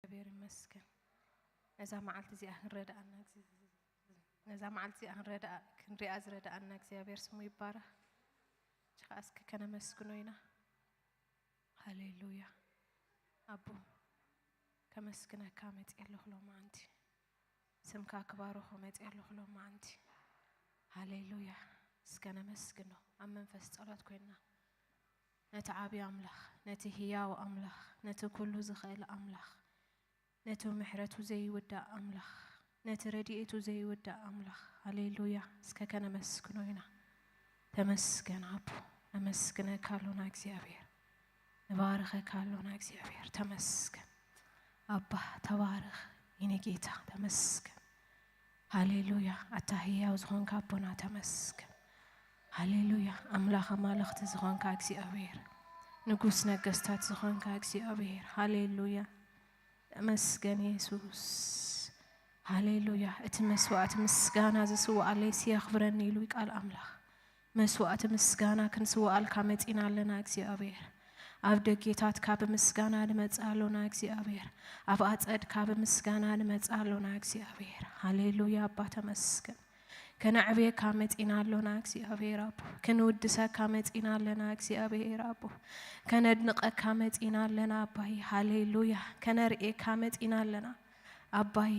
እግዚኣብሔር ይመስገን። ነዛ መዓልቲ እዚኣ ክንረዳኣና፣ ነዛ መዓልቲ እዚኣ ክንረዳኣ፣ ክንሪኣ ዝረዳኣና እግዚኣብሔር ስሙ ይባረኽ። እሺ፣ ከኣ እስኪ ከነመስግኖ ኢና። ሃሌሉያ። ኣቦ፣ ከመስግነካ መጽእ ኣለኹ ሎማዓንቲ። ስምካ ክባርኾ መጽእ ኣለኹ ሎማዓንቲ። ሃሌሉያ። እስከ ነመስግኖ። ኣብ መንፈስ ጸሎት ኮይንና ነቲ ዓቢ ኣምላኽ፣ ነቲ ህያው ኣምላኽ፣ ነቲ ኩሉ ዝኽእል ኣምላኽ፣ ነቲ ምሕረቱ ዘይውዳእ ኣምላኽ፣ ነቲ ረድኤቱ ዘይውዳእ ኣምላኽ። ሃሌሉያ። እስከ ከነመስግኖ ኢና። ተመስገን ኣቦ፣ ነመስግነካ ኣሎና እግዚኣብሔር፣ ንባርኸካ ኣሎና እግዚኣብሔር። ተመስገን ኣባ፣ ተባረኽ የኔ ጌታ፣ ተመስገን። ሃሌሉያ። ኣታ ህያው ዝኾንካ ኣቦና ተመስገን። ሃሌሉያ። ኣምላኽ ኣማልኽቲ ዝኾንካ እግዚኣብሔር፣ ንጉስ ነገስታት ዝኾንካ እግዚኣብሔር፣ ሃሌሉያ። ተመስገን የሱስ። ሃሌሉያ። እቲ መስዋዕቲ ምስጋና ዝስዋኣለይሲ የኽብረኒ ኢሉ ቃል ኣምላኽ። መስዋዕቲ ምስጋና ክንስዋኣልካ መጺና ኣለና እግዚኣብሔር። ኣብ ደጌታትካ ብምስጋና ንመጽእ ኣሎና እግዚኣብሔር። ኣብ ኣጸድካ ብምስጋና ንመጽእ ኣሎና እግዚኣብሔር። ሃሌሉያ ኣባ ተመስገን። ከነዕብየካ መጺና ኣሎና እግዚኣብሔር ኣቦ። ክንውድሰካ መጺና ኣለና እግዚኣብሔር ኣቦ። ከነድንቐካ መጺና ኣለና ኣባይ። ሃሌሉያ። ከነርእየካ መጺና ኣለና ኣባይ።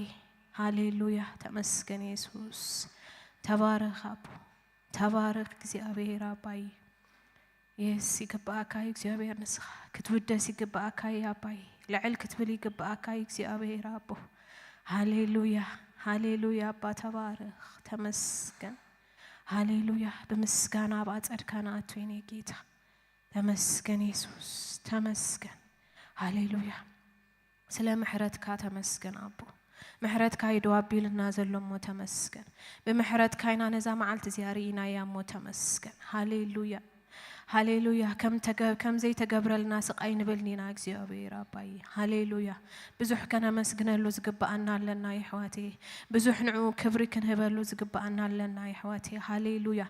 ሃሌሉያ። ተመስገን የሱስ። ተባረኽ ኣቦ። ተባረኽ እግዚኣብሔር ኣባይ። የስ፣ ይግብኣካ እዩ እግዚኣብሔር፣ ንስኻ ክትውደስ ይግብኣካ እዩ ኣባይ። ልዕል ክትብል ይግብኣካ እዩ እግዚኣብሔር ኣቦ። ሃሌሉያ። ሃሌሉያ ኣባ ተባረኽ። ተመስገን። ሃሌሉያ። ብምስጋና ኣብ ኣጸድካ ንኣቱ የኔ ጌታ። ተመስገን የሱስ። ተመስገን። ሃሌሉያ። ስለ ምሕረትካ ተመስገን ኣቦ። ምሕረትካ እዩ ደው ኣቢልና ዘሎ እሞ ተመስገን። ብምሕረትካ ኢና ነዛ መዓልቲ እዚኣ ርኢናያ እሞ ተመስገን። ሃሌሉያ። ሃሌሉያ። ከም ተገ-፣ ከም ዘይተገብረልና ስቕ ኣይንበልን ኢና እግዚኣብሔር ኣባይ። ሃሌሉያ። ብዙሕ ከነመስግነሉ ዝግብኣና ኣለና የሕዋተይ። ብዙሕ ንዕኡ ክብሪ ክንህበሉ ዝግብኣና ኣለና የሕዋተይ። ሃሌሉያ።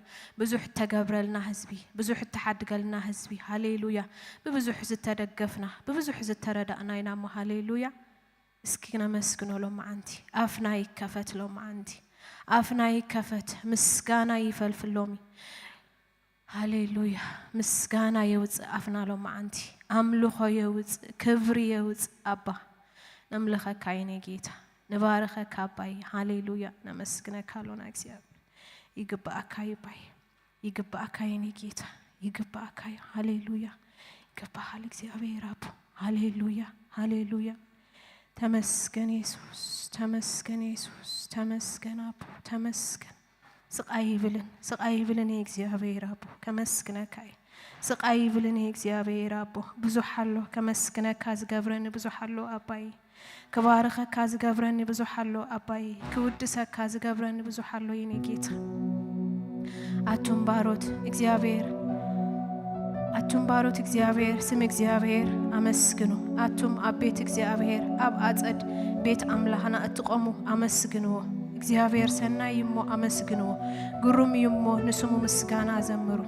ብዙሕ እተገብረልና ህዝቢ፣ ብዙሕ እተሓድገልና ህዝቢ። ሃሌሉያ። ብብዙሕ ዝተደገፍና፣ ብብዙሕ ዝተረዳእና ኢና እሞ ሃሌሉያ። እስኪ ነመስግኖ ሎማዓንቲ። ኣፍና ይከፈት ሎማዓንቲ። ኣፍና ይከፈት፣ ምስጋና ይፈልፍል ሎሚ። ሃሌሉያ። ምስጋና የውፅእ ኣፍና ሎማዓንቲ። ኣምልኾ የውፅእ፣ ክብሪ የውፅእ ኣባ። ነምልኸካ የኔ ጌታ፣ ንባርኸካ ኣባይ። ሃሌሉያ። ነመስግነካ ኣሎና እግዚኣብሔር። ይግብኣካ እዩ ኣባይ። ይግብኣካ የኔ ጌታ። ይግብኣካ እዩ። ሃሌሉያ። ይግብኣል እግዚኣብሔር ኣቦ። ሃሌሉያ። ሃሌሉያ። ተመስገን የሱስ። ተመስገን የሱስ። ተመስገን ኣቦ። ተመስገን። ስቕ ኣይብልን፣ ስቕ ኣይብልን እየ እግዚኣብሔር ኣቦ። ከመስግነካ እየ። ስቕ ኣይብልን እየ እግዚኣብሔር ኣቦ። ብዙሕ ኣሎ ከመስግነካ ዝገብረኒ ብዙሕ ኣሎ ኣባይ። ክባርኸካ ዝገብረኒ ብዙሕ ኣሎ ኣባይ። ክውድሰካ ዝገብረኒ ብዙሕ ኣሎ የኔ ጌታ። ኣቱም ባሮት እግዚኣብሔር፣ ኣቱም ባሮት እግዚኣብሔር፣ ስም እግዚኣብሔር ኣመስግኑ። ኣቱም ኣብ ቤት እግዚኣብሔር፣ ኣብ ኣጸድ ቤት ኣምላኽና እትቆሙ ኣመስግንዎ። እግዚኣብሔር ሰናይ እዩ እሞ ኣመስግንዎ። ግሩም እዩ እሞ ንስሙ ምስጋና ዘምሩ።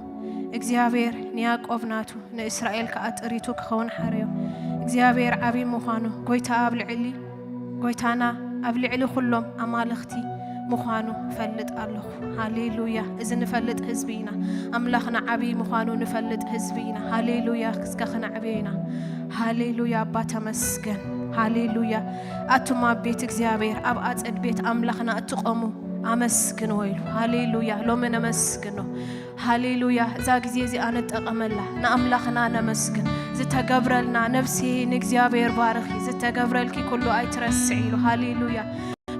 እግዚኣብሔር ንያዕቆብ ናቱ፣ ንእስራኤል ከኣ ጥሪቱ ክኸውን ሓረዮ። እግዚኣብሔር ዓቢ ምዃኑ፣ ጎይታ ኣብ ልዕሊ፣ ጎይታና ኣብ ልዕሊ ኩሎም ኣማልኽቲ ምዃኑ እፈልጥ ኣለኹ። ሃሌሉያ። እዚ ንፈልጥ ህዝቢ ኢና። ኣምላኽና ዓቢ ምዃኑ ንፈልጥ ህዝቢ ኢና። ሃሌሉያ። እስከ ክነዕብዮ ኢና። ሃሌሉያ። ኣባ ተመስገን። ሃሌሉያ። ኣቱም ኣብ ቤት እግዚኣብሔር፣ ኣብ ኣጸድ ቤት ኣምላኽና እትቆሙ ኣመስግንዎ ኢሉ። ሃሌሉያ። ሎሚ ነመስግኖ። ሃሌሉያ። እዛ ግዜ እዚኣ ንጠቐመላ፣ ንኣምላኽና ነመስግን። ዝተገብረልና፣ ነፍሴ ንእግዚኣብሔር ባርኺ፣ ዝተገብረልኪ ኩሉ ኣይትረስዒ ኢሉ። ሃሌሉያ።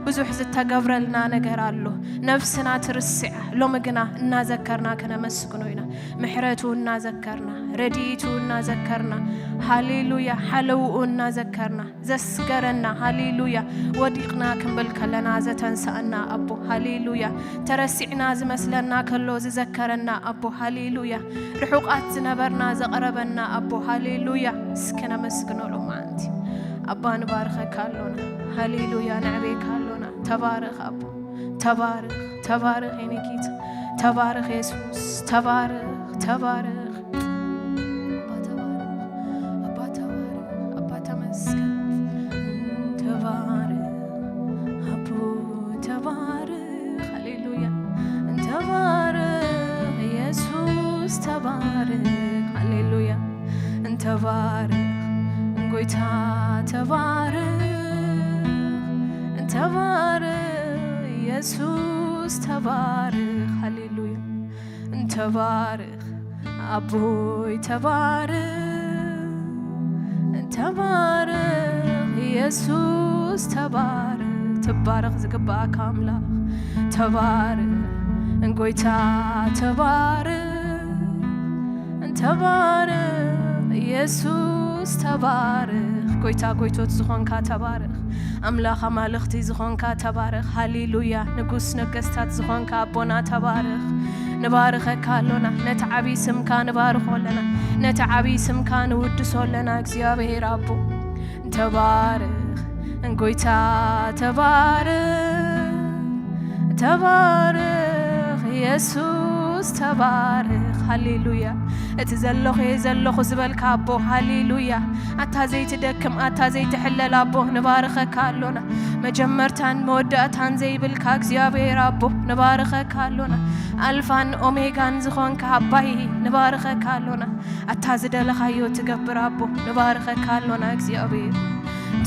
ብዙሕ ዝተገብረልና ነገር ኣሎ። ነፍስና ትርስዓ። ሎሚ ግና እናዘከርና ከነመስግኖ ኢና። ምሕረቱ እናዘከርና፣ ረድኤቱ እናዘከርና፣ ሃሌሉያ፣ ሓለውኡ እናዘከርና፣ ዘስገረና፣ ሃሌሉያ፣ ወዲቕና ክንብል ከለና ዘተንስኣና ኣቦ፣ ሃሌሉያ፣ ተረሲዕና ዝመስለና ከሎ ዝዘከረና ኣቦ፣ ሃሌሉያ፣ ርሑቓት ዝነበርና ዘቕረበና ኣቦ፣ ሃሌሉያ። እስኪ ነመስግኖ ሎማዓንቲ። ኣባ ንባርኸካ ኣሎና፣ ሃሌሉያ፣ ነዕቤካ ኣሎና። ተባረኽ ኣቦ፣ ተባረኽ፣ ተባረኽ የኔ ጌታ፣ ተባረኽ የሱስ፣ ተባረኽ፣ ተባረኽ። ኣባ ተባረኽ፣ ኣባ ተባረኽ፣ ኣባ ተመስገን። ተባረኽ ጎይታ፣ ተባረኽ፣ ተባረኽ ኢየሱስ፣ ተባረኽ። ሃሌሉያ። ተባረኽ ኣቦይ፣ ተባረኽ፣ ተባረኽ ኢየሱስ፣ ተባረኽ። ትባረኽ ዝግባኣካ ኣምላኽ፣ ተባረኽ ጎይታ፣ ተባረኽ፣ ተባረኽ ኢየሱስ፣ ተባረኽ። ጎይታ ጎይቶት ዝኾንካ ተባረኽ። ኣምላኽ ኣማልኽቲ ዝኾንካ ተባረኽ። ሃሌሉያ። ንጉስ ነገስታት ዝኾንካ ኣቦና ተባረኽ። ንባርኸካ ኣሎና። ነቲ ዓብዪ ስምካ ንባርኾ ኣለና። ነቲ ዓብዪ ስምካ ንውድሶ ኣለና። እግዚኣብሔር ኣቦ፣ ተባረኽ ጎይታ፣ ተባረኽ፣ ተባረኽ ኢየሱስ፣ ተባረኽ። ሃሌሉያ። እቲ ዘለኹ እየ ዘለኹ ዝበልካ ኣቦ፣ ሃሌሉያ። ኣታ ዘይትደክም፣ ኣታ ዘይትሕለል ኣቦ፣ ንባርኸካ ኣሎና። መጀመርታን መወዳእታን ዘይብልካ እግዚኣብሔር ኣቦ፣ ንባርኸካ ኣሎና። ኣልፋን ኦሜጋን ዝኾንካ ኣባይ፣ ንባርኸካ ኣሎና። ኣታ ዝደለኻዮ ትገብር ኣቦ፣ ንባርኸካ ኣሎና እግዚኣብሔር።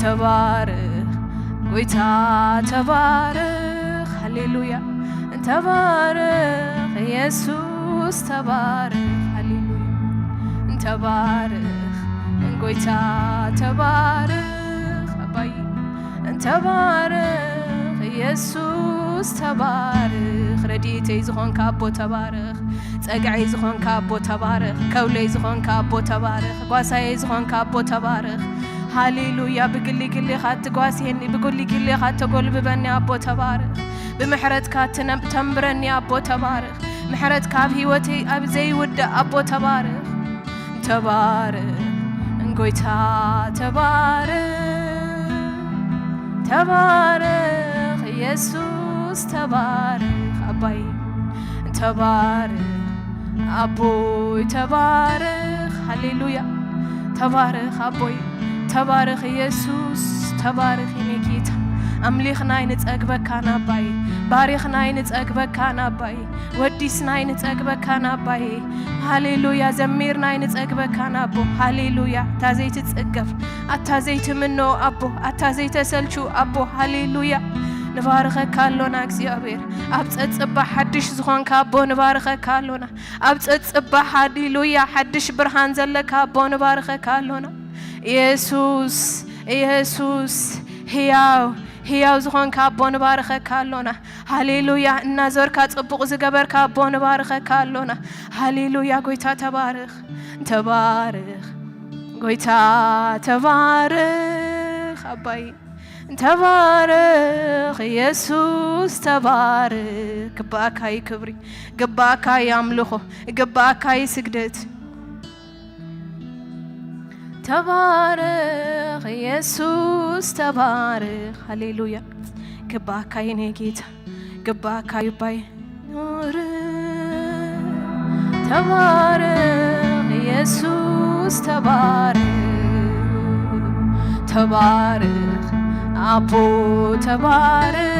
ተባረኽ ጎይታ፣ ተባረኽ፣ ሃሌሉያ። ተባረኽ ኢየሱስ፣ ተባረኽ፣ ሃሌሉያ። ተባረኽ ጎይታ፣ ተባረኽ ኣባይ፣ ተባረኽ ኢየሱስ፣ ተባረኽ። ረድኤተይ ዝኾንካ ኣቦ፣ ተባረኽ። ጸግዐይ ዝኾንካ ኣቦ፣ ተባረኽ። ከውለይ ዝኾንካ ኣቦ፣ ተባረኽ። ጓሳየይ ዝኾንካ ኣቦ፣ ተባረኽ። ሃሌሉያ። ብግሊ ግሊኻ እትጓስየኒ፣ ብግሊ ግሊኻ እተጎልብበኒ ኣቦ፣ ተባረኽ። ብምሕረትካ ትነ-፣ ተንብረኒ ኣቦ፣ ተባረኽ። ምሕረትካ ኣብ ህይወተይ ኣብ ዘይውዳእ ኣቦ፣ ተባረኽ። ተባረኽ ጎይታ፣ ተባረኽ፣ ተባረኽ ኢየሱስ፣ ተባረኽ ኣባይ፣ ተባረኽ ኣቦይ፣ ተባረኽ። ሃሌሉያ። ተባረኽ ኣቦይ፣ ተባረኽ ኢየሱስ፣ ተባረኽ የኔ ጌታ። ኣምሊኽና ኣይንጸግበካን ኣባይ፣ ባሪኽና ኣይንጸግበካን ኣባይ፣ ወዲስና ኣይንጸግበካን ኣባይ። ሃሌሉያ። ዘሚርና ኣይንጸግበካን ኣቦ። ሃሌሉያ። ኣታ ዘይትጽገብ፣ ኣታ ዘይትምኖ ኣቦ፣ ኣታ ዘይተሰልቹ ኣቦ። ሃሌሉያ። ንባርኸካ ኣሎና እግዚኣብሔር። ኣብ ጸጽባ ሓድሽ ዝኾንካ ኣቦ፣ ንባርኸካ ኣሎና። ኣብ ጸጽባ፣ ሃሌሉያ፣ ሓድሽ ብርሃን ዘለካ ኣቦ፣ ንባርኸካ ኣሎና። ኢየሱስ፣ ኢየሱስ፣ ህያው፣ ህያው ዝኾንካ ኣቦ፣ ንባርኸካ ኣሎና። ሃሌሉያ። እናዞርካ ጽቡቕ ዝገበርካ ኣቦ፣ ንባርኸካ ኣሎና። ሃሌሉያ። ጎይታ፣ ተባረኽ፣ ተባረኽ ጎይታ፣ ተባረኽ ኣባይ፣ ተባረኽ ኢየሱስ፣ ተባረኽ። ግባኣካ እዩ ክብሪ፣ ግባኣካ እዩ ኣምልኾ፣ ግባኣካ እዩ ስግደት። ተባረኽ ኢየሱስ፣ ተባረኽ። ሃሌሉያ። ግባኣካ እዩ የኔ ጌታ፣ ግባኣካ እዩ ኣባይ። ኑር፣ ተባረኽ ኢየሱስ፣ ተባረኽ፣ ተባረኽ ኣቦ፣ ተባረኽ፣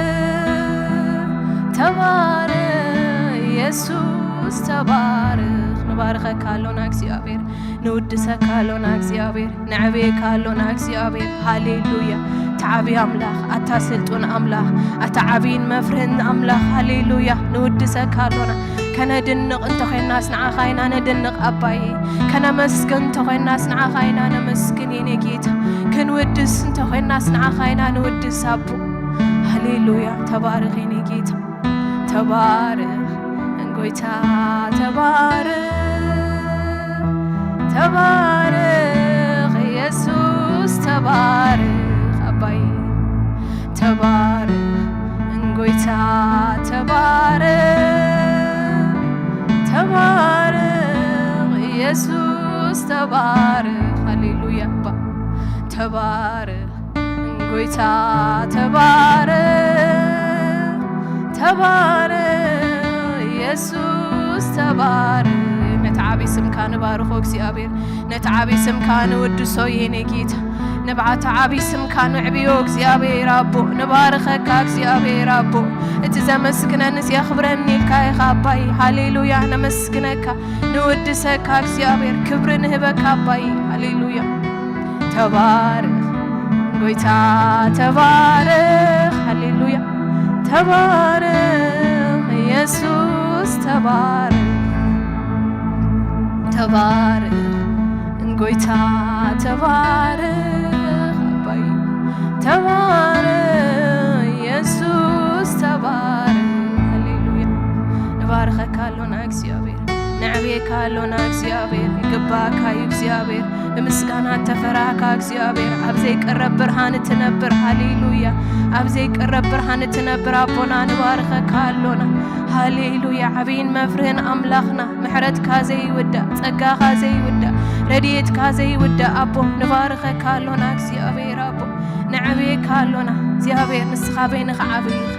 ተባረኽ ኢየሱስ፣ ተባረኽ። ንባርኸካ ኣሎና እግዚኣብሔር፣ ንውድሰካ ኣሎና እግዚኣብሔር፣ ነዕብየካ ኣሎና እግዚኣብሔር። ሃሌሉያ። ተዓቢ ኣምላኽ፣ ኣታ ስልጡን ኣምላኽ፣ ኣታ ዓብይን መፍርህን ኣምላኽ። ሃሌሉያ። ንውድሰካ ኣሎና። ከነድንቕ እንተኾይናስ ንዓኻ ኢና ነድንቕ ኣባዬ። ከነመስግን እንተኾይናስ ንዓኻ ኢና ነመስግን የኔ ጌታ። ክንውድስ እንተኾይናስ ንዓኻ ኢና ንውድስ ኣቦ። ሃሌሉያ። ተባረኽ የኔ ጌታ። ተባረኽ ጎይታ፣ ተባረኽ፣ ተባረኽ ኢየሱስ፣ ተባረኽ ኣባዬ፣ ተባረኽ ጎይታ፣ ተባረኽ፣ ተባረኽ ኢየሱስ፣ ተባረኽ። ሃሌሉያ ኣባ፣ ተባረኽ ጎይታ፣ ተባረኽ፣ ተባረኽ ኢየሱስ፣ ተባረኽ። ነቲ ዓቢ ስምካ ንባርኾ እግዚኣብሔር፣ ነቲ ዓቢ ስምካ ንውድሶ የኔ ጌታ። ንብዓቲ ዓቢ ስምካ ንዕብዮ እግዚኣብሔር ኣቦ፣ ንባርኸካ እግዚኣብሔር ኣቦ። እቲ ዘመስግነንስ የኽብረኒ ኢልካ ኢኻ ኣባይ። ሃሌሉያ፣ ነመስግነካ፣ ንውድሰካ እግዚኣብሔር፣ ክብሪ ንህበካ ኣባይ። ሃሌሉያ። ተባረኽ ጎይታ፣ ተባረኽ። ሃሌሉያ። ተባረኽ ኢየሱስ፣ ተባረኽ፣ ተባረኽ ጎይታ፣ ተባረኽ ኣባይ፣ ተባረኽ ኢየሱስ፣ ተባረኽ። ሃሌሉያ። ንባርኸካ ኣሎና እግዚኣብሔር፣ ነዕብየካ ኣሎና እግዚኣብሔር። ይግባእካ እዩ እግዚኣብሔር፣ ብምስጋና ተፈራህካ እግዚኣብሔር። ኣብ ዘይቀረብ ብርሃን እትነብር፣ ሃሌሉያ፣ ኣብ ዘይቀረብ ብርሃን እትነብር ኣቦና፣ ንባርኸካ ኣሎና። ሃሌሉያ። ዓብይን መፍርህን ኣምላኽና፣ ምሕረትካ ዘይውዳእ፣ ጸጋኻ ዘይውዳእ፣ ረድኤትካ ዘይውዳእ ኣቦ፣ ንባርኸካ ኣሎና እግዚኣብሔር ኣቦ፣ ነዕብየካ ኣሎና እግዚኣብሔር። ንስኻ በይንኻ ዓብይ ኢኻ፣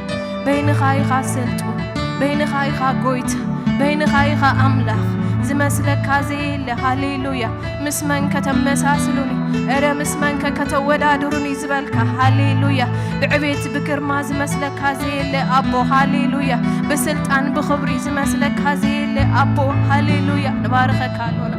በይንኻ ኢኻ ስልጡን፣ በይንኻ ኢኻ ጎይታ፣ በይንኻ ኢኻ ኣምላኽ፣ ዝመስለካ ዘየለ። ሃሌሉያ። ምስ መንከ ተመሳስሉኒ? እረ ምስ መንከ ከተወዳድሩኒ ዝበልካ? ሃሌሉያ። ብዕቤት ብግርማ ዝመስለካ ዘየለ ኣቦ፣ ሃሌሉያ። ብስልጣን ብኽብሪ ዝመስለካ ዘየለ ኣቦ፣ ሃሌሉያ። ንባርኸካ ኣሎና፣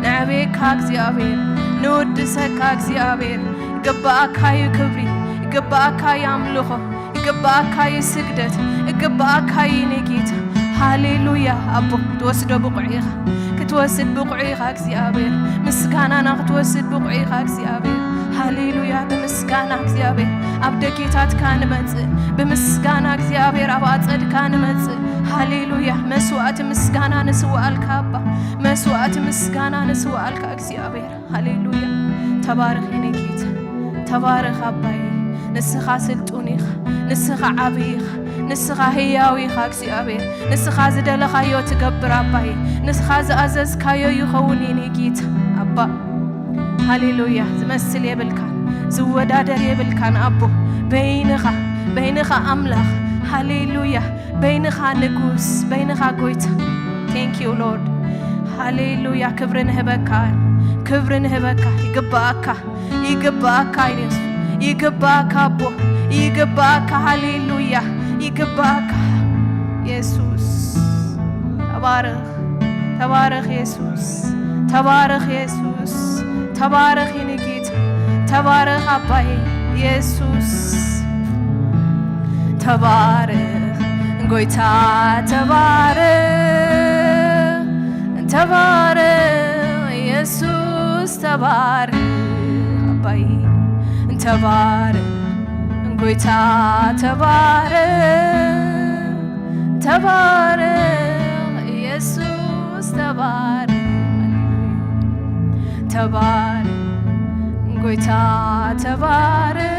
ነዕብየካ እግዚኣብሔር፣ ንውድሰካ እግዚኣብሔር። ይግባኣካ እዩ ክብሪ፣ ይግባኣካ እዩ ኣምልኾ፣ ይግባኣካ እዩ ስግደት፣ ይግባኣካ እዩ የኔ ጌታ። ሃሌሉያ። ኣቦ ክትወስዶ ብቑዕ ኢኻ፣ ክትወስድ ብቑዕ ኢኻ እግዚኣብሔር። ምስጋናና ክትወስድ ብቑዕ ኢኻ እግዚኣብሔር። ሃሌሉያ። ብምስጋና እግዚኣብሔር ኣብ ደጌታትካ ንመጽእ፣ ብምስጋና እግዚኣብሔር ኣብ ኣጸድካ ንመጽእ። ሃሌሉያ። መስዋዕቲ ምስጋና ንስዋኣልካ ኣባ፣ መስዋዕቲ ምስጋና ንስዋኣልካ እግዚኣብሔር። ሃሌሉያ። ተባረኽ የኔ ጌታ፣ ተባረኽ ኣባይ። ንስኻ ስልጡን ኢኻ፣ ንስኻ ዓብዪ ኢኻ፣ ንስኻ ህያው ኢኻ እግዚኣብሔር። ንስኻ ዝደለኻዮ ትገብር ኣባይ፣ ንስኻ ዝኣዘዝካዮ ይኸውን የኔ ጌታ ኣባ። ሃሌሉያ። ዝመስል የብልካን፣ ዝወዳደር የብልካን ኣቦ። በይንኻ፣ በይንኻ ኣምላኽ። ሃሌሉያ። በይንኻ ንጉስ፣ በይንኻ ጎይታ። Thank you Lord። ሃሌሉያ። ክብሪ ንህበካ፣ ክብሪ ንህበካ። ይግባኣካ፣ ይግባኣካ ኢየሱስ፣ ይግባኣካ ኣቦ፣ ይግባኣካ። ሃሌሉያ። ይግባኣካ ኢየሱስ። ተባረኽ፣ ተባረኽ ኢየሱስ፣ ተባረኽ ኢየሱስ፣ ተባረኽ የኔ ጌታ፣ ተባረኽ ኣባይ ኢየሱስ። ተባረኽ ጎይታ፣ ተባረኽ፣ ተባረኽ ኢየሱስ፣ ተባረኽ ኣባይ፣ ተባረኽ ጎይታ፣ ተባረኽ፣ ተባረኽ ኢየሱስ፣ ተባረኽ። ሃሌሉያ። ተባረኽ ጎይታ፣ ተባረኽ፣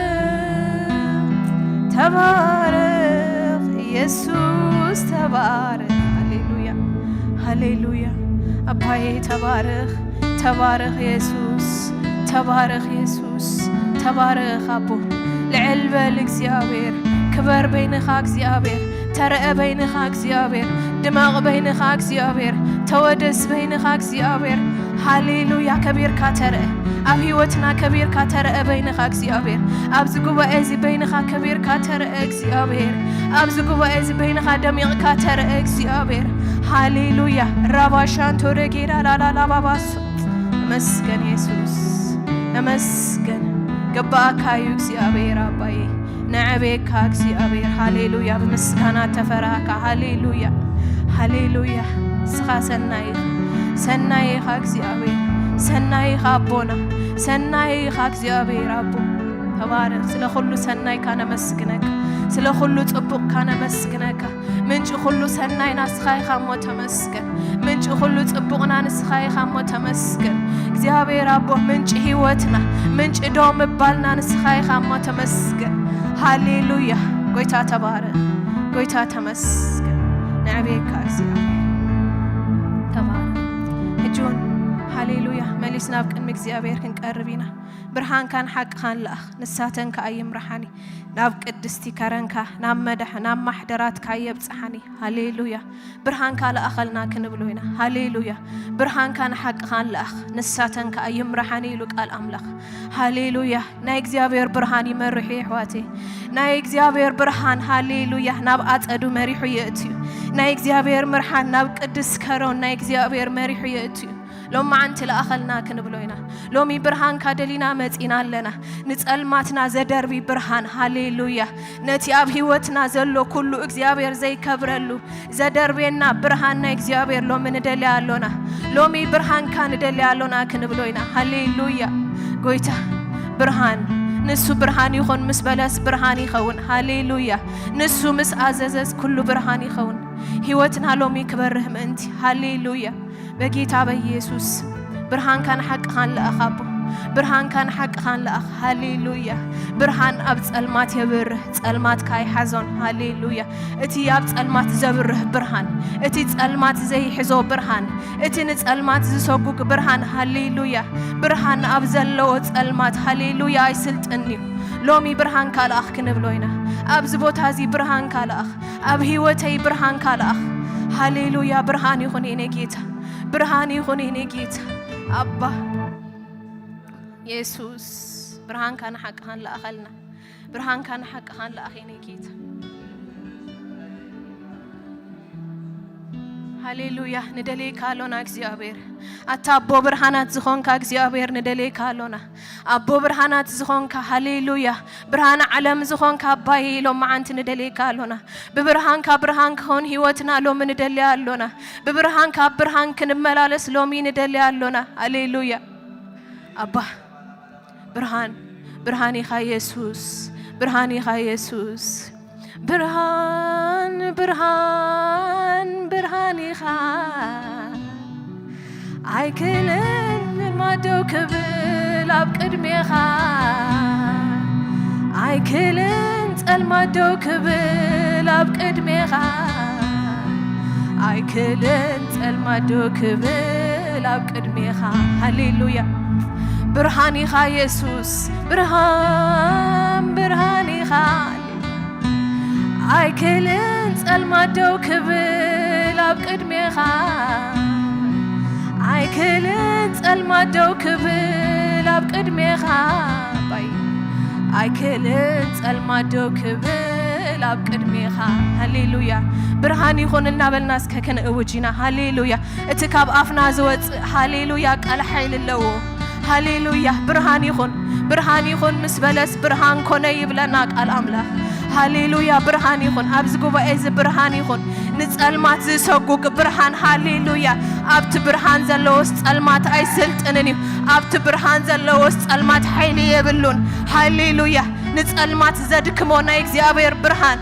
ተባረኽ ኢየሱስ፣ ተባረኽ። ሃሌሉያ፣ ሃሌሉያ። ኣባዬ ተባረኽ፣ ተባረኽ ኢየሱስ፣ ተባረኽ ኢየሱስ፣ ተባረኽ ኣቦ። ልዕል በል እግዚኣብሔር፣ ክበር በይንኻ እግዚኣብሔር፣ ተረአ በይንኻ እግዚኣብሔር፣ ድመቕ በይንኻ እግዚኣብሔር፣ ተወደስ በይንኻ እግዚኣብሔር። ሃሌሉያ። ከቢርካ ተረአ፣ ኣብ ህይወትና ከቢርካ ተረአ በይንኻ እግዚኣብሔር። ኣብዚ ጉባኤ እዚ በይንኻ ከቢርካ ተረአ እግዚኣብሔር። ኣብዚ ጉባኤ እዚ በይንኻ ደሚቕካ ተረአ እግዚኣብሔር። ሃሌሉያ። ራባሻንቶ ረጌዳ ላላላባባሶ። ተመስገን የሱስ፣ ተመስገን። ግባኣካ እዩ እግዚኣብሔር ኣባዬ። ነዕቤካ እግዚኣብሔር። ሃሌሉያ። ብምስጋና ተፈራህካ። ሃሌሉያ፣ ሃሌሉያ። ንስኻ ሰናይ ኢኻ፣ ሰናይ ኢኻ እግዚኣብሔር፣ ሰናይ ኢኻ ኣቦና፣ ሰናይ ኢኻ እግዚኣብሔር ኣቦ። ተባረኽ። ስለ ኩሉ ሰናይካ ነመስግነካ፣ ስለ ኩሉ ጽቡቕካ ነመስግነካ። ምንጪ ኩሉ ሰናይና ንስኻ ኢኻ እሞ ተመስገን። ምንጪ ኩሉ ጽቡቕና ንስኻ ኢኻ እሞ ተመስገን። እግዚኣብሔር ኣቦ፣ ምንጪ ህይወትና፣ ምንጪ ደው ምባልና ንስኻ ኢኻ እሞ ተመስገን። ሃሌሉያ። ጎይታ ተባረኽ፣ ጎይታ ተመስገን። ነዕብየካ እግዚኣብሔር። ተባረኽ። ሕጂ እውን ሃሌሉያ መሊኻ ናብ ቅድሚ እግዚኣብሔር ክንቀርብ ኢና። ብርሃንካን ሓቅኻን ለኣኽ፣ ንሳተን ከኣ ይምርሓኒ። ናብ ቅድስቲ ከረንካ፣ ናብ መድሕ-፣ ናብ ማሕደራትካ የብጽሓኒ። ሃሌሉያ። ብርሃንካ ለኣኸልና ክንብሎ ኢና። ሃሌሉያ። ብርሃንካን ሓቅኻን ለኣኽ፣ ንሳተን ከኣ ይምርሓኒ ኢሉ ቃል ኣምላኽ። ሃሌሉያ። ናይ እግዚኣብሔር ብርሃን ይመርሕ እዩ ኣሕዋተይ። ናይ እግዚኣብሔር ብርሃን፣ ሃሌሉያ፣ ናብ ኣጸዱ መሪሑ የእትዩ። ናይ እግዚኣብሔር ምርሓን ናብ ቅድስ ከሮን ናይ እግዚኣብሔር መሪሑ የእትዩ። ሎማዓንቲ ለኣኸልና ክንብሎ ኢና። ሎሚ ብርሃንካ ደሊና መጺና ኣለና። ንጸልማትና ዘደርቢ ብርሃን፣ ሃሌሉያ። ነቲ ኣብ ህይወትና ዘሎ ኩሉ እግዚኣብሔር ዘይከብረሉ ዘደርቤና ብርሃን ናይ እግዚኣብሔር ሎሚ ንደልያ ኣሎና። ሎሚ ብርሃንካ ንደልያ ኣሎና ክንብሎ ኢና። ሃሌሉያ። ጎይታ ብርሃን፣ ንሱ ብርሃን ይኹን ምስ በለስ ብርሃን ይኸውን። ሃሌሉያ። ንሱ ምስ ኣዘዘስ ኩሉ ብርሃን ይኸውን። ህይወትና ሎሚ ክበርህ ምእንቲ። ሃሌሉያ። በጌታ በኢየሱስ ብርሃንካን ሓቅኻን ለኣኽ ኣቦ። ብርሃንካን ሓቅኻን ለኣኽ። ሃሌሉያ። ብርሃን ኣብ ጸልማት የብርህ፣ ጸልማት ካይሓዞን። ሃሌሉያ። እቲ ኣብ ጸልማት ዘብርህ ብርሃን፣ እቲ ጸልማት ዘይሕዞ ብርሃን፣ እቲ ንጸልማት ዝሰጉግ ብርሃን። ሃሌሉያ። ብርሃን ኣብ ዘለዎ ጸልማት፣ ሃሌሉያ፣ ኣይስልጥን እዩ። ሎሚ ብርሃንካ ለኣኽ ክንብሎ ኢና። ኣብዚ ቦታ እዚ ብርሃንካ ለኣኽ። ኣብ ህይወተይ ብርሃንካ ለኣኽ። ሃሌሉያ። ብርሃን ይኹን የኔ ጌታ። ብርሃን ይኹን የኔ ጌታ። ኣባ የሱስ፣ ብርሃንካ ንሓቅኻን ለኣኸልና። ብርሃንካ ንሓቅኻን ለኣኽ የኔ ጌታ። ሃሌሉያ። ንደልየካ ኣሎና እግዚኣብሔር። ኣታ ኣቦ ብርሃናት ዝኾንካ እግዚኣብሔር ንደልየካ ኣሎና። ኣቦ ብርሃናት ዝኾንካ፣ ሃሌሉያ። ብርሃን ዓለም ዝኾንካ ኣባይ ሎማዓንቲ ንደልየካ ኣሎና። ብብርሃንካ ብርሃን ክኸውን ህይወትና ሎሚ ንደልያ ኣሎና። ብብርሃንካ ኣብ ብርሃን ክንመላለስ ሎሚ ንደልያ ኣሎና። ሃሌሉያ። ኣባ ብርሃን፣ ብርሃን ኢኻ የሱስ፣ ብርሃን ኢኻ የሱስ። ብርሃን፣ ብርሃን፣ ብርሃን ኢኻ። ኣይክልን ጸልማት ደው ክብል ኣብ ቅድሜኻ። ኣይክልን ጸልማት ደው ክብል ኣብ ቅድሜኻ። ኣይክልን ጸልማት ደው ክብል ኣብ ቅድሜኻ። ሃሌሉያ። ብርሃን ኢኻ የሱስ። ብርሃን፣ ብርሃን ኢኻ። ኣይክልን ጸልማት ደው ክብል ኣብ ቅድሜኻ። ኣይክልን ጸልማት ደው ክብል ኣብ ቅድሜኻ። ኣባይ፣ ኣይክልን ጸልማት ደው ክብል ኣብ ቅድሜኻ። ሃሌሉያ። ብርሃን ይኹን እናበልና እስከ ክንእውጅ ኢና። ሃሌሉያ። እቲ ካብ ኣፍና ዝወጽእ ሃሌሉያ ቃል ሓይሊ ኣለዎ። ሃሌሉያ። ብርሃን ይኹን፣ ብርሃን ይኹን ምስ በለስ ብርሃን ኮነ ይብለና ቃል ኣምላኽ። ሃሌሉያ። ብርሃን ይኹን፣ ኣብዚ ጉባኤ እዚ ብርሃን ይኹን። ንጸልማት ዝሰጉግ ብርሃን። ሃሌሉያ። ኣብቲ ብርሃን ዘለዎስ ጸልማት ኣይስልጥንን እዩ። ኣብቲ ብርሃን ዘለዎስ ጸልማት ሓይሊ የብሉን። ሃሌሉያ። ንጸልማት ዘድክሞ ናይ እግዚኣብሔር ብርሃን።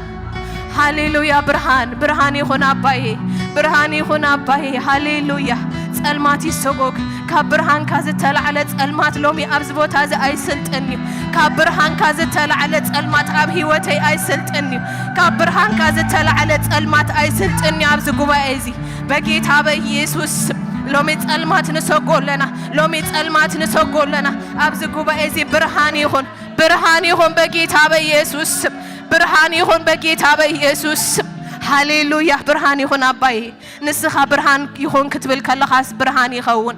ሃሌሉያ። ብርሃን፣ ብርሃን ይኹን ኣባዬ፣ ብርሃን ይኹን ኣባዬ። ሃሌሉያ። ጸልማት ይሰጎግ። ካብ ብርሃንካ ዝተላዕለ ጸልማት ሎሚ ኣብዚ ቦታ እዚ ኣይስልጥን እዩ። ካብ ብርሃንካ ዝተላዕለ ጸልማት ኣብ ህይወተይ ኣይስልጥን እዩ። ካብ ብርሃንካ ዝተላዕለ ጸልማት ኣይስልጥን እዩ። ኣብዚ ጉባኤ እዚ በጌታ በኢየሱስ ስም ሎሚ ጸልማት ንሰጎ ኣለና። ሎሚ ጸልማት ንሰጎ ኣለና። ኣብዚ ጉባኤ እዚ ብርሃን ይኹን፣ ብርሃን ይኹን በጌታ በኢየሱስ ስም። ብርሃን ይኹን በጌታ በኢየሱስ ስም። ሃሌሉያ። ብርሃን ይኹን ኣባዬ። ንስኻ ብርሃን ይኹን ክትብል ከለኻስ ብርሃን ይኸውን።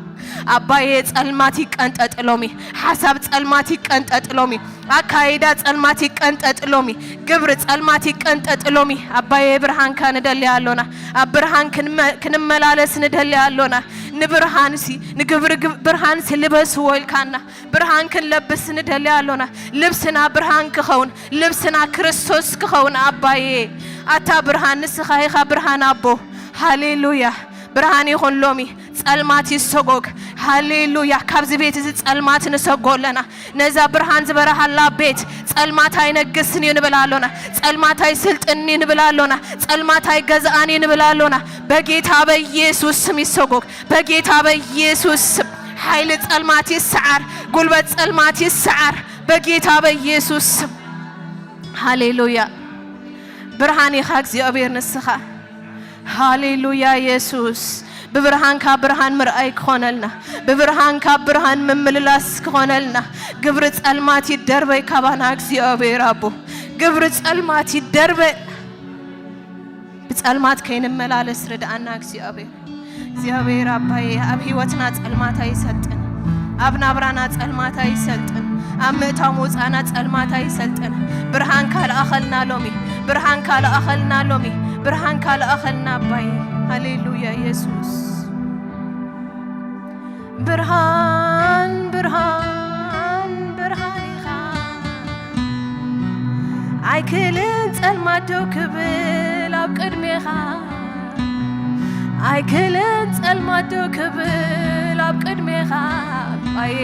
ኣባዬ ጸልማት ይቀንጠጥ ሎሚ። ሓሳብ ጸልማት ይቀንጠጥ ሎሚ። ኣካይዳ ጸልማት ይቀንጠጥ ሎሚ። ግብሪ ጸልማት ይቀንጠጥ ሎሚ። ኣባዬ ብርሃንካ ንደሊ ኣሎና። ኣብ ብርሃን ክንመ-፣ ክንመላለስ ንደሊ ኣሎና። ንብርሃንሲ፣ ንግብሪ ግብ-፣ ብርሃንሲ ልበስዎ ኢልካና። ብርሃን ክንለብስ ንደሊ ኣሎና። ልብስና ብርሃን ክኸውን፣ ልብስና ክርስቶስ ክኸውን ኣባዬ። ኣታ ብርሃን ንስኻ ኢኻ ብርሃን ኣቦ። ሃሌሉያ። ብርሃን ይኹን ሎሚ። ጸልማት ይሰጎግ። ሃሌሉያ። ካብዚ ቤት እዚ ጸልማት ንሰጎ ኣለና። ነዛ ብርሃን ዝበረሃላ ቤት ጸልማት ኣይነግስን እዩ ንብል ኣሎና። ጸልማት ኣይስልጥን እዩ ንብል ኣሎና። ጸልማት ኣይገዝኣን እዩ ንብል ኣሎና። በጌታ በኢየሱስ ስም ይሰጎግ። በጌታ በኢየሱስ ስም ሓይሊ ጸልማት ይሰዓር። ጉልበት ጸልማት ይሰዓር። በጌታ በኢየሱስ ስም። ሃሌሉያ። ብርሃን ኢኻ እግዚኣብሔር ንስኻ። ሃሌሉያ የሱስ። ብብርሃንካ ብርሃን ምርኣይ ክኾነልና፣ ብብርሃንካ ብርሃን ምምልላስ ክኾነልና። ግብሪ ጸልማት ይደርበይ ካባና እግዚኣብሔር ኣቦ፣ ግብሪ ጸልማት ይደርበ። ብጸልማት ከይንመላለስ ርድኣና እግዚኣብሔር። እግዚኣብሔር ኣባዬ፣ ኣብ ህይወትና ጸልማት ኣይሰልጥን፣ ኣብ ናብራና ጸልማት ኣይሰልጥን፣ ኣብ ምእታው ምውጻእና ጸልማት ኣይሰልጥን። ብርሃንካ ልኣኸልና ሎሚ፣ ብርሃንካ ልኣኸልና ሎሚ፣ ብርሃንካ ልኣኸልና ኣባዬ። ሃሌሉያ ኢየሱስ። ብርሃን ብርሃን ብርሃን ኢኻ፣ ኣይክልን ጸልማት ደው ክብል ኣብ ቅድሜኻ፣ ኣይክልን ጸልማት ደው ክብል ኣብ ቅድሜኻ ኣባዬ፣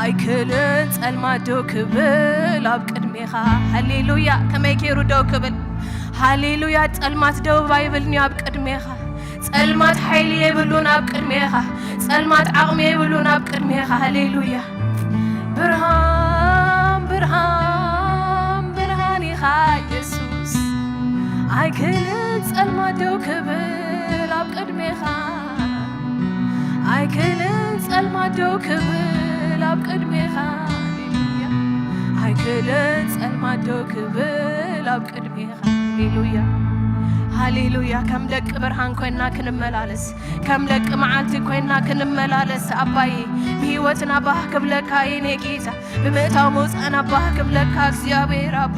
ኣይክልን ጸልማት ደው ክብል ኣብ ቅድሜኻ። ሃሌሉያ። ከመይ ገይሩ ደው ክብል? ሃሌሉያ። ጸልማት ደው ኣይብልን እዩ ኣብ ቅድሜኻ። ጸልማት ሓይሊ የብሉን ኣብ ቅድሜኻ። ጸልማት ዓቕሚ የብሉን ኣብ ቅድሜኻ። ሃሌሉያ። ብርሃን ብርሃን ብርሃን ኢኻ ኢየሱስ፣ ኣይክልን ጸልማት ደው ክብል ኣብ ቅድሜኻ፣ ኣይክልን ጸልማት ደው ክብል ኣብ ቅድሜኻ። ሃሌሉያ። ኣይክልን ጸልማት ደው ክብል ኣብ ቅድሜኻ። ሃሌሉያ። ሃሌሉያ። ከም ደቂ ብርሃን ኮይና ክንመላለስ፣ ከም ደቂ መዓልቲ ኮይና ክንመላለስ ኣባዬ፣ ብህይወትና ባህ ክብለካ የኔ ጌታ፣ ብምእታው ምውፃእና ባህ ክብለካ እግዚኣብሔር ኣቦ።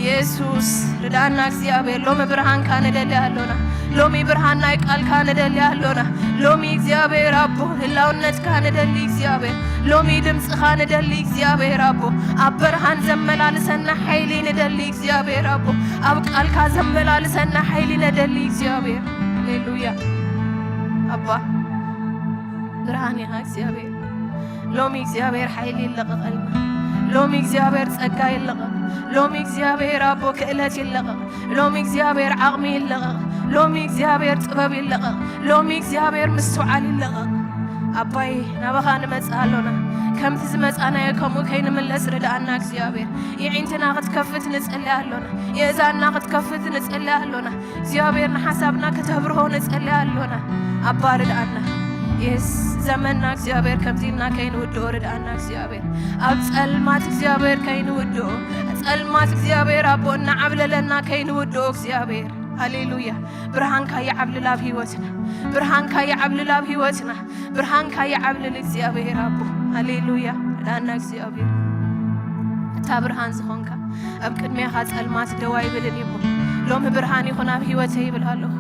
ኢየሱስ ርዳና እግዚኣብሔር። ሎሚ ብርሃንካ ንደሊ ኣሎና። ሎሚ ብርሃን ናይ ቃልካ ንደሊ ኣሎና። ሎሚ እግዚኣብሔር ኣቦ ህላውነትካ ንደሊ እግዚኣብሔር። ሎሚ ድምፅኻ ንደሊ እግዚኣብሔር ኣቦ። ኣብ ብርሃን ዘመላልሰና ሓይሊ ንደሊ እግዚኣብሔር ኣቦ። ኣብ ቃልካ ዘመላልሰና ሓይሊ ንደሊ እግዚኣብሔር። ሃሌሉያ። ኣባ ብርሃን ኢኻ እግዚኣብሔር። ሎሚ እግዚኣብሔር ሓይሊ ይለቐቐልና። ሎሚ እግዚኣብሔር ጸጋ ይለቐቕ። ሎሚ እግዚኣብሔር ኣቦ ክእለት ይለቐቕ። ሎሚ እግዚኣብሔር ዓቕሚ ይለቐቕ። ሎሚ እግዚኣብሔር ጥበብ ይለቐቕ። ሎሚ እግዚኣብሔር ምስትውዓል ይለቐቕ። ኣባይ ናባኻ ንመጽእ ኣሎና። ከምቲ ዝመጻናዮ ከምኡ ከይንምለስ ርድኣና እግዚኣብሔር። የዒንትና ክትከፍት ንጽሊ ኣሎና። የእዛንና ክትከፍት ንጽሊ ኣሎና። እግዚኣብሔር ንሓሳብና ከተብርሆ ንጽሊ ኣሎና። ኣባ ርድኣና። የስ ዘመንና እግዚኣብሔር ከምዚ ኢልና ከይንውድኦ ርድኣና እግዚኣብሔር። ኣብ ጸልማት እግዚኣብሔር ከይንውድኦ። ጸልማት እግዚኣብሔር ኣቦ እናዓብለለና ከይንውድኦ እግዚኣብሔር። ሃሌሉያ። ብርሃንካ ይዓብልል ኣብ ህይወትና። ብርሃንካ ይዓብልል ኣብ ህይወትና። ብርሃንካ ይዓብልል እግዚኣብሔር ኣቦ። ሃሌሉያ። ርድኣና እግዚኣብሔር። እታ ብርሃን ዝኾንካ ኣብ ቅድሜኻ ጸልማት ደው ኣይብልን እዩ እሞ። ሎሚ ብርሃን ይኹን ኣብ ህይወተይ ይብል ኣለኹ።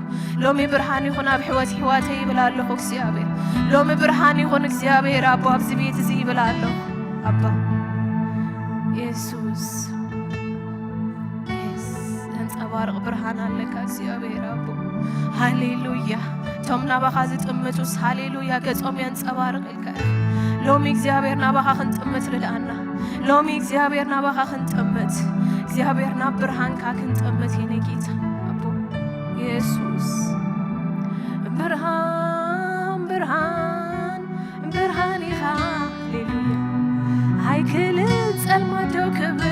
ሎሚ ብርሃን ይኹን ኣብ ህይወት ህይወተይ ይብል ኣለኹ እግዚኣብሔር። ሎሚ ብርሃን ይኹን እግዚኣብሔር ኣቦ ኣብዚ ቤት እዚ ይብል ኣለኹ። ኣባ ኢየሱስ። የስ፣ ዘንጸባርቕ ብርሃን ኣለካ እግዚኣብሔር ኣቦ። ሃሌሉያ። እቶም ናባኻ ዝጥምቱስ ሃሌሉያ ገጾም የንጸባርቕ ኢልካ ኢኻ። ሎሚ እግዚኣብሔር ናባኻ ክንጥምት ርድኣና። ሎሚ እግዚኣብሔር ናባኻ ክንጥምት፣ እግዚኣብሔር ናብ ብርሃንካ ክንጥምት የኔ ጌታ ኣቦ ኢየሱስ። ብርሃን ብርሃን ብርሃን ኢኻ። ሃሌሉያ። ኣይክልን ጸልማት ደው ክብል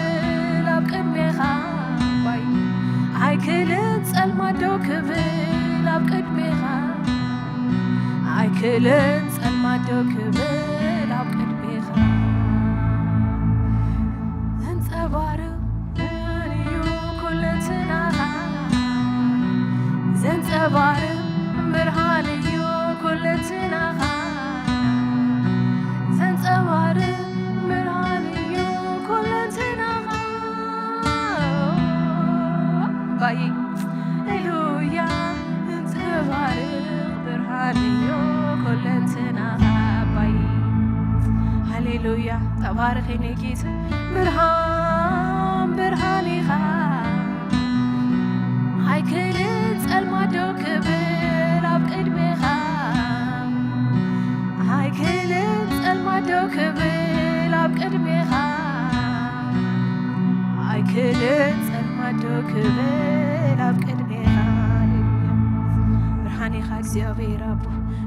ኣብ ቅድሜኻ ኣባይ። ኣይክልን ጸልማት ደው ክብል ኣብ ቅድሜኻ። ኣይክልን ጸልማት ደው ክብል ኣብ ቅድሜኻ። ዘንጸባርቕ ብርሃን እዩ ኩለንትናኻ። ዘንጸባርቕ ብርሃን እዩ ኩለንትናኻ። ዘንጸባርቕ ብርሃን እዩ ኩለንትናኻ። ኣባይ ሃሌሉያ። ዘንጸባርቕ ብርሃን እዩ ኩለንትናኻ ኣባይ። ሃሌሉያ። ተባረኽ የኔ ጌታ። ብርሃን ብርሃን ኢኻ። ኣይክልን ጸልማት ደው ክብል ኣብ ቅድሜኻ። ኣይክልን ጸልማት ደው ክብል ኣብ ቅድሜኻ። ኣይክልን ጸልማት ደው ክብል ኣብ ቅድሜኻ። ሃሌሉያ። ብርሃን ኢኻ እግዚኣብሔር ኣቦ።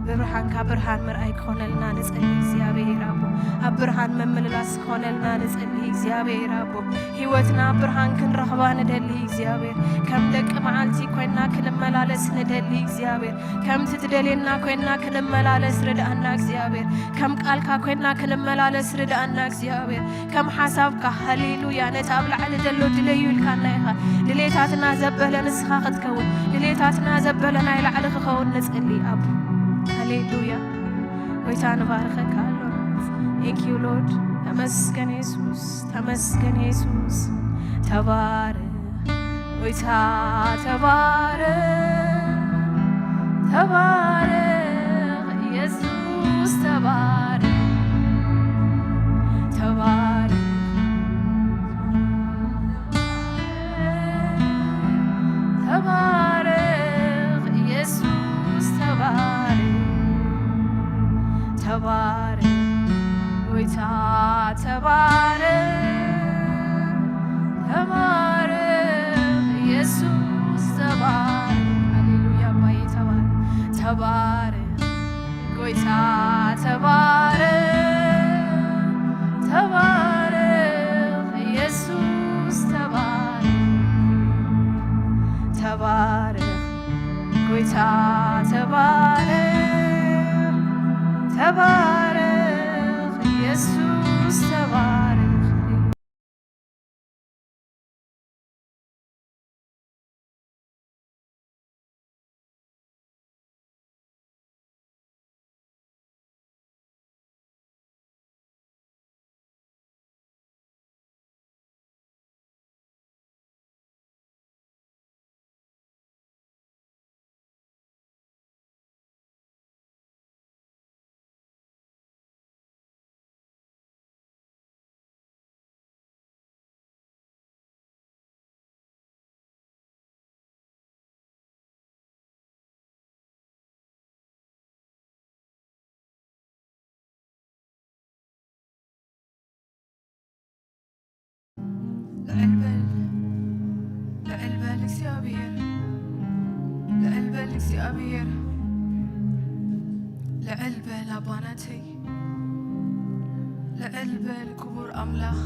ብብርሃንካ ብርሃን ምርኣይ ክኾነልና ንጸሊ እግዚኣብሔር ኣቦ። ኣብ ብርሃን ምምልላስ ክኾነልና ንጸሊ እግዚኣብሔር ኣቦ። ህይወትና ኣብ ብርሃን ክንረኽባ ንደሊ እግዚኣብሔር። ከም ደቂ መዓልቲ ኮይንና ክንመላለስ ንደሊ እግዚኣብሔር። ከምቲ ትደልየና ኮይንና ክንመላለስ ርድኣና እግዚኣብሔር። ከም ቃልካ ኮይንና ክንመላለስ ርድኣና እግዚኣብሔር። ከም ሓሳብካ፣ ሃሌሉያ፣ ነቲ ኣብ ላዕሊ ዘሎ ድለዩ ኢልካና ኢኻ። ድሌታትና ዘበለ ንስኻ ክትከውን፣ ድሌታትና ዘበለ ናይ ላዕሊ ክኸውን ንጽሊ ኣቦ። ሃሌሉያ። ጎይታ ንባርኸካ ኣሎ። Thank you Lord። ተመስገን የሱስ፣ ተመስገን የሱስ። ተባረኽ ጎይታ፣ ተባረኽ፣ ተባረኽ የሱስ፣ ተባረኽ፣ ተባረኽ፣ ተባረኽ የሱስ፣ ተባረኽ፣ ተባረኽ ጎይታ፣ ተባረኽ፣ ተባረኽ የሱስ፣ ተባረኽ። ሃሌሉያ ኣባዬ፣ ተባረኽ፣ ተባረኽ ጎይታ፣ ተባረኽ፣ ተባረኽ የሱስ፣ ተባረኽ፣ ተባረኽ ጎይታ፣ ተባረኽ፣ ተባረኽ የሱስ፣ ተባረኽ። ልዕል በል፣ ልዕል በል እግዚኣብሔር፣ ልዕል በል እግዚኣብሔር፣ ልዕል በል ኣባናተይ፣ ልዕል በል ክቡር ኣምላኽ፣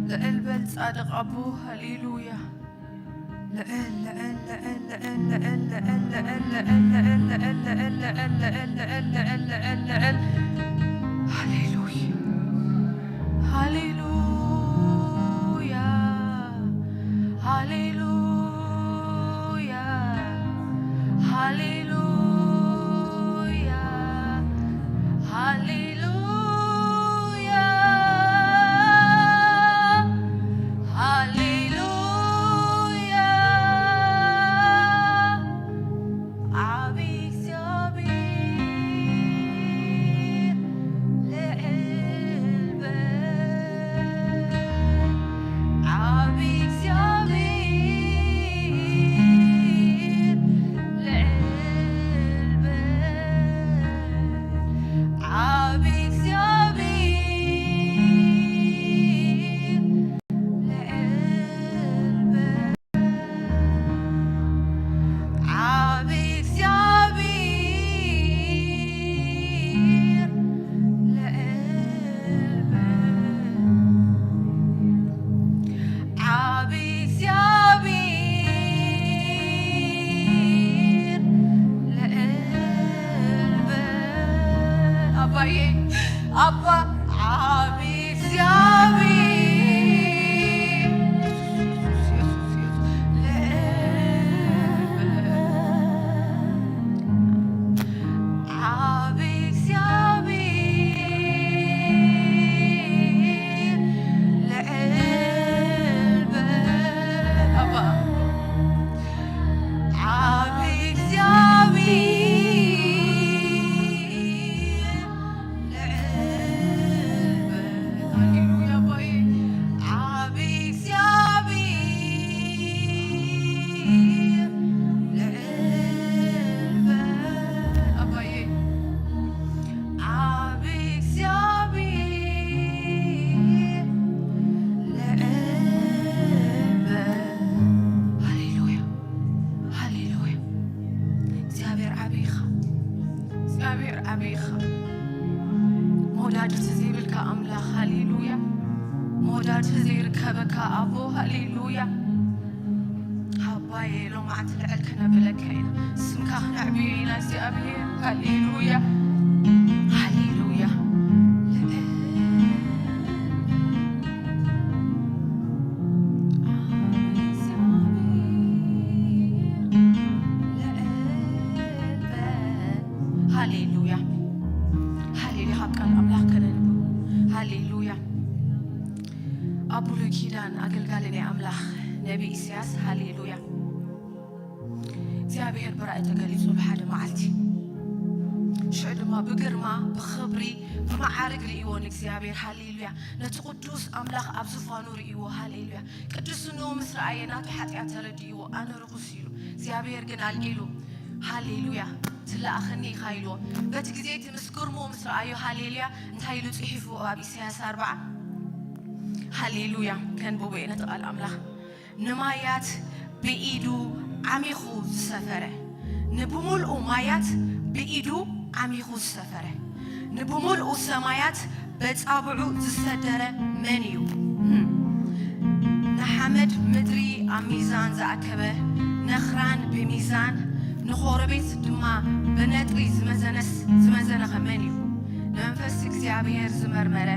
ልዕል በል ጻድቕ ኣቦ። ሃሌሉያ። ልዕል፣ ልዕል፣ ልዕል፣ ልዕል፣ ልዕል፣ ልዕል፣ ልዕል፣ ልዕል፣ ልዕል፣ ልዕል፣ ልዕል፣ ልዕል፣ ልዕል፣ ልዕል፣ ልዕል። ሃሌሉያ። ሃሌሉያ። ሃሌሉያ። ሃሌሉያ። ሃሌሉያ። ሃሌሉያ። ዓቢ እግዚኣብሔር ልዕል በል። ዓቢ እግዚኣብሔር ልዕል በል። ዓቢ እግዚኣብሔር ልዕል በል። ዓቢ እግዚኣብሔር ልዕል በል። ዓቢ እግዚኣብሔር ልዕል በል። ኣባዬ፣ ኣባ፣ ዓቢ እግዚኣብሔር ልዕል በል። ዓቢ እግዚኣብሔር ልዕል በል። ኣባ፣ ዓቢ እግዚኣብሔር ልዕል እግዚኣብሔር ዓብይ ኢኻ። መወዳድርቲ ዘይብልካ ኣምላኽ፣ ሃሌሉያ። መወዳድርቲ ዘይርከበካ ኣቦ፣ ሃሌሉያ። ኣባየ፣ ሎማዓንቲ ልዕል ክነብለካ ኢና። ስምካ ክነዕብዮ ኢና እግዚኣብሔር። ሃሌሉያ። ሃሌሉያ። ሃሌሉያ። ሃሌሉያ። ካብ ቃል ኣምላኽ ከነንብብ። ሃሌሉያ። ኣብ ብሉይ ኪዳን ኣገልጋሊ ናይ ኣምላኽ ነቢ ኢሳያስ፣ ሃሌሉያ፣ እግዚኣብሔር ብራእይ ተገሊጹ ብሓደ መዓልቲ። ሽዑ ድማ ብግርማ፣ ብኽብሪ፣ ብመዓርግ ርእይዎ ንእግዚኣብሔር። ሃሌሉያ። ነቲ ቅዱስ ኣምላኽ ኣብ ዙፋኑ ርእይዎ። ሃሌሉያ። ቅዱስንኡ ምስ ረኣየ ናቱ ሓጢኣት ተረዲእዎ፣ ኣነ ርኹስ ኢሉ። እግዚኣብሔር ግን ኣልዒሉ፣ ሃሌሉያ፣ ትለኣኸኒ ኢኻ ኢልዎ። በቲ ግዜ እቲ ምስ ግርምኡ ምስ ረኣዮ፣ ሃሌሉያ፣ እንታይ ኢሉ ጽሒፉ ኣብ ኢሳያስ ኣርብዓ? ሃሌሉያ። ከንብቦ እየ ነቲ ቃል ኣምላኽ። ንማያት ብኢዱ ዓሚኹ ዝሰፈረ፣ ንብምልኡ ማያት ብኢዱ ዓሚኹ ዝሰፈረ፣ ንብምልኡ ሰማያት በጻብዑ ዝሰደረ መን እዩ? ንሓመድ ምድሪ ኣብ ሚዛን ዝኣከበ፣ ነኽራን ብሚዛን፣ ንኾረቤት ድማ ብነጥሪ ዝመዘነስ-፣ ዝመዘነኸ መን እዩ? ንመንፈስ እግዚኣብሔር ዝመርመረ፣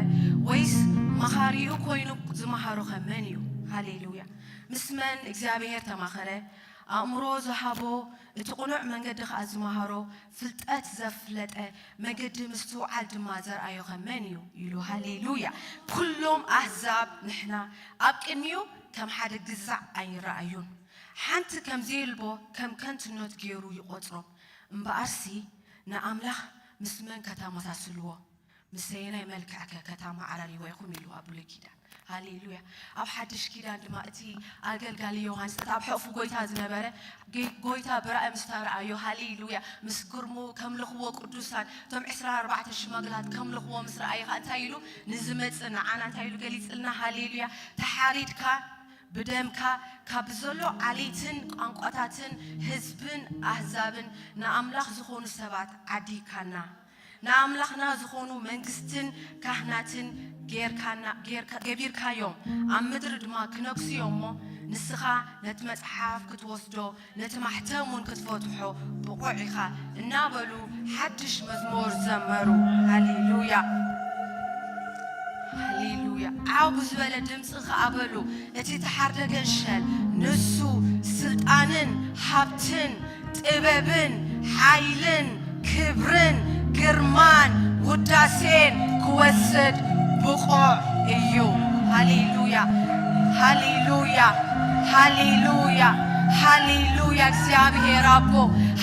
ወይስ መኻሪኡ ኮይኑ ዝመሃሮኸ መን እዩ? ሃሌሉያ። ምስ መን እግዚኣብሔር ተማኸረ? ኣእምሮ ዝሃቦ፣ እቲ ቅኑዕ መንገዲ ኸኣ ዝመሃሮ፣ ፍልጠት ዘፍለጠ፣ መገዲ ምስትውዓል ድማ ዘርኣዮኸ መን እዩ? ኢሉ። ሃሌሉያ። ኩሎም ኣህዛብ ንሕና ኣብ ቅድሚኡ ከም ሓደ ግዛዕ ኣይረኣዩን። ሓንቲ ከም ዘየልቦ ከም ከንቱነት ገይሩ ይቖጽሮም። እምበኣርሲ ንኣምላኽ ምስ መን ከተመሳስልዎ? ምስ ኣየናይ መልክዕከ ከተመዓራርይዎ ኢኹም? ኢሉ ኣብ ብሉይ ኪዳን። ሃሌሉያ። ኣብ ሓድሽ ኪዳን ድማ እቲ ኣገልጋሊ ዮሃንስ፣ እቲ ኣብ ሕቑፉ ጎይታ ዝነበረ፣ ጌ-፣ ጎይታ ብራእይ ምስ ተረኣዮ፣ ሃሌሉያ፣ ምስ ግርሙ ከምልኽዎ ቅዱሳን፣ እቶም ዕስራን ኣርባዕተን ሽማግላት ከምልኽዎ ምስ ረኣየ ኸኣ እንታይ ኢሉ? ንዝመጽእ ንዓና እንታይ ኢሉ ገሊጽልና? ሃሌሉያ። ተሓሪድካ፣ ብደምካ ካብ ዘሎ ዓሌትን ቋንቋታትን ህዝብን ኣህዛብን ንኣምላኽ ዝኾኑ ሰባት ዓዲግካና። ንኣምላኽና ዝኾኑ መንግስትን ካህናትን ጌርካና-፣ ጌርካ-፣ ገቢርካዮም፣ ኣብ ምድሪ ድማ ክነግሱ እዮም እሞ፣ ንስኻ ነቲ መጽሓፍ ክትወስዶ፣ ነቲ ማሕተም እውን ክትፈትሖ ብቑዕ ኢኻ፣ እናበሉ ሓድሽ መዝሙር ዘመሩ። ሃሌሉያ። ሃሌሉያ። ዓው ብዝበለ ድምፂ ኸኣ በሉ፣ እቲ ተሓርደ ገንሸል፣ ንሱ ስልጣንን ሃብትን ጥበብን ሓይልን ክብርን ግርማን ውዳሴን ክወስድ ብቑዕ እዩ። ሃሌሉያ፣ ሃሌሉያ፣ ሃሌሉያ፣ ሃሌሉያ። እግዚኣብሔር ኣቦ፣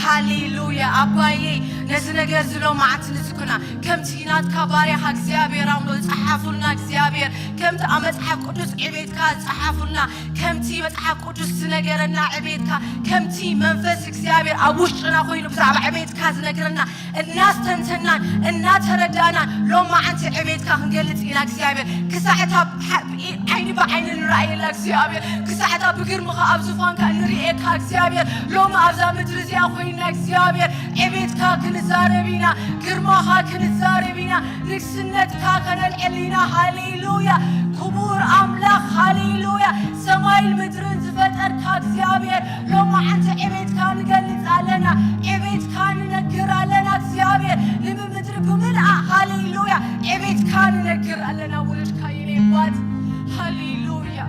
ሃሌሉያ። ኣባዬ፣ ነዚ ነገር እዚ ሎማዓንቲ ንዝኩና፣ ከምቲ ናትካ ባርያኻ እግዚኣብሔር ኣምሎ ዝጸሓፉልና፣ እግዚኣብሔር ከምቲ ኣብ መጽሓፍ ቅዱስ ዕቤትካ ዝጸሓፉልና፣ ከምቲ መጽሓፍ ቅዱስ ዝነገረና ዕቤትካ፣ ከምቲ መንፈስ እግዚኣብሔር ኣብ ውሽጥና ኮይኑ ብዛዕባ ዕቤትካ ዝነግረና፣ እናስተንተናን እናተረዳእናን ሎማዓንቲ ዕቤትካ ክንገልጽ ኢና እግዚኣብሔር። ክሳዕ እታ ብሓ-፣ ብኢ-፣ ዓይኒ ብዓይኒ ንረኣየላ እግዚኣብሔር፣ ክሳዕ እታ ብግርምኻ ኣብ ዙፋንካ እንርእየካ እግዚኣብሔር፣ ሎሚ ኣብዛ ምድሪ እዚኣ ኮይንና እግዚኣብሔር ዕቤትካ ክንዛረብ ኢና፣ ግርማኻ ክንዛረብ ኢና፣ ንግስነትካ ከነልዕል ኢና። ሃሌሉያ። ክቡር ኣምላኽ፣ ሃሌሉያ። ሰማይን ምድርን ዝፈጠርካ እግዚኣብሔር፣ ሎማዓንቲ ዕቤትካ ንገልጽ ኣለና፣ ዕቤትካ ንነግር ኣለና እግዚኣብሔር። ንምምድሪ ብምልኣ፣ ሃሌሉያ፣ ዕቤትካ ንነግር ኣለና። ውሉድካ የኔ ኣባት፣ ሃሌሉያ፣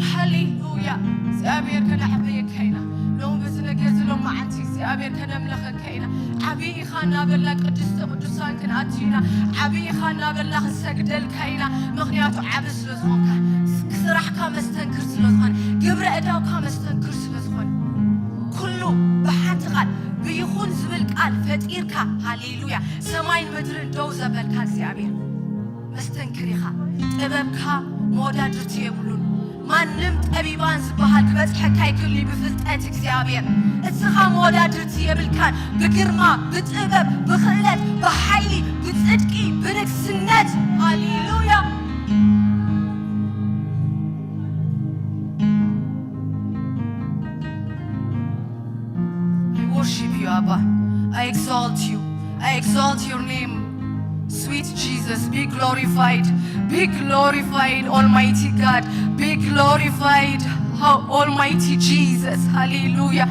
ሃሌሉያ። እግዚኣብሔር ከነዕበየካ ኢና። ሎሚ በዚ ነገር እዚ ሎማዓንቲ እግዚኣብሔር ከነምለኸካ ኢና። ዓብዪ ኢኻ እናበልና ቅድስተ ቅዱሳን ክንኣቱ ኢና። ዓብዪ ኢኻ እናበልና ክንሰግደልካ ኢና። ምኽንያቱ ዓቢ ስለ ዝኾንካ፣ ስራሕካ መስተንክር ስለ ዝኾነ፣ ግብረ እዳውካ መስተንክር ስለ ዝኾነ፣ ኩሉ ብሓንቲ ቃል፣ ብይኹን ዝብል ቃል ፈጢርካ፣ ሃሌሉያ፣ ሰማይን ምድርን ደው ዘበልካ እግዚኣብሔር፣ መስተንክር ኢኻ። ጥበብካ መወዳድርቲ የብሉን። ማንም ጠቢባን ዝበሃል ክበጽሐካ ኣይክእልን'ዩ ብፍልጠት እግዚኣብሔር። እስኻ መወዳድርቲ የብልካን፣ ብግርማ፣ ብጥበብ፣ ብኽእለት፣ ብሓይሊ፣ ብጽድቂ፣ ብንግስነት። ሃሌሉያ። I worship you, ኣባ። I exalt you. I exalt your name. Sweet Jesus, be glorified. Be glorified, Almighty God. Be glorified, Almighty Jesus. Hallelujah.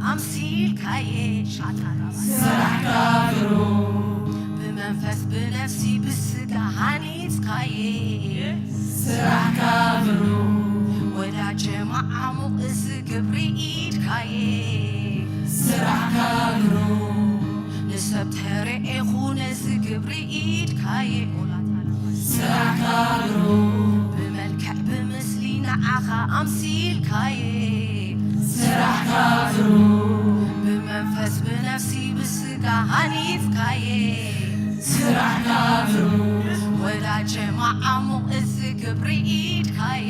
ኣምሲልካየ ሻታራባ ስራሕካ ግሩም። ብመንፈስ ብነፍሲ ብስጋ ሃኒጽካየ ስራሕካ ግሩም። ወዳጀ መዓሙቕ እዚ ግብሪ ኢድካየ ስራሕካ ግሩም። ንሰብ ተረኤኹ ነዚ ግብሪ ኢድካየ ኦላታላ ስራሕካ ግሩም። ብመልክዕ ብምስሊ ንዓኻ ኣምሲልካየ ስራሕካ ግሩም። ብመንፈስ ብነፍሲ ብስጋ ሃኒጽካየ ስራሕካ ግሩም። ወዳጀ መዓሙቕ እዚ ግብሪ ኢድካየ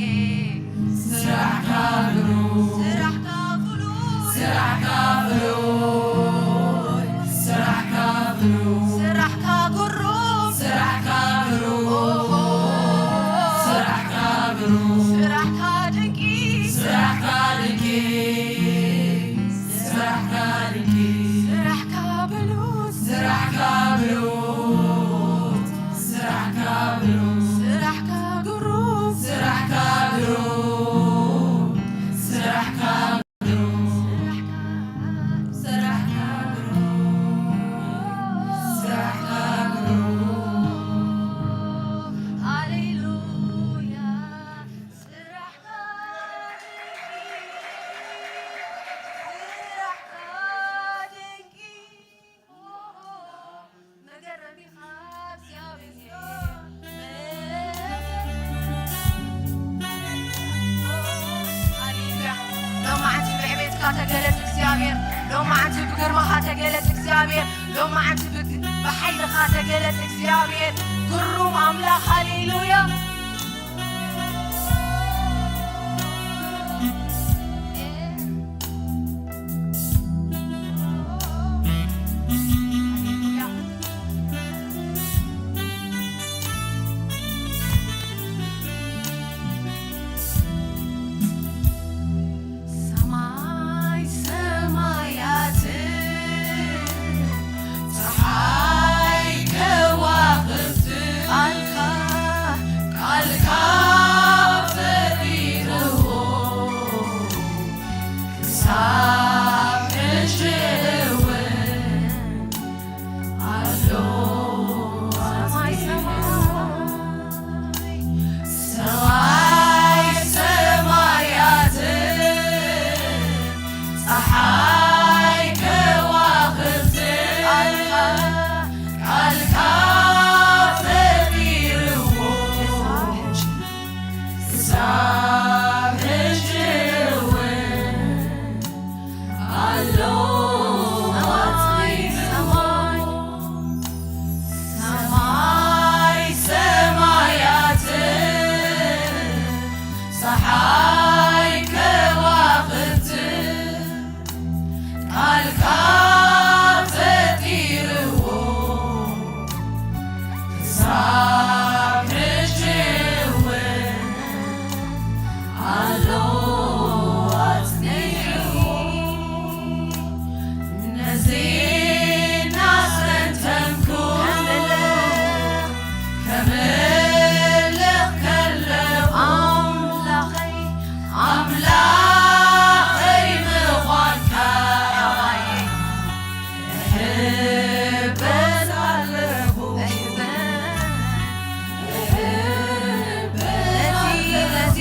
ስራሕካ ግሩም። ስራሕካ ግሩም። ስራሕካ ግሩም። ስራሕካ ግሩም። ስራሕካ ግሩም። ስራሕካ ግሩም። ኦሆ። ስራሕካ ግሩም። ስራሕካ ድንቂ። ስራሕካ ድንቂ። ስራሕካ ድንቂ። ስራሕካ ብሉጽ። ስራሕካ ብሉጽ። ስራሕካ ብሉጽ። ስራሕካ ግሩም። ስራሕካ ግሩም። ስራሕካ ግሩም። ስራሕካ ግሩም። ስራሕካ ግሩም። ሃሌሉያ። ስራሕካ ድንቂ። ስራሕካ ድንቂ። መገረሚኻ እግዚኣብሔር። ሃሌሉያ። ሎማዓንቲ ብዕቤትካ ተገለጽ እግዚኣብሔር። ሎማዓንቲ ብግርማኻ ተገለጽ እግዚኣብሔር። ሎማዓንቲ ብግ-፣ ብሓይልኻ ተገለጽ እግዚኣብሔር። ግሩም ኣምላኽ። ሃሌሉያ። ሰማይ ሰማያት፣ ጸሓይ ከዋኽብት፣ ቃልካ፣ ቃልካ ፈጢርዎ፣ ክሳብ ሕጂ እውን ኣሎ። ሰማይ ሰማይ፣ ሰማይ ሰማያት፣ ጸሓይ ከዋኽብት፣ ቃልካ፣ ቃልካ ፈጢርዎ፣ ክሳብ ሕጂ እውን ኣሎ። ሰማይ ሰማይ፣ ሰማይ ሰማያት፣ ጸሓይ ከዋኽብት፣ ቃልካ ፈጢርዎ፣ ክሳብ ሕጂ እውን ኣሎ ኣጽኒዑ። ነዚ እናስተንተንኩ፣ ከምልኽ፣ ከምልኽ ከለኹ፣ ኣምላኸይ፣ ኣምላኸይ ምዃንካ እሕበን ኣለኹ። እሕበን፣ እሕበን ነዚ፣ ኣለኹ። ነዚ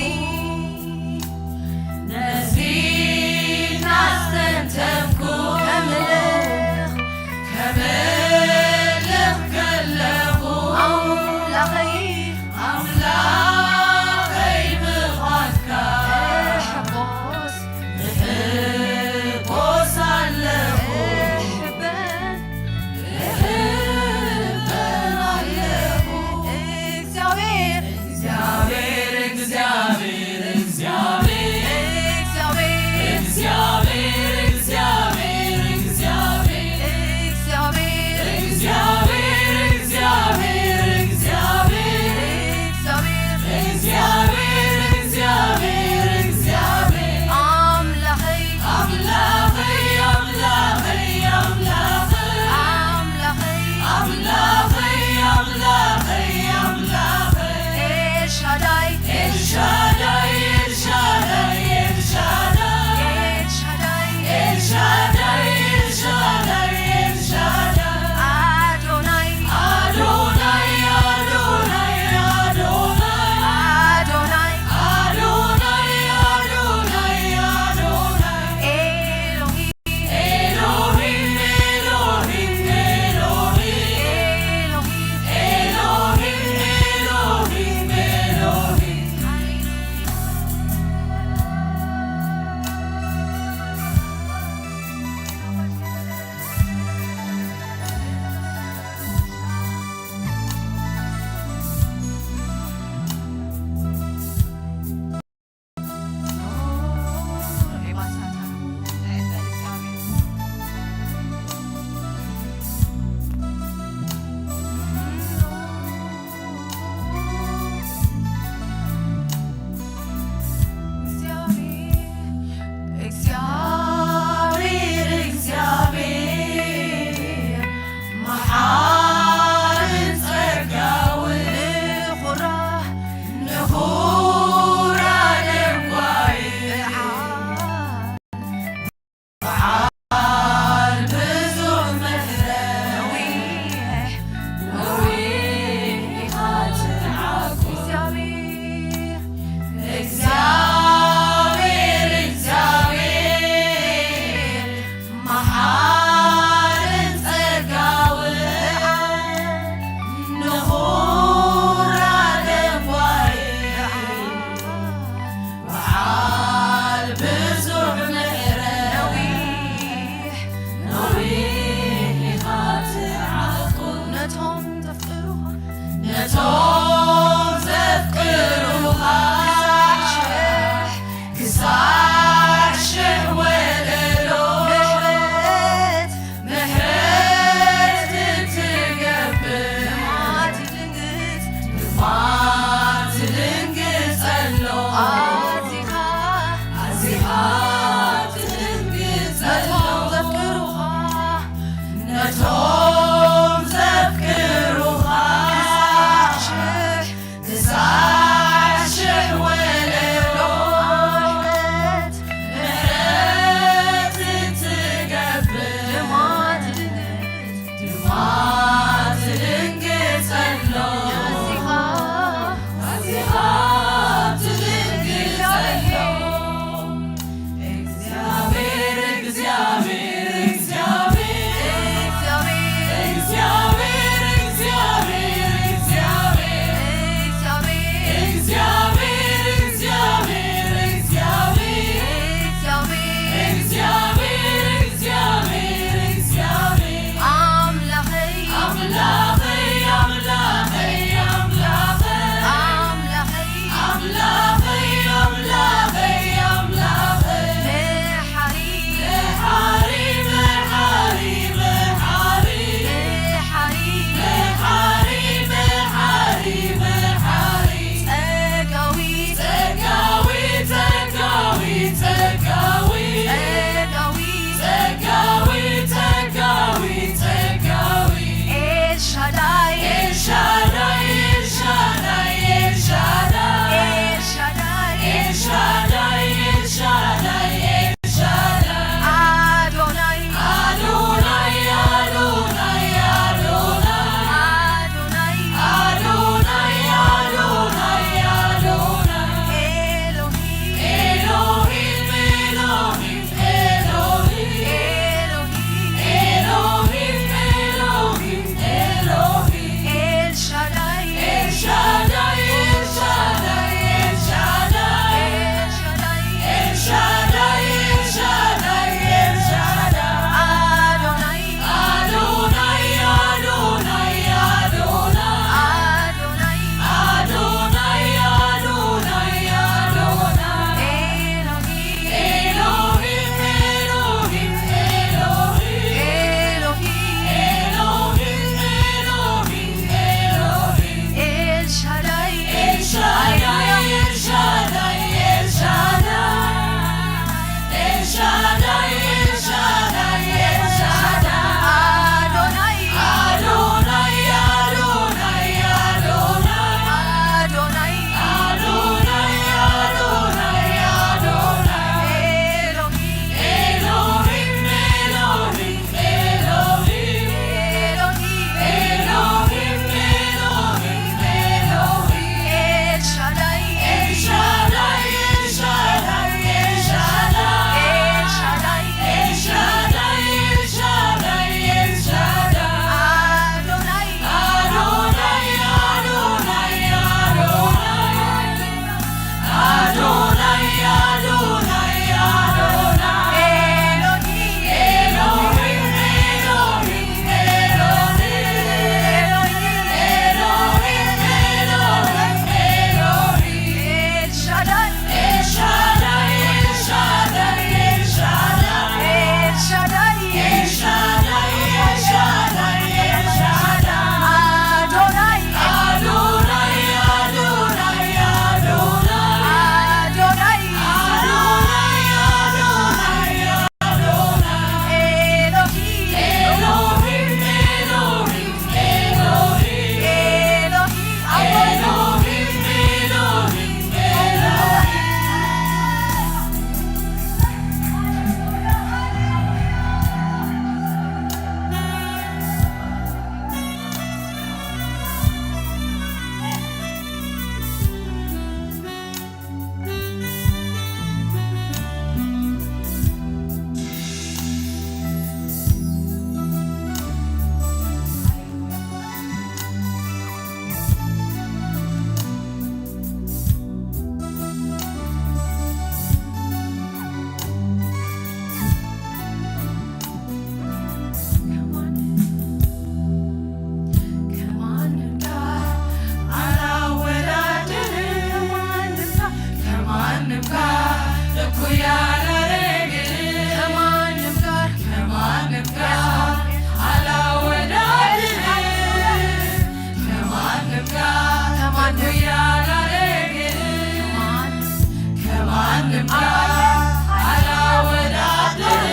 አላወዳድርም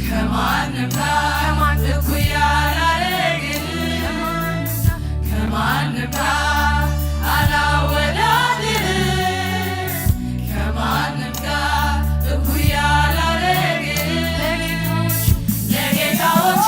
ከማንም ጋር እኩያ አላረግም ከማንም ጋር አላወዳድርም ከማንም ጋር እኩያ አላረግም ለጌታዎቹ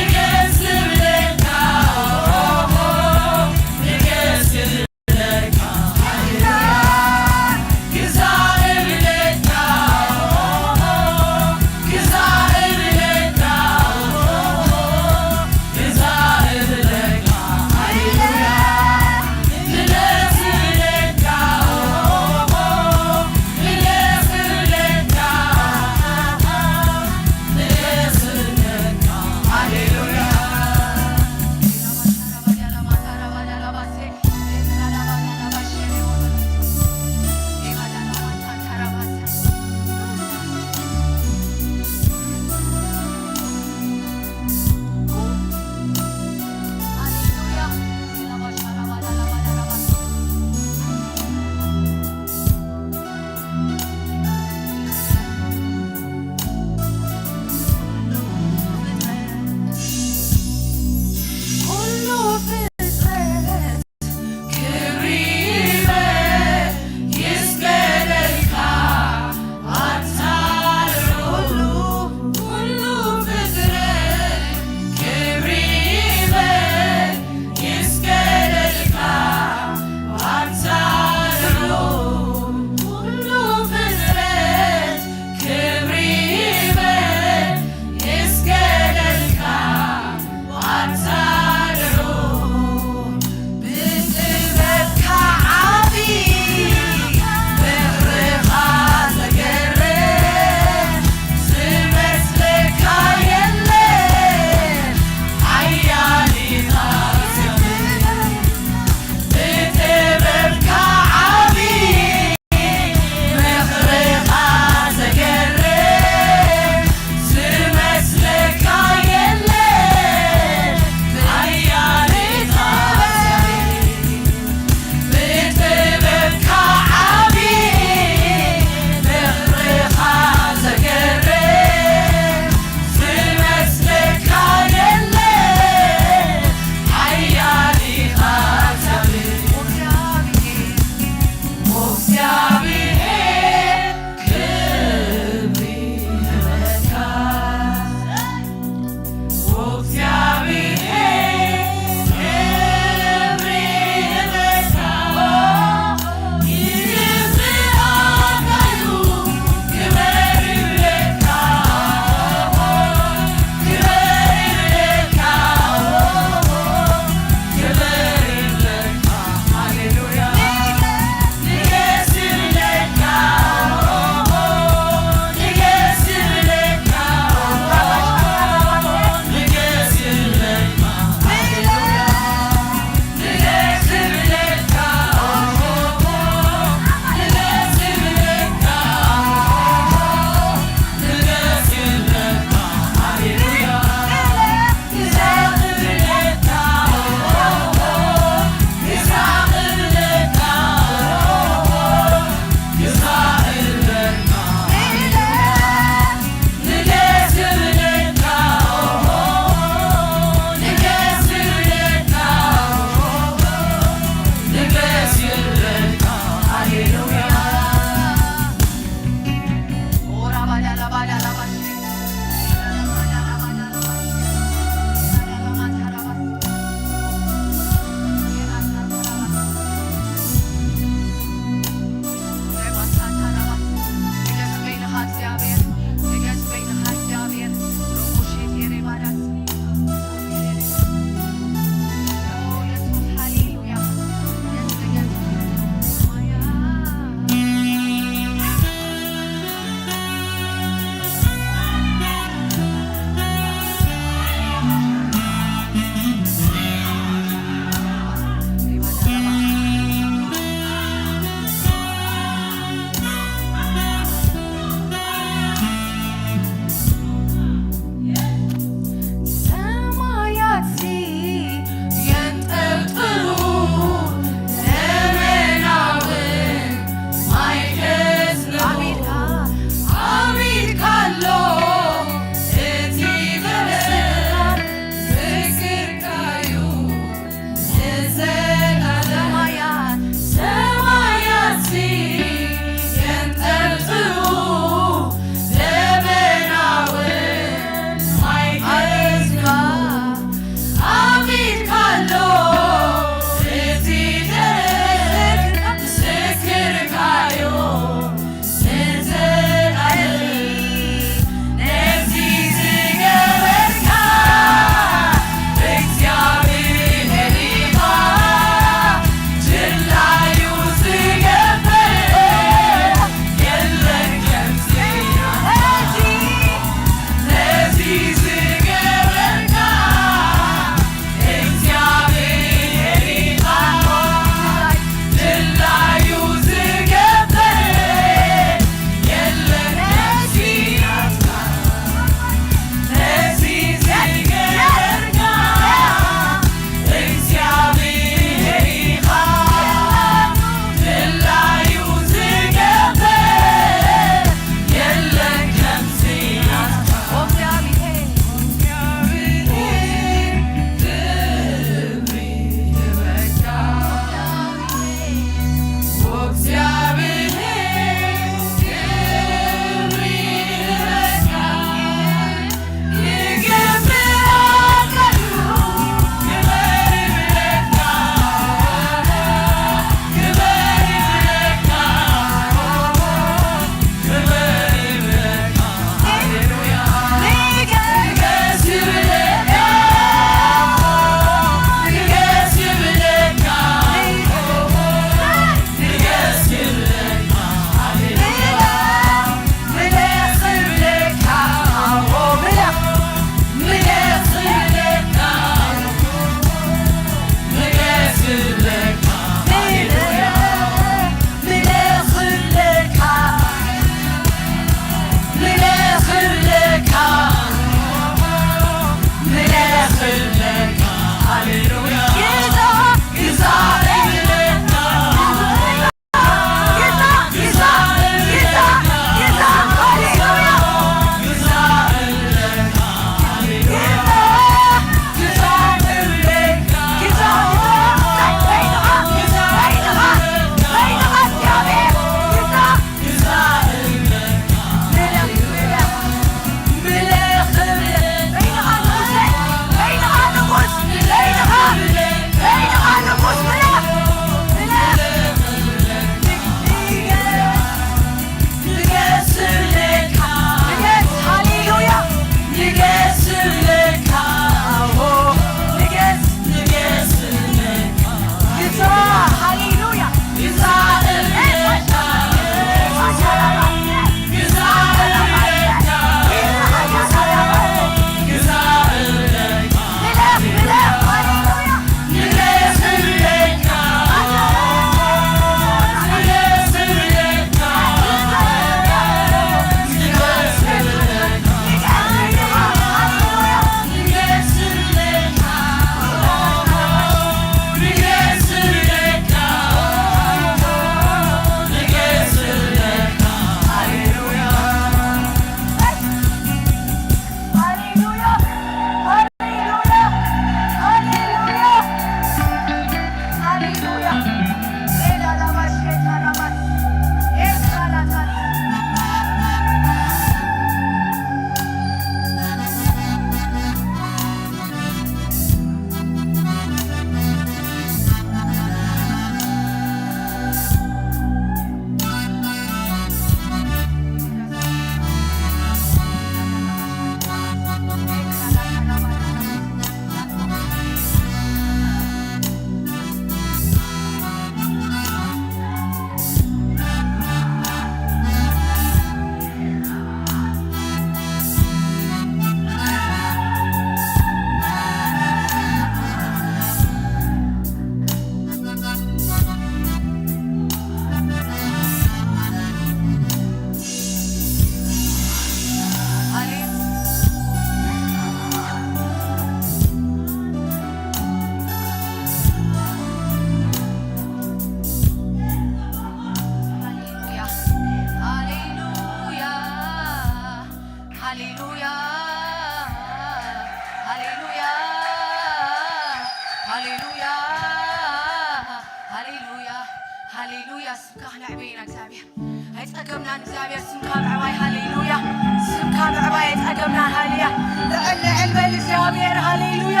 ኣደምና ሃልያ ልዕል ልዕል በል እግዚኣብሔር። ሃሌሉያ።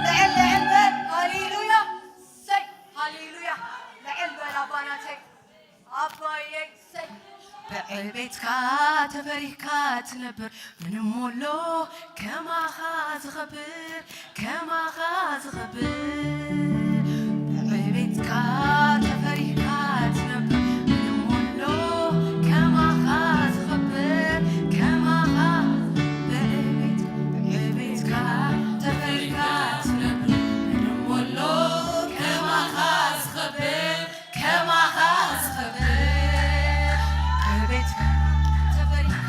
ልዕል ልዕል በል። ሃሌሉያ። ሰይ። ሃሌሉያ። ልዕል በል ኣባናተይ። ኣባየይ። ሰይ። ብዕቤትካ ተፈሪህካ ትነብር፣ ምንም ሞሎ ከማኻ ዝኸብር፣ ከማኻ ዝኸብር። ብዕቤትካ ተፈሪህካ ትነብር፣ ምንም ሞሎ ከማኻ ዝኸብር፣ ከማኻ ብዕቤት-፣ ብዕቤትካ ተፈሪህካ ትነብር፣ ምንም ሞሎ ከማኻ ዝኸብር፣ ከማኻ ዝኸብር። ብዕቤትካ ተፈሪህካ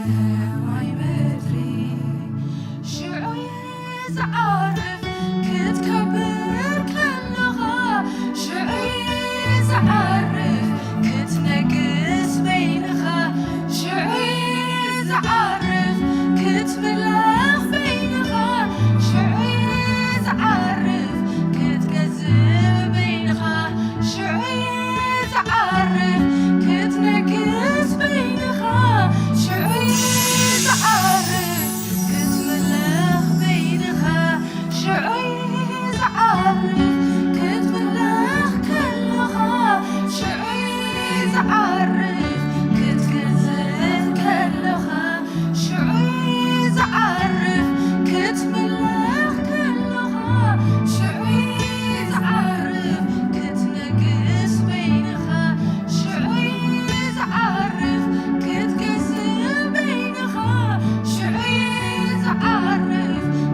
ሰማይ ምድሪ ሽዑ እዩ ዝዓርፍ፣ ክትከብር ከለኻ ሽዑ እዩ ዝዓርፍ፣ ክትነግስ በይንኻ ሽዑ እዩ ዝዓርፍ፣ ክትምለኽ በይንኻ ሽዑ እዩ ዝዓርፍ፣ ክትገዝእ በይንኻ ሽዑ እዩ ዝዓርፍ፣ ክትነግስ በይንኻ ሽዑ እዩ ዝዓርፍ፣ ክትምለኽ በይንኻ ሽዑ እዩ ዝዓርፍ፣ ክትምለኽ ከለኻ ሽዑ እዩ ዝዓርፍ፣ ክትገዝእ ከለኻ ሽዑ እዩ ዝዓርፍ፣ ክትምለኽ ከለኻ ሽዑ እዩ ዝዓርፍ፣ ክትነግስ በይንኻ ሽዑ እዩ ዝዓርፍ፣ ክትገዝእ በይንኻ ሽዑ እዩ ዝዓርፍ፣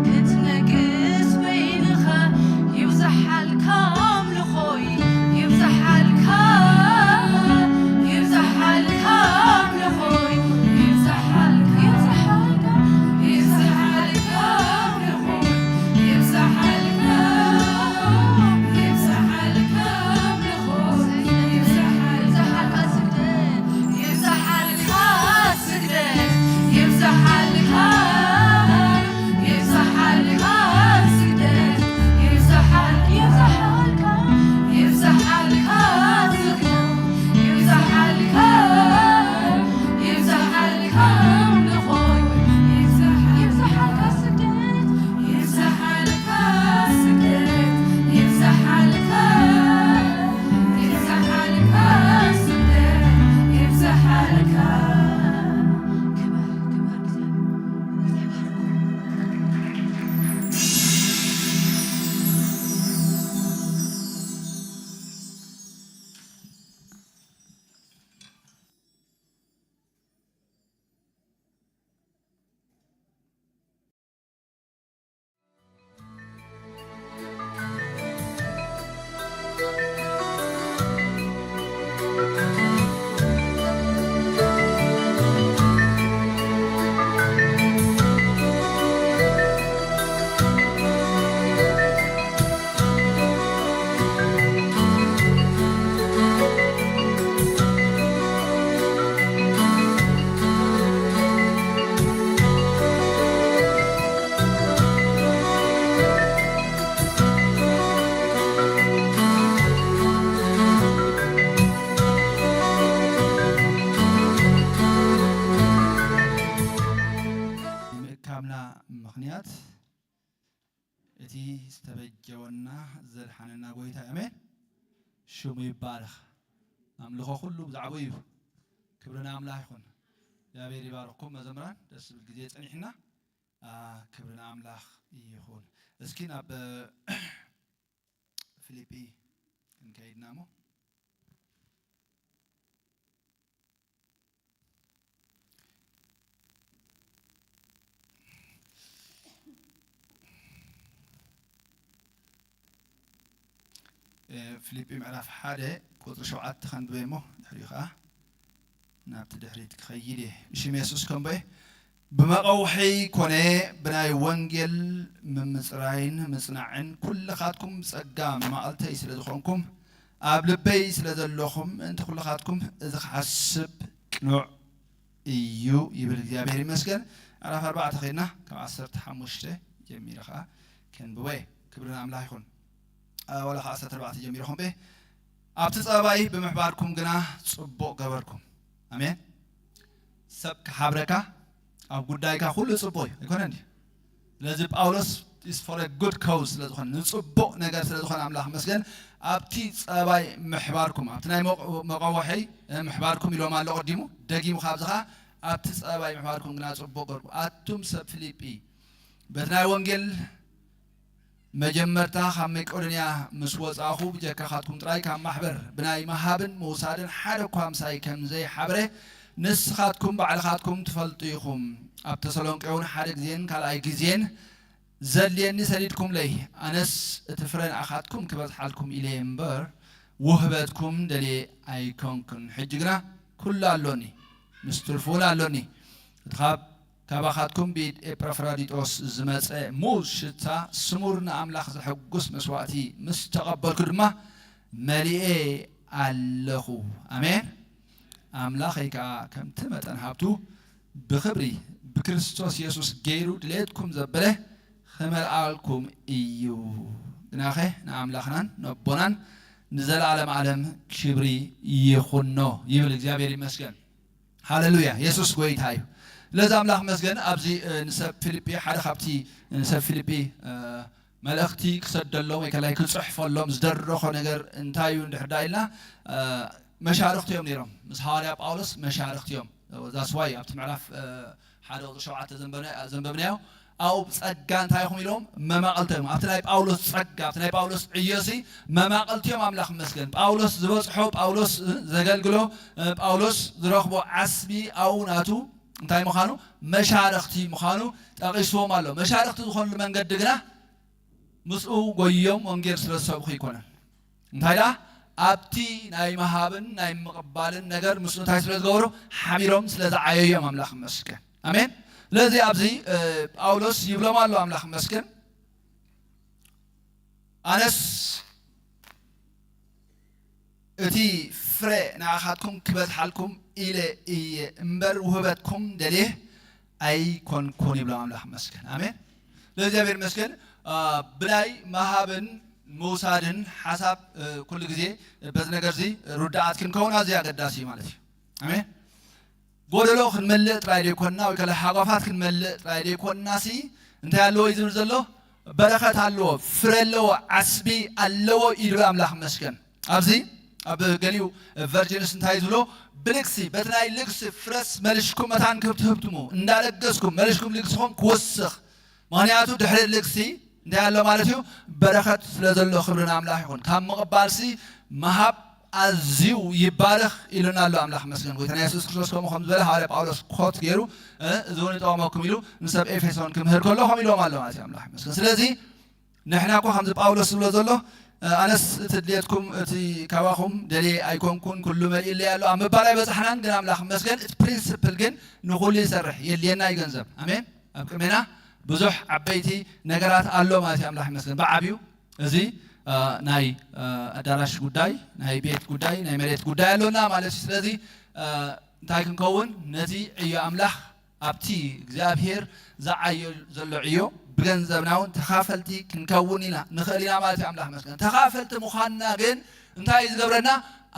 ክትነግስ በይንኻ ይብዝሓልካ ኣምልኾይ፣ ይብዝሓልካ፣ ይብዝሓልካ ኣምልኾይ፣ ይብዝሓልካ፣ ይብዝሓልካ፣ ይብዝሓልካ ኣምልኾይ፣ ይብዝሓልካ፣ ይብዝሓልካ ኣምልኾይ፣ ይብዝሓልካ ስግደት፣ ይብዝሓልካ ስግደት፣ ይብዝሓልካ፣ ይብዝሓልካ ስግደት፣ ይብዝሓል-፣ ይብዝሓልካ፣ ይብዝሓልካ ስግደት፣ ይብዝሓልካ፣ ይብዝሓልካ ኣምልኾ፣ ይብዝሓልካ ስግደት፣ ይብዝሓልካ ስግደት፣ ይብዝሓልካ፣ ይብዝሓልካ ስግደት፣ ይብዝሓልካ። ክብር፣ ክብር እግዚኣብሔር። ምእካብና ምኽንያት እቲ ዝተበጀወና ዘድሓነና ጎይታ፣ ኣሜን፣ ሽሙ ይባረኽ። ኣምልኾ ኩሉ ብዛዕባኡ እዩ። ክብሪ ንኣምላኽ ይኹን። እግዚኣብሔር ይባርኽኩም መዘምራን፣ ደስ ዝብል ግዜ ጸኒሕና። ኣ፣ ክብሪ ንኣምላኽ ይኹን። እስኪ ናብ ፊልጲ ክንከይድና እሞ፣ እ፣ ፊልጲ ምዕራፍ ሓደ ቁጽሪ ሸውዓተ ከንብበ እሞ፣ ድሕሪኡ ኸኣ ናብቲ ድሕሪት ክኸይድ እየ። ብሽም የሱስ ከንብበ። ብመቐውሒ ኮነ ብናይ ወንጌል ምምጽራይን ምጽናዕን ኩልኻትኩም ጸጋ መማቕልተይ ስለ ዝኾንኩም፣ ኣብ ልበይ ስለ ዘለኹም፣ ምእንቲ ኩልኻትኩም እዚ ክሓስብ ቅኑዕ እዩ ይብል። እግዚኣብሔር ይመስገን። ምዕራፍ ኣርባዕተ ኸይድና ካብ ዓሰርተ ሓሙሽተ ጀሚረ ኸዓ ከንብቦ እየ። ክብሪ ንኣምላኽ ይኹን። ኣ፣ ዋላ ኸዓ ዓሰርተ ኣርባዕተ ጀሚረ ኸንብበ። ኣብቲ ጸባይ ብምሕባርኩም ግና ጽቡቕ ገበርኩም። ኣሜን። ሰብ ክሓብረካ ኣብ ጉዳይካ ኩሉ ጽቡቕ እዩ፣ ኣይኮነን ድዩ? ስለዚ ጳውሎስ is for a good cause ስለ ዝኾነ፣ ንጽቡቕ ነገር ስለ ዝኾነ ኣምላኽ መስገን። ኣብቲ ጸባይ ምሕባርኩም፣ ኣብቲ ናይ መቕ-፣ መቐወሒ፣ እ፣ ምሕባርኩም ኢሎም ኣሎ ቀዲሙ፣ ደጊሙ ካብዚ ኸዓ ኣብቲ ጸባይ ምሕባርኩም ግና ጽቡቕ ገርኩም። ኣቱም ሰብ ፊልጲ፣ በቲ ናይ ወንጌል መጀመርታ ካብ መቄዶንያ ምስ ወጻእኹ፣ ብጀካኻትኩም ጥራይ ካብ ማሕበር ብናይ ምሃብን ምውሳድን ሓደ እኳ ምሳይ ከም ዘይሓብረ ንስኻትኩም ባዕልኻትኩም ትፈልጡ ኢኹም። ኣብ ተሰሎንቄ እውን ሓደ ግዜን ካልኣይ ግዜን ዘድልየኒ ሰዲድኩምለይ፣ ኣነስ እቲ ፍረ ንኣኻትኩም ክበዝሓልኩም ኢለ እየ እምበር፣ ውህበትኩም ደልየ ኣይኮንኩን። ሕጂ ግና ኩሉ ኣሎኒ፣ ምስ ትርፉ እውን ኣሎኒ። እቲ ካብ ካባኻትኩም ብኢድ ኤጳፍራዲጦስ ዝመጸ ሙዝ ሽታ ስሙር ንኣምላኽ ዘሐጉስ መስዋእቲ ምስ ተቐበልኩ ድማ መሊኤ ኣለኹ። ኣሜን። ኣምላኸይ ከኣ ከምቲ መጠን ሃብቱ ብኽብሪ ብክርስቶስ የሱስ ገይሩ ድሌትኩም ዘበለ ክመልኣልኩም እዩ። ግናኸ ንኣምላኽናን ነቦናን ንዘለዓለም ዓለም ክብሪ ይኹኖ ይብል። እግዚኣብሔር ይመስገን። ሃሌሉያ። የሱስ ጎይታ እዩ። ስለዚ ኣምላኽ መስገን። ኣብዚ ንሰብ ፊልጲ ሓደ ካብቲ ንሰብ ፊልጲ መልእኽቲ ክሰደሎም ወይ ከላይ ክፅሕፈሎም ዝደረኾ ነገር እንታይ እዩ እንድሕር ዳ ኢልና መሻርኽቲ እዮም ነይሮም። ምስ ሃዋርያ ጳውሎስ መሻርኽቲ እዮም። ዛስዋይ ኣብቲ ምዕራፍ ሓደ ቁፅሪ ሸውዓተ ዘንበብናዮ ኣብኡ ብፀጋ እንታይ ኢኹም ኢሎም መማቐልቲ እዮም። ኣብቲ ናይ ጳውሎስ ፀጋ ኣብቲ ናይ ጳውሎስ ዕዮሲ መማቐልቲ እዮም። ኣምላኽ መስገን። ጳውሎስ ዝበፅሖ ጳውሎስ ዘገልግሎ ጳውሎስ ዝረኽቦ ዓስቢ ኣብኡ ናቱ እንታይ ምዃኑ መሻርኽቲ ምዃኑ ጠቒስዎም ኣሎ። መሻርኽቲ ዝኾንሉ መንገዲ ግና ምስኡ ጎዮም ወንጌል ስለ ዝሰብኹ ኣይኮነን። እንታይ ደኣ ኣብቲ ናይ ምሃብን ናይ ምቕባልን ነገር ምስኡ እንታይ ስለ ዝገበሩ ሓቢሮም ስለ ዝዓየዩ እዮም። ኣምላኽ ይመስገን። ኣሜን። ስለዚ ኣብዚ ጳውሎስ ይብሎም ኣሎ ኣምላኽ ይመስገን። ኣነስ እቲ ፍረ ንኣኻትኩም ክበዝሓልኩም ኢለ እየ እምበር ውህበትኩም ደልየ ኣይኮንኩን ይብሎም። ኣምላኽ ይመስገን። ኣሜን። ለእግዚኣብሔር ይመስገን። ብናይ ምሃብን ምውሳድን ሓሳብ ኩሉ ግዜ በዚ ነገር እዚ ርዳኣት ክንከውን ኣዝዩ ኣገዳሲ እዩ ማለት እዩ። ኣሜን። ጎደሎ ክንመልእ ጥራይ ዘይኮንና ወይ ከለ ሓቋፋት ክንመልእ ጥራይ ዘይኮንና ሲ እንታይ ኣለዎ እዩ ዝብል ዘሎ? በረኸት ኣለዎ፣ ፍረ ኣለዎ፣ ዓስቢ ኣለዎ እዩ ዝብል ኣምላኽ ይመስገን። ኣብዚ ኣብ ገሊኡ ቨርጅንስ እንታይ ዝብሎ ብልግሲ በቲ ናይ ልግሲ ፍረስ መልሽኩም መታን ክብትህብትሙ እንዳለገስኩም መልሽኩም ልግስኹም ክወስኽ። ምኽንያቱ ድሕሪ ልግሲ እንታይ ኣሎ ማለት እዩ? በረኸት ስለ ዘሎ ክብሪ ንኣምላኽ ይኹን። ካብ ምቕባልሲ ምሃብ ኣዝዩ ይባረኽ ኢሉና ኣሎ ኣምላኽ መስገን። ጎይታና የሱስ ክርስቶስ ከምኡ ከም ዝበለ ሃዋርያ ጳውሎስ ኮት ገይሩ እዚ እውን ይጠቕመኩም ኢሉ ንሰብ ኤፌሶን ክምህር ከሎ ከም ኢሎም ኣሎ ማለት እዩ ኣምላኽ መስገን። ስለዚ ንሕና እኮ ከምዚ ጳውሎስ ዝብሎ ዘሎ ኣነስ እቲ ድሌትኩም እቲ ካባኹም ደልየ ኣይኮንኩን ኩሉ መሊእለይ ኣሎ ኣብ ምባል ኣይበፃሕናን። ግን ኣምላኽ መስገን እቲ ፕሪንስፕል ግን ንኹሉ ይሰርሕ። የድልየና እዩ ገንዘብ። ኣሜን። ኣብ ቅድሜና ብዙሕ ዓበይቲ ነገራት ኣሎ ማለት እዩ። ኣምላኽ ይመስገን። ብዓብዩ እዚ ናይ ኣዳራሽ ጉዳይ፣ ናይ ቤት ጉዳይ፣ ናይ መሬት ጉዳይ ኣሎና ማለት እዩ። ስለዚ እንታይ ክንከውን ነቲ ዕዮ ኣምላኽ ኣብቲ እግዚኣብሔር ዝዓዮ ዘሎ ዕዮ ብገንዘብና እውን ተኻፈልቲ ክንከውን ኢና ንኽእል ኢና ማለት እዩ። ኣምላኽ መስገን። ተኻፈልቲ ምዃንና ግን እንታይ እዩ ዝገብረና?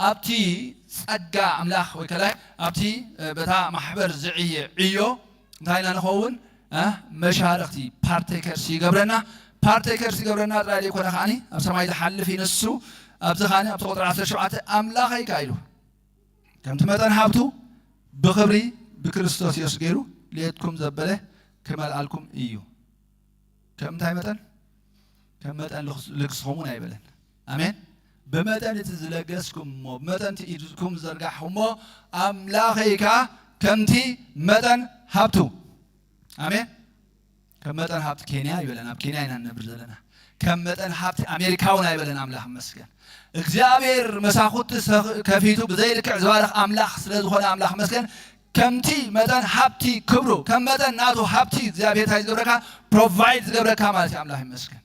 ኣብቲ ጸጋ ኣምላኽ ወይ ከላይ ኣብቲ በታ ማሕበር ዝዕየ ዕዮ እንታይ ኢና ንኸውን? መሻርኽቲ ፓርቴከርስ ይገብረና። ፓርቴከርስ ይገብረና ጥራይ ዘይኮነ ከዓኒ ኣብ ሰማይ ዝሓልፍ እዩ ንሱ። ኣብዚ ከዓኒ ኣብቲ ቁጥሪ ዓሰርተ ሸውዓተ ኣምላኸይ ከኣ ኢሉ ከምቲ መጠን ሃብቱ ብኽብሪ ብክርስቶስ የሱስ ገይሩ ድሌትኩም ዘበለ ክመልኣልኩም እዩ። ከም እንታይ መጠን? ከም መጠን ልግስኹም እውን ኣይበለን። ኣሜን። ብመጠን እቲ ዝለገስኩም እሞ ብመጠን እቲ ኢድኩም ዝዘርጋሕኹም እሞ ኣምላኸይ ከኣ ከምቲ መጠን ሃብቱ። ኣሜን። ከም መጠን ሃብቲ ኬንያ ኣይበለን። ኣብ ኬንያ ኢና ንነብር ዘለና። ከም መጠን ሃብቲ ኣሜሪካ እውን ኣይበለን። ኣምላኽ ይመስገን። እግዚኣብሔር መሳኹቲ ከፊቱ ብዘይልክዕ ዝባርኽ ኣምላኽ ስለ ዝኾነ ኣምላኽ ይመስገን። ከምቲ መጠን ሃብቲ ክብሩ ከም መጠን ናቱ ሃብቲ እግዚኣብሔር እንታይ ዝገብረካ ፕሮቫይድ ዝገብረካ ማለት እዩ። ኣምላኽ ይመስገን።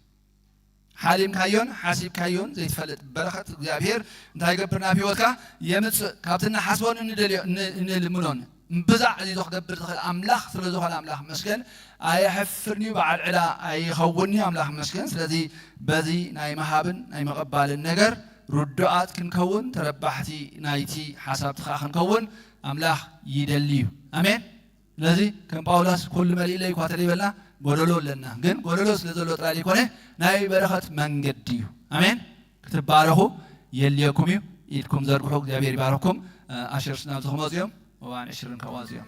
ሓሊምካዮን ሓሲብካዮን ዘይትፈልጥ በረኸት እግዚኣብሔር እንታይ ይገብር ናብ ህይወትካ የምፅእ። ካብቲ እንሓስቦን እንደልዮ እንልምኖን እምብዛ ዕዚዞ ክገብር ዝኽእል ኣምላኽ ስለ ዝኾነ ኣምላኽ መስገን ኣየሕፍርን እዩ። በዓል ዕዳ ኣይኸውን እዩ ኣምላኽ መስገን። ስለዚ በዚ ናይ ምሃብን ናይ ምቕባልን ነገር ርዱኣት ክንከውን ተረባሕቲ ናይቲ ሓሳብቲ ከዓ ክንከውን ኣምላኽ ይደሊ እዩ። ኣሜን። ስለዚ ከም ጳውሎስ ኩሉ መሊእለይ እኳ ተደይበልና ጎደሎ ኣለና። ግን ጎደሎ ስለ ዘሎ ጥራይ ዘይኮነ ናይ በረኸት መንገዲ እዩ። ኣሜን። ክትባረኹ የድልየኩም እዩ። ኢድኩም ዘርግሑ። እግዚኣብሔር ይባረኩም። ኣሸርስ ናብዚ ክመፁ እዮም። እዋን ዕሽርን ከዋፁ እዮም።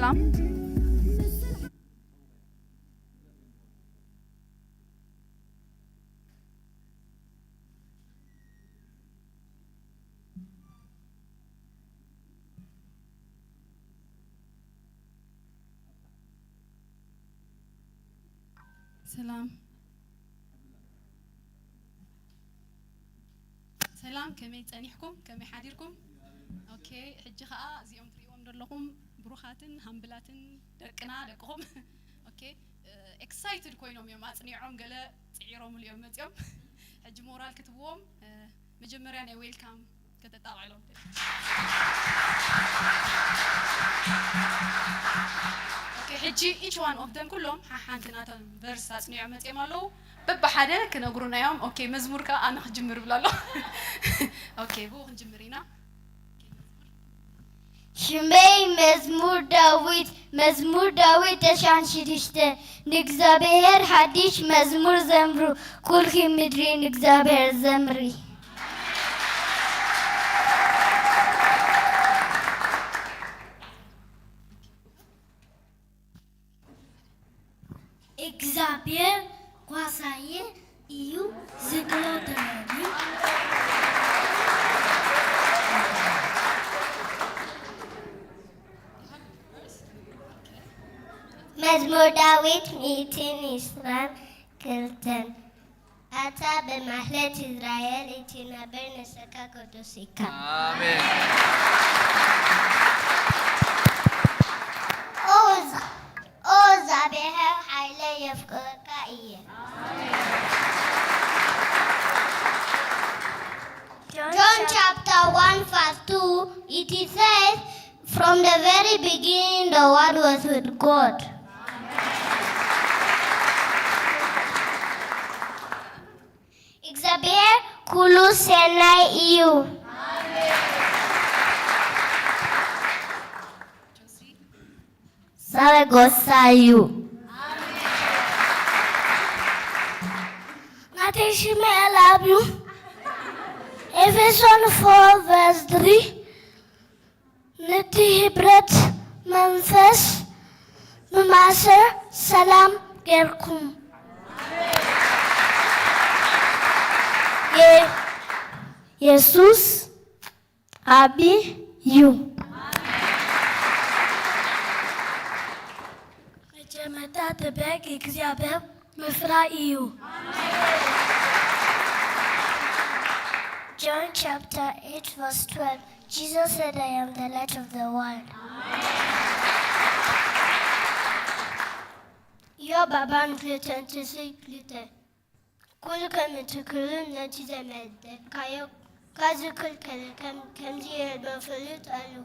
ሰላም። ሰላም። ሰላም፣ ከመይ ጸኒሕኩም? ከመይ ሓዲርኩም? ኦኬ፣ ሕጂ ኸኣ እዚኦም ትርእይዎም ዘለኹም ብሩኻትን ሃምብላትን ደቅና፣ ደቅኹም። ኦኬ፣ ኤክሳይትድ ኮይኖም እዮም፣ ኣጽኒዖም ገለ ጽዒሮምሉ እዮም መጺኦም። ሕጂ ሞራል ክትብዎም፣ እ፣ መጀመርያ ናይ ዌልካም ከተጣቕዕሎም። ኦኬ፣ ሕጂ each one of them፣ ኩሎም ሓሓንቲ ናቶም ቨርስ ኣጽኒዖም መጺኦም ኣለዉ። በብሓደ ክነግሩና እዮም። ኦኬ፣ መዝሙር ከኣ ኣነ ክጅምር እብል ኣለኹ። ኦኬ፣ ብኡ ክንጅምር ኢና። ሽመይ መዝሙር ዳዊት፣ መዝሙር ዳዊት ተስዓን ሽዱሽተ። ንእግዚኣብሔር ሓድሽ መዝሙር ዘምሩ፣ ኩልኺ ምድሪ ንእግዚኣብሔር ዘምሪ። እግዚኣብሔር ጓሳየ እዩ፣ ዝግሎ ደለኒ። መዝሙር ዳዊት ሚእትን ዕስራን ክልተን። ኣታ ብማህሌት እስራኤል እትነብር ንስኻ ቅዱስ ኢኻ። ኣሜን። ኦ እዛ-፣ ኦ እግዚኣብሔር ሓይለይ የፍቅረካ እየ። John chapter one verse two, it says, "From the very beginning the Word was with God." እግዚኣብሔር ኩሉ ሰናይ እዩ። ሳረ ጎሳ እዩ። ናተይ ሽመ ኣልኣብ እዩ። ኤፌሶን ፎር ቨርስ ትሪ፣ ነቲ ህብረት መንፈስ ብማእሰር ሰላም ጌርኩም። የ-፣ የሱስ ዓቢ እዩ። መጀመርታ ጥበቅ እግዚኣብሔር ምፍራይ እዩ። John chapter eight verse twelve, Jesus said, "I am the light of the world." ዮብ ኣርባን ክልተን ትስይ ክልተ። ኩሉ ከም እትክሉ ነቲ ዘመደብካዮ ካዝክል ከለ ከም-፣ ከምዚ የልቦ ፍሉጥ ኣለኹ።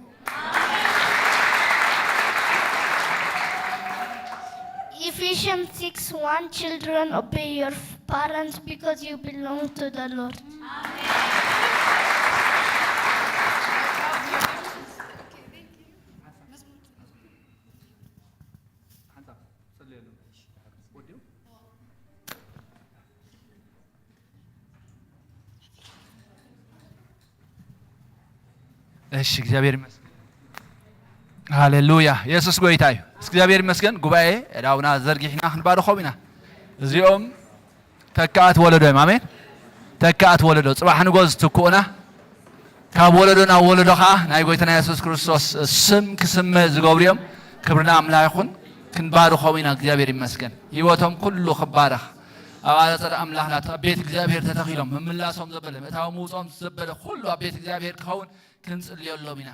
Ephesians six one, "Children, obey your parents because you belong to the Lord." ሓንሳብ ጸልየሎም። ወዲኦም? እሺ፣ እግዚኣብሔር ይመስገን። ሃሌሉያ፣ የሱስ ጎይታ እዩ። እስኪ እግዚኣብሔር ይመስገን። ጉባኤ፣ ኣእዳውና ዘርጊሕና ክንባርኾም ኢና። እዚኦም ተካእት ወለዶ እዮም። ኣሜን። ተካእት ወለዶ፣ ጽባሕ ንጎ ዝትክኡና፣ ካብ ወለዶ ናብ ወለዶ ኸዓ ናይ ጎይታና የሱስ ክርስቶስ ስም ክስመ ዝገብሩ እዮም። ክብሪ ንኣምላኽ ይኹን። ክንባርኾም ኢና። እግዚኣብሔር ይመስገን። ህይወቶም ኩሉ ክባረኽ፣ ኣብ ኣጸደ ኣምላኽ ናት ኣብ ቤት እግዚኣብሔር ተተኺሎም፣ ምምላሶም ዘበለ፣ ምእታዎም ምውጽኦም ዘበለ ኩሉ ኣብ ቤት እግዚኣብሔር ክኸውን ክንጽልየሎም ኢና።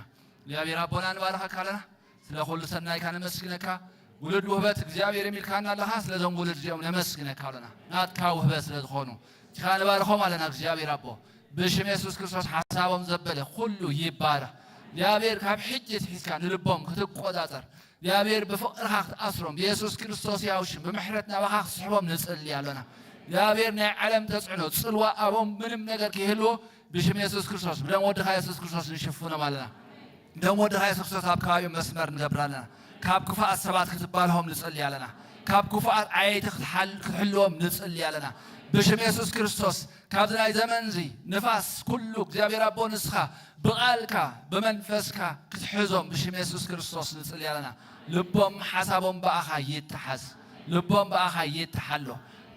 እግዚኣብሔር ኣቦና፣ ንባርኸካ ኣለና። ስለ ኩሉ ሰናይካ ነመስግነካ። ውሉድ ውህበት እግዚኣብሔር የሚልካና ኣለኻ። ስለዞም ውሉድ እዚኦም ነመስግነካ ኣለና። ናትካ ውህበት ስለ ዝኾኑ፣ ንኻ ንባርኾም ኣለና። እግዚኣብሔር ኣቦ፣ ብሽም የሱስ ክርስቶስ ሓሳቦም ዘበለ ኩሉ ይባረኽ። እግዚኣብሔር፣ ካብ ሕጂ ትሒዝካ ንልቦም ክትቆጻጸር፣ እግዚኣብሔር፣ ብፍቕርኻ ክትኣስሮም፣ ብየሱስ ክርስቶስ ያው ሽም ብምሕረት ናባኻ ክስሕቦም ንጽሊ ኣለና። እግዚኣብሔር፣ ናይ ዓለም ተጽዕኖ፣ ጽልዋ ኣቦም ምንም ነገር ከይህልዎ፣ ብሽም የሱስ ክርስቶስ፣ ብደም ወድኻ የሱስ ክርስቶስ ንሽፍኖም ኣለና። ደም ወድኻ የሱስ ክርስቶስ ኣብ ከባቢኦም መስመር ንገብር ኣለና። ካብ ክፉኣት ሰባት ክትባልሆም ንጽሊ ኣለና። ካብ ክፉኣት ዓየይቲ ክትሓል-፣ ክትሕልዎም ንጽሊ ኣለና። ብሽም የሱስ ክርስቶስ ካብዚ ናይ ዘመንዚ ንፋስ ኩሉ እግዚኣብሔር ኣቦ ንስኻ ብቓልካ ብመንፈስካ ክትሕዞም ብሽም የሱስ ክርስቶስ ንጽሊ ኣለና። ልቦም ሓሳቦም ብኣኻ ይተሓዝ። ልቦም ብኣኻ ይተሓሎ።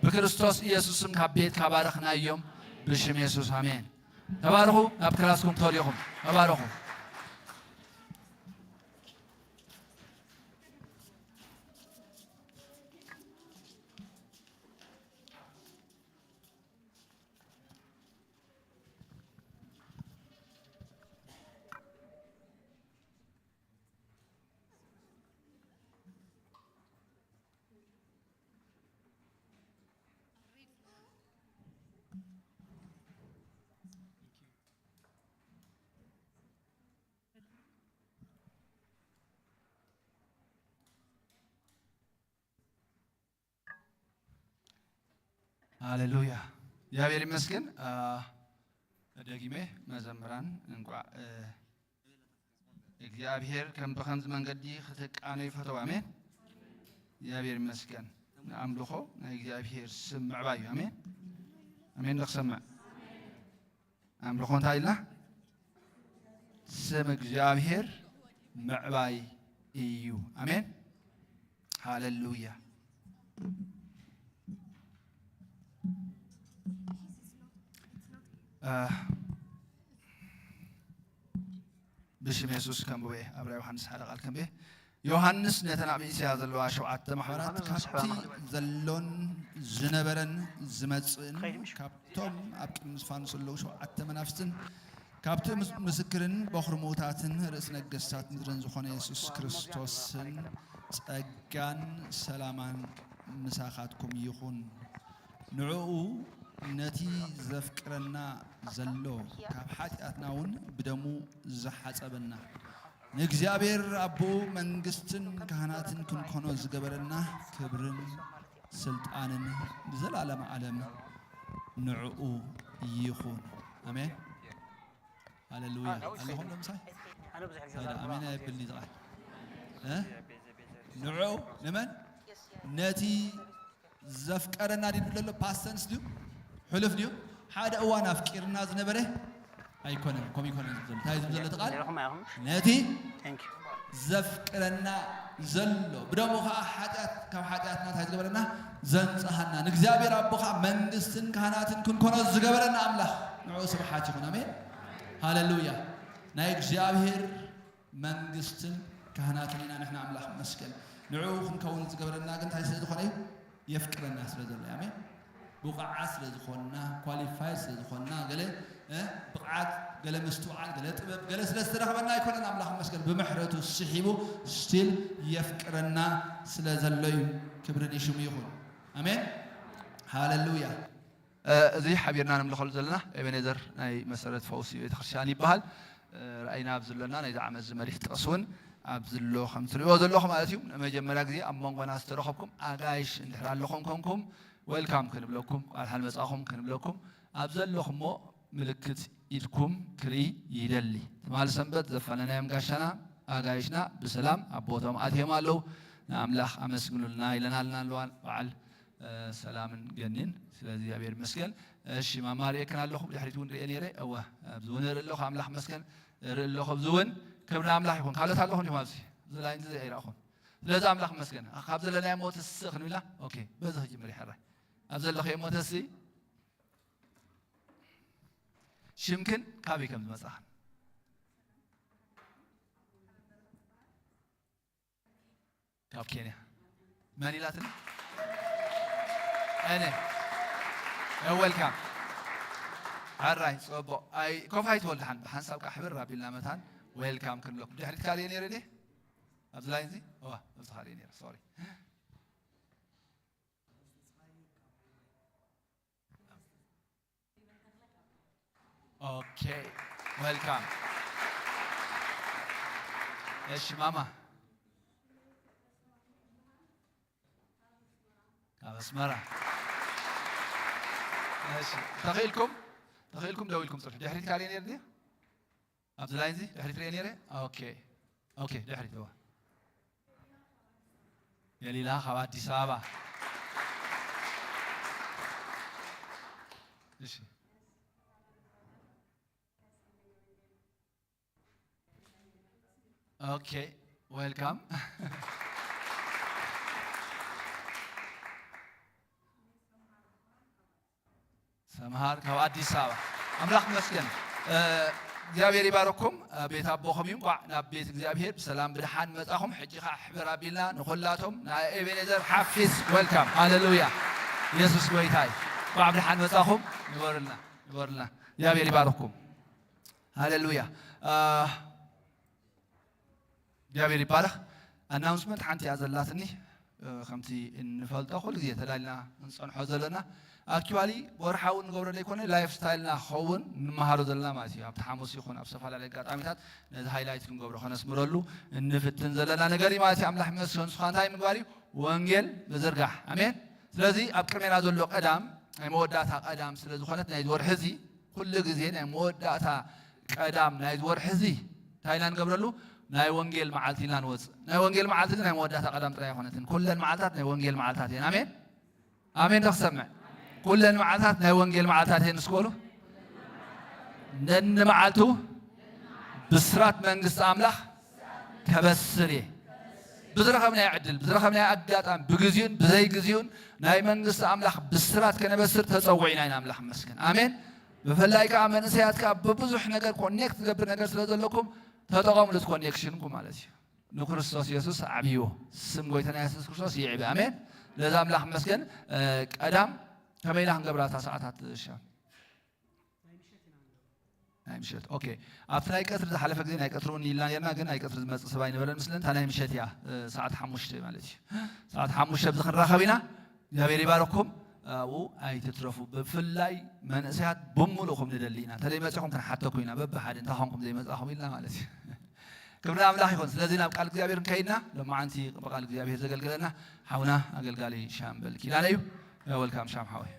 ብክርስቶስ ኢየሱስም ካብ ቤትካ ባረኽናዮም ብሽም የሱስ ኣሜን። ተባረኹ። ናብ ክላስኩም ትኸዱ ኢኹም። ተባረኹ። ሃሌሉያ። እግዚኣብሔር ይመስገን። አ፣ ደጊመ መዘምራን እንቋዕ፣ እ፣ እግዚኣብሔር ከም ብኸምዚ መንገዲ ክትቃነዩ ፈተው። ኣሜን። እግዚኣብሔር ይመስገን። ንኣምልኾ ናይ እግዚኣብሔር ስም ምዕባይ እዩ። ኣሜን። ኣሜን። ንኽሰምዕ ኣምልኾ እንታይ ኢልና? ስም እግዚኣብሔር ምዕባይ እዩ። ኣሜን። ሃሌሉያ። አ፣ ብሽም የሱስ ከንብቦ እየ። ኣብራ ዮሃንስ ሓደ ቃል ከንብቤ። ዮሃንስ ነተን ኣብ እስያ ዘለዋ ሸውዓተ ማሕበራት፣ ዮሃንስ ካብቲ ሓራ ዘሎን ዝነበረን ዝመጽእን፣ ከይድምሽ። ካብቶም ኣብ ቅድሚ ዝፋኑ ዘለዉ ሸውዓተ መናፍስትን፣ ካብቲ ምስ-፣ ምስክርን በኹሪ ምዉታትን ርእሲ ነገስታት ምድርን ዝኾነ የሱስ ክርስቶስን ጸጋን ሰላማን ምሳኻትኩም ይኹን። ንዕኡ ነቲ ዘፍቅረና ዘሎ፣ ካብ ሓጢኣትና እውን ብደሙ ዝሓጸበና፣ ንእግዚኣብሔር ኣቦኡ መንግስትን ካህናትን ክንኮኖ ዝገበረና፣ ክብርን ስልጣንን ንዘለዓለመ ዓለም ንዕኡ ይኹን። ኣሜን። ሃሌሉያ። ኣለኹም ዶ ምሳይ? ኣነ ብዙሕ ግዜ እንታይ ደኣ ኣሜን ኣይብል እዩ ዝቓል? እ? ንዑ ንመን? ነቲ ዘፍቀረና ድዩ ዝብል ዘሎ? ፓስት ተንስ ድዩ? ሕሉፍ ድዩ? ሓደ እዋን ኣፍቂርና ዝነበረ ኣይኮነን። ከምኡ ይኮነን ዝብል ዘሎ። እንታይ ዝብል ዘሎ እቲ ቃል? ኔርኹም ኣይኹም? ነቲ Thank you። ዘፍቅረና ዘሎ፣ ብደሙ ኸዓ ሓጢኣት፣ ካብ ሓጢኣትና እንታይ ዝገበረና? ዘንጽሃና። ንእግዚኣብሔር ኣቦ ኸዓ መንግስትን ካህናትን ክንኮኖ ዝገበረና ኣምላኽ ንዕኡ ስብሓት ይኹን። ኣሜን። ሃሌሉያ። ናይ እግዚኣብሔር መንግስትን ካህናትን ኢና ንሕና። ኣምላኽ ይመስገን። ንዕኡ ክንከውን ዝገበረና ግን እንታይ ስለ ዝኾነ እዩ? የፍቅረና ስለ ዘሎ እዩ። ኣሜን። ብቑዓት ስለ ዝኾንና፣ ኳሊፋይድ ስለ ዝኾንና፣ ገለ፣ እ፣ ብቕዓት፣ ገለ ምስትውዓል፣ ገለ ጥበብ፣ ገለ ስለ ዝተረኽበና ኣይኮነን። ኣምላኽ ይመስገን። ብምሕረቱ ስሒቡ ስቲል የፍቅረና ስለ ዘሎ እዩ። ክብሪ ንሽሙ ይኹን። ኣሜን። ሃሌሉያ። እ፣ እዚ ሓቢርና ነምልኸሉ ዘለና ኤቤኔዘር ናይ መሰረት ፈውሲ ቤተክርስትያን ይበሃል። እ፣ ራእይና ኣብዚ ዘሎና ናይዚ ዓመት እዚ መሪሕ ጥቕሲ እውን ኣብዚ ዘሎ ከም ትሪእዎ ዘለኹም ማለት እዩ። ንመጀመርያ ግዜ ኣብ መንጎና ዝተረኸብኩም ኣጋይሽ እንድሕር ኣለኹም ኮንኩም፣ ዌልካም ክንብለኩም፣ ቃል ሓል መጻኹም ክንብለኩም፣ ኣብ ዘለኹሞ ምልክት ኢድኩም ክርኢ ይደሊ። ትማሊ ሰንበት ዘፋነናዮም ጋሻና ኣጋይሽና ብሰላም ኣብ ቦቶም ኣትዮም ኣለዉ። ንኣምላኽ ኣመስግኑልና ኢለና ኣለና ኣለዋ በዓል እ፣ ሰላምን ገኒን። ስለዚ እግዚኣብሔር ይመስገን። እሺ፣ ማማ ርእየክን ኣለኹ፣ ብድሕሪት እውን ርእየ ነይረ። እወ፣ ኣብዚ እውን እርኢ ኣለኹ፣ ኣምላኽ ይመስገን። እርኢ ኣለኹ፣ ኣብዚ እውን ክብሪ ኣምላኽ ይኹን። ካልኦት ኣለኹም ዲኹም ኣብዚ? እዚ ላይን እዚ ኣይረኣኹን። ስለዚ ኣምላኽ ይመስገን። ካብ ዘለናዮ ሞት እስእ ክንብላ፣ ኦኬ፣ በዚ ክጅምር ይሕራይ። ኣብ ዘለኽዮ ሞት እስእ፣ ሽምክን ካበይ ከም ዝመጻኽን። ካብ ኬንያ። መን ኢላትኒ? እኔ። ዌልካም። ኣራይ፣ ጽቡቕ። ኣይ፣ ኮፍ ኣይትበል ደሓን። ብሓንሳብ ከዓ ሕብር ኣቢልና መታን ዌልካም ክንብለኩም። ድሕሪት ካልእ ነይረ ድየ? ኣብዚ ላይን እዚ? እዋ፣ ኣብዚ ካልእ ነይረ። ሶሪ። ኦኬ፣ ዌልካም። እሺ ማማ፣ ካብ ኣስመራ። እሺ፣ ተኽኢልኩም፣ ተኽኢልኩም ደው ኢልኩም ጽንሑ። ድሕሪት ካልእ ነይሩ ድዩ? ኣብዚ ላይን እዚ ድሕሪት ርእየ ነይረ። ኦኬ፣ ኦኬ፣ ድሕሪት እዋ። ገሊላ ካብ ኣዲስ ኣበባ። እሺ። ኦኬ፣ ዌልካም። ሰምሃር ካብ ኣዲስ ኣበባ። ኣምላኽ ይመስገን። እ፣ እግዚኣብሔር ይባርኩም። እ፣ ቤት ኣቦኹም እዩ። እንቋዕ ናብ ቤት እግዚኣብሔር ብሰላም ብድሓን መጻኹም። ሕጂ ኸዓ ሕብር ኣቢልና ንኹላቶም ናይ ኤቤኔዘር ሓፊዝ ዌልካም። ሃሌሉያ። ኢየሱስ ጎይታ እዩ። እንቋዕ ብድሓን መጻኹም። ንበሩልና፣ ንበሩልና። እግዚኣብሔር ይባርኩም። ሃሌሉያ። እ፣ እግዚኣብሔር ይባረኽ። ኣናውንስመንት ሓንቲ እያ ዘላትኒ። እ፣ ከምቲ እንፈልጦ ኩሉ ግዜ ተዳልና እንጸንሖ ዘለና፣ ኣክቹዋሊ ወርሓዊ እንገብሮ ዘይኮነ ላይፍ ስታይልና ክኸውን እንመሃሮ ዘለና ማለት እዩ። ኣብቲ ሓሙስ ይኹን ኣብ ዝተፈላለዩ ኣጋጣሚታት ነዚ ሃይላይት ክንገብሮ ከነስምረሉ እንፍትን ዘለና ነገር እዩ ማለት እዩ። ኣምላኽ ይመስገን። ንስኻ እንታይ ምግባር እዩ? ወንጌል ምዝርጋሕ። ኣሜን። ስለዚ ኣብ ቅድሜና ዘሎ ቀዳም ናይ መወዳእታ ቀዳም ስለ ዝኾነት ናይዚ ወርሒ እዚ ኩሉ ግዜ ናይ መወዳእታ ቀዳም ናይዚ ወርሒ እዚ እንታይ ኢና ንገብረሉ? ናይ ወንጌል መዓልቲ ኢና ንወፅእ። ናይ ወንጌል መዓልቲ ግን ናይ መወዳእታ ቀዳም ጥራይ ኣይኮነትን። ኩለን መዓልታት ናይ ወንጌል መዓልታት እየን። ኣሜን፣ ኣሜን። ዶ ክሰምዕ? ኩለን መዓልታት ናይ ወንጌል መዓልታት እየን። እስኪ በሉ። ነንመዓልቱ ብስራት መንግስቲ ኣምላኽ ከበስር እየ። ብዝረኸብናዮ ዕድል፣ ብዝረኸብናዮ ኣጋጣሚ፣ ብግዚኡን ብዘይግዚኡን ናይ መንግስቲ ኣምላኽ ብስራት ከነበስር ተጸዊዕና ኢና። ኣምላኽ ይመስገን። ኣሜን። ብፍላይ ከኣ መንእሰያት ከኣ ብብዙሕ ነገር ኮኔክት ዝገብር ነገር ስለ ዘለኩም ተጠቐምሉ እቲ ኮኔክሽንኩም ማለት እዩ። ንክርስቶስ የሱስ ኣዕብይዎ። ስም ጎይታና የሱስ ክርስቶስ ይዕቢ። ኣሜን። ለዛ ኣምላኽ ይመስገን። እ፣ ቀዳም ከመይ ኢላ ክንገብራ እታ ሰዓታት ሻ ናይ ምሸት። ኦኬ። ኣብቲ ናይ ቀትሪ ዝሓለፈ ግዜ ናይ ቀትሪ እውን ኢልና ነርና፣ ግን ናይ ቀትሪ ዝመጽእ ሰብ ኣይነበረን ምስለን። እታ ናይ ምሸት እያ፣ እ፣ ሰዓት ሓሙሽተ ማለት እዩ። ሰዓት ሓሙሽተ ኣብዚ ክንራኸብ ኢና። እግዚኣብሔር ይባረኩም። ኣብኡ ኣይትትረፉ። ብፍላይ መንእሰያት ብምሉእኹም ንደሊ ኢና። እንተዘይመጺኹም ክንሓተኩ ኢና። በብሓደ እንታይ ኾንኩም ዘይመጻኹም ኢልና ማለት እዩ። ክብሪ ኣምላኽ ይኹን። ስለዚ ናብ ቃል እግዚኣብሔር እንከይድና፣ ሎማዓንቲ ብቃል እግዚኣብሔር ዘገልግለና ሓውና ኣገልጋሊ ሻምበል ኪዳነ እዩ። ዌልካም ሻም ሓወይ።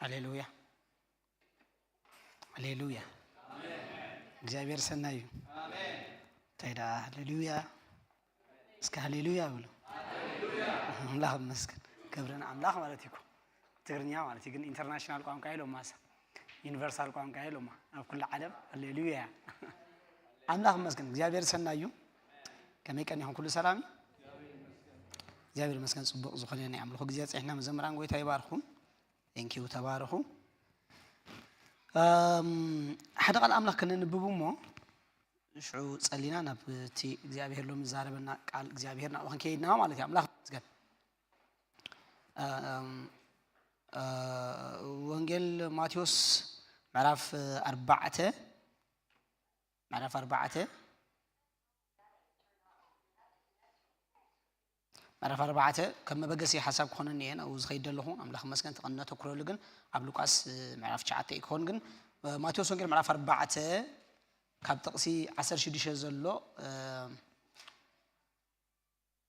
ሃሌሉያ፣ ሃሌሉያ። እግዚኣብሔር ሰናይ እዩ። እንታይ ደኣ ሃሌሉያ። እስከ ሃሌሉያ በሉ። ኣምላኽ ይመስገን። ክብሪ ንኣምላኽ ማለት እዩ እኮ። ትግርኛ ማለት እዩ፣ ግን ኢንተርናሽናል ቋንቋ ኢሎማ፣ እሳ ዩኒቨርሳል ቋንቋ ኢሎማ ኣብ ኩሉ ዓለም። ሃሌሉያ። ኣምላኽ ይመስገን። እግዚኣብሔር ሰናይ እዩ። ከመይ ቀኒኹም? ኩሉ ሰላም እዩ? እግዚኣብሔር ይመስገን። ጽቡቕ ዝኾነ ናይ ኣምልኾ ግዜ ጸኒሕና፣ መዘምራን ጎይታ ይባርኹም። ቴንኪዩ፣ ተባረኹ። እም፣ ሓደ ቃል ኣምላኽ ከነንብብ እሞ፣ ሽዑ ጸሊና ናብ እቲ እግዚኣብሔር ሎሚ ዝዛረበና ቃል እግዚኣብሔር ናብኡ ክንከይድና ማለት እዩ። ኣምላኽ ይመስገን። እም፣ እ፣ ወንጌል ማቴዎስ ምዕራፍ ኣርባዕተ፣ ምዕራፍ ኣርባዕተ፣ ምዕራፍ ኣርባዕተ ከም መበገሲ ሓሳብ ክኾነኒ እየ ናብኡ ዝኸይድ ዘለኹ። ኣምላኽ ይመስገን፣ ተቐንነ ተኩረሉ ግን ኣብ ሉቃስ፣ እ፣ ምዕራፍ ትሽዓተ እዩ ክኸውን። ግን፣ እ፣ ማቴዎስ ወንጌል ምዕራፍ ኣርባዕተ ካብ ጥቕሲ ዓሰርተ ሽዱሽተ ዘሎ፣ እ፣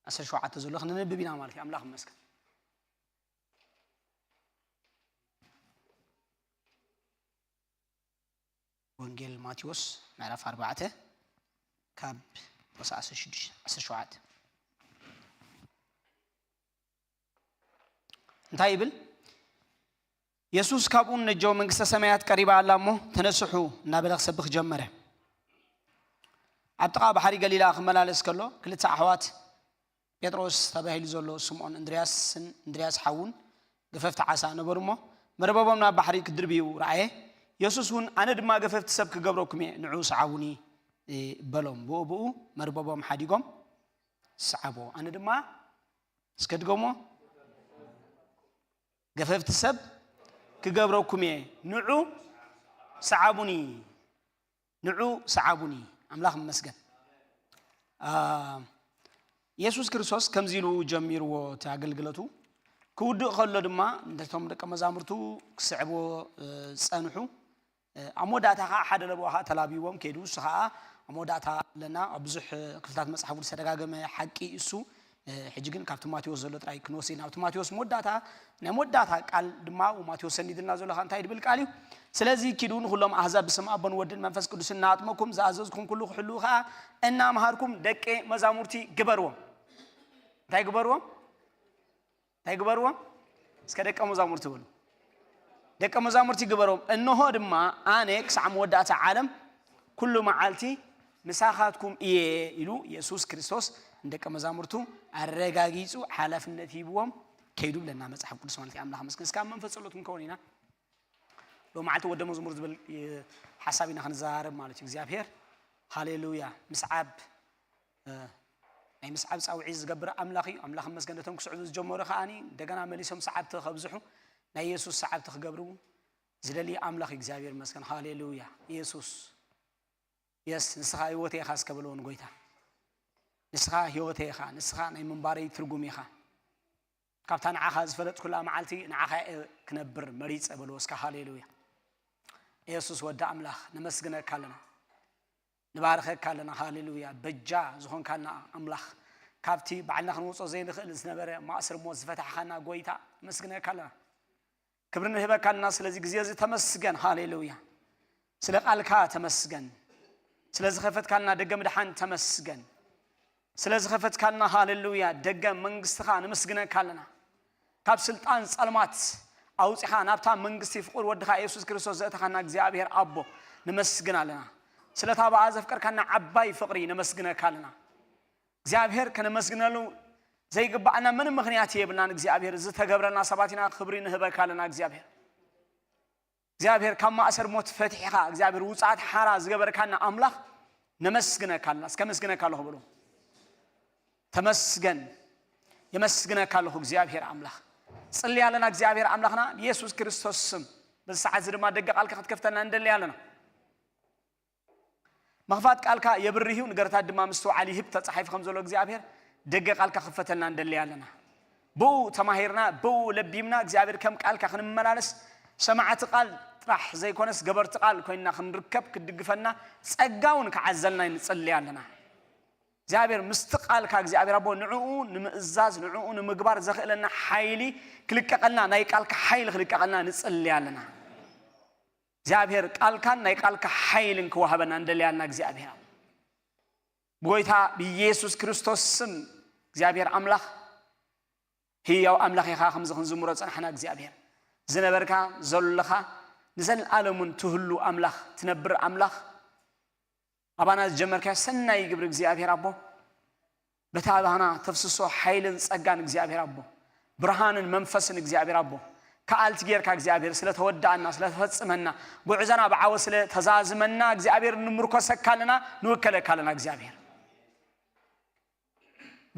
ዓሰርተ ሸውዓተ ዘሎ ክነንብብ ኢና ማለት እዩ። ኣምላኽ ይመስገን። ወንጌል ማቴዎስ ምዕራፍ ኣርባዕተ ካብ ጥቕሲ ዓሰርተ ሽዱሽተ፣ ዓሰርተ ሸውዓተ እንታይ ይብል? የሱስ ካብኡ ነጀው መንግስተ ሰማያት ቀሪባ ኣላ እሞ ተነስሑ እናበለ ክሰብኽ ጀመረ። ኣብ ጥቓ ባሕሪ ገሊላ ክመላለስ ከሎ ክልተ ኣሕዋት ጴጥሮስ ተባሂሉ ዘሎ ስምዖን እንድርያስን እንድርያስ ሓዉን ገፈፍቲ ዓሳ ነበሩ እሞ፣ መርበቦም ናብ ባሕሪ ክድርብዩ ረኣየ። የሱስ እውን፣ "ኣነ ድማ ገፈፍቲ ሰብ ክገብረኩም እየ፣ ንዑ ሰዓቡኒ" በሎም። ብኡ ብኡ መርበቦም ሓዲጎም ሰዓብዎ። ኣነ ድማ፣ እስከ ድገሞ፣ "ገፈፍቲ ሰብ ክገብረኩም እየ፣ ንዑ ሰዓቡኒ" ንዑ ሰዓቡኒ። ኣምላኽ ይመስገን። አ፣ የሱስ ክርስቶስ ከምዚ ኢሉ ጀሚርዎ እቲ ኣገልግሎቱ። ክውድእ ከሎ ድማ ነቶም ደቀ መዛሙርቱ ክስዕብዎ፣ እ፣ ጸንሑ። እ፣ ኣብ መወዳእታ ኸዓ ሓደ ለበዋ ኸዓ ተላቢዎም ከይዱ። እሱ ኸዓ ኣብ መወዳእታ ኣለና። ኣብ ብዙሕ ክፍልታት መጽሓፉ ዝተደጋገመ ሓቂ እሱ። እ፣ ሕጂ ግን ካብቲ ማቴዎስ ዘሎ ጥራይ ክንወስድ ኢና። ኣብቲ ማቴዎስ መወዳእታ፣ ናይ መወዳእታ ቃል ድማ ኣብኡ ማቴዎስ ሰኒድልና ዘሎ ኸኣ እንታይ ድብል ቃል እዩ? "ስለዚ ኪዱ ንኹሎም ኣህዛብ ብስም ኣቦን ወድን መንፈስ ቅዱስን እናኣጥመኩም ዝኣዘዝኩም ኩሉ ክሕልዉ ኸኣ እናምሃርኩም ደቀ መዛሙርቲ ግበርዎም። እንታይ ግበርዎም? እንታይ ግበርዎም? እስከ ደቀ መዛሙርቲ በሉ። ደቀ መዛሙርቲ ግበርዎም። እንሆ ድማ ኣነ ክሳዕ መወዳእታ ዓለም ኩሉ መዓልቲ ምሳኻትኩም እየ ኢሉ የሱስ ክርስቶስ ንደቀ መዛሙርቱ ኣረጋጊጹ ሓላፍነት ሂብዎም ከይዱ ብለና መጽሓፍ ቅዱስ ማለት እዩ። ኣምላኽ መስገን። እስካብ መንፈስ ጸሎት ክንከውን ኢና። ሎማዓልቲ ወደ መዝሙር ዝብል ሓሳብ ኢና ክንዘራረብ ማለት እዩ። እግዚኣብሔር ሃሌሉያ ምስዓብ ናይ ምስዓብ ጻውዒት ዝገብር ኣምላኽ እዩ። ኣምላኽ መስገን ነቶም ክስዕቡ ዝጀመሩ ከዓኒ እንደገና መሊሶም ሰዓብቲ ከብዝሑ ናይ የሱስ ሰዓብቲ ክገብሩ ዝደሊ ኣምላኽ እዩ። እግዚኣብሔር መስገን ሃሌሉያ። የሱስ የስ ንስኻ ህይወተይ ኢኻ እስከ በልዎ ንጎይታ። ንስኻ ህይወተይ ኢኻ፣ ንስኻ ናይ ምንባረይ ትርጉም ኢኻ። ካብታ ንዓኻ ዝፈለጥኩላ መዓልቲ ንዓኻ እየ ክነብር መሪጸ በልዎ እስከ ሃሌሉያ። የሱስ ወዲ ኣምላኽ ነመስግነካ ኣለና። ንባርኸካ ኣለና። ሃሌሉያ። በጃ ዝኾንካልና ኣምላኽ፣ ካብቲ ባዕልና ክንወጾ ዘይንኽእል ዝነበረ ማእስር ሞት ዝፈታሕኻና ጎይታ ነመስግነካ ኣለና። ክብሪ ንህበካ ኣለና ስለዚ ግዜ እዚ ተመስገን። ሃሌሉያ። ስለ ቃልካ ተመስገን። ስለ ዝኸፈትካልና ደገ ምድሓን ተመስገን። ስለ ዝኸፈትካልና ሃሌሉያ ደገ መንግስትኻ ነመስግነካ ኣለና። ካብ ስልጣን ጸልማት ኣውጺኻ ናብታ መንግስቲ ፍቑር ወድኻ የሱስ ክርስቶስ ዘእተኻና እግዚኣብሔር ኣቦ ነመስግን ኣለና። ስለታ ብኣ ዘፍቀርካና ዓባይ ፍቕሪ ነመስግነካ ኣለና። እግዚኣብሔር ከነመስግነሉ ዘይግባኣና ምንም ምኽንያት የብልናን እግዚኣብሔር። ዝተገብረልና ሰባት ኢና። ክብሪ ንህበካ ኣለና እግዚኣብሔር። እግዚኣብሔር ካብ ማእሰር ሞት ፈቲሕኻ እግዚኣብሔር ውፅኣት ሓራ ዝገበርካና ኣምላኽ ነመስግነካ ኣለና። እስከ መስግነካ ኣለኹ በሉ። ተመስገን። የመስግነካ ኣለኹ እግዚኣብሔር ኣምላኽ። ጽሊ ኣለና እግዚኣብሔር ኣምላኽና ብየሱስ ክርስቶስ ስም። በዚ ሰዓት እዚ ድማ ደገ ቃልካ ክትከፍተልና እንደሊ ኣለና። ምኽፋት ቃልካ የብርህ እዩ፣ ንገርታት ድማ ምስትውዓል ይህብ ተጻሒፉ ከም ዘሎ እግዚኣብሔር ደገ ቃልካ ክፈተልና እንደሊ ኣለና። ብኡ ተማሂርና ብኡ ለቢምና እግዚኣብሔር ከም ቃልካ ክንመላለስ ሰማዕቲ ቃል ጥራሕ ዘይኮነስ ገበርቲ ቃል ኮይንና ክንርከብ ክትድግፈና ጸጋ እውን ክዓዘልና ንጽሊ ኣለና። እግዚኣብሔር ምስቲ ቃልካ እግዚኣብሔር ኣቦ ንዕኡ ንምእዛዝ ንዕኡ ንምግባር ዘኽእለና ሓይሊ ክልቀቀልና ናይ ቃልካ ሓይሊ ክልቀቀልና ንጽሊ ኣለና። እግዚኣብሔር ቃልካን ናይ ቃልካ ሓይልን ክዋሃበና እንደልያልና እግዚኣብሔር ብጎይታ ብኢየሱስ ክርስቶስ ስም እግዚኣብሔር ኣምላኽ ህያው ኣምላኽ ኢኻ። ከምዚ ክንዝምሮ ጸናሕና እግዚኣብሔር ዝነበርካ ዘለኻ ንዘለኣለሙን ትህሉ ኣምላኽ ትነብር ኣምላኽ ኣባና ዝጀመርካዮ ሰናይ ግብሪ እግዚኣብሔር ኣቦ በታ ኣባና ተፍስሶ ሓይልን ጸጋን እግዚኣብሔር ኣቦ ብርሃንን መንፈስን እግዚኣብሔር ኣቦ ከኣልቲ ጌርካ እግዚኣብሔር ስለተወዳእና ስለተፈጽመና ጉዕዘና ብዓወ ስለተዛዝመና እግዚኣብሔር ንምርኮሰካ ኣለና ንውከለካ ኣለና እግዚኣብሔር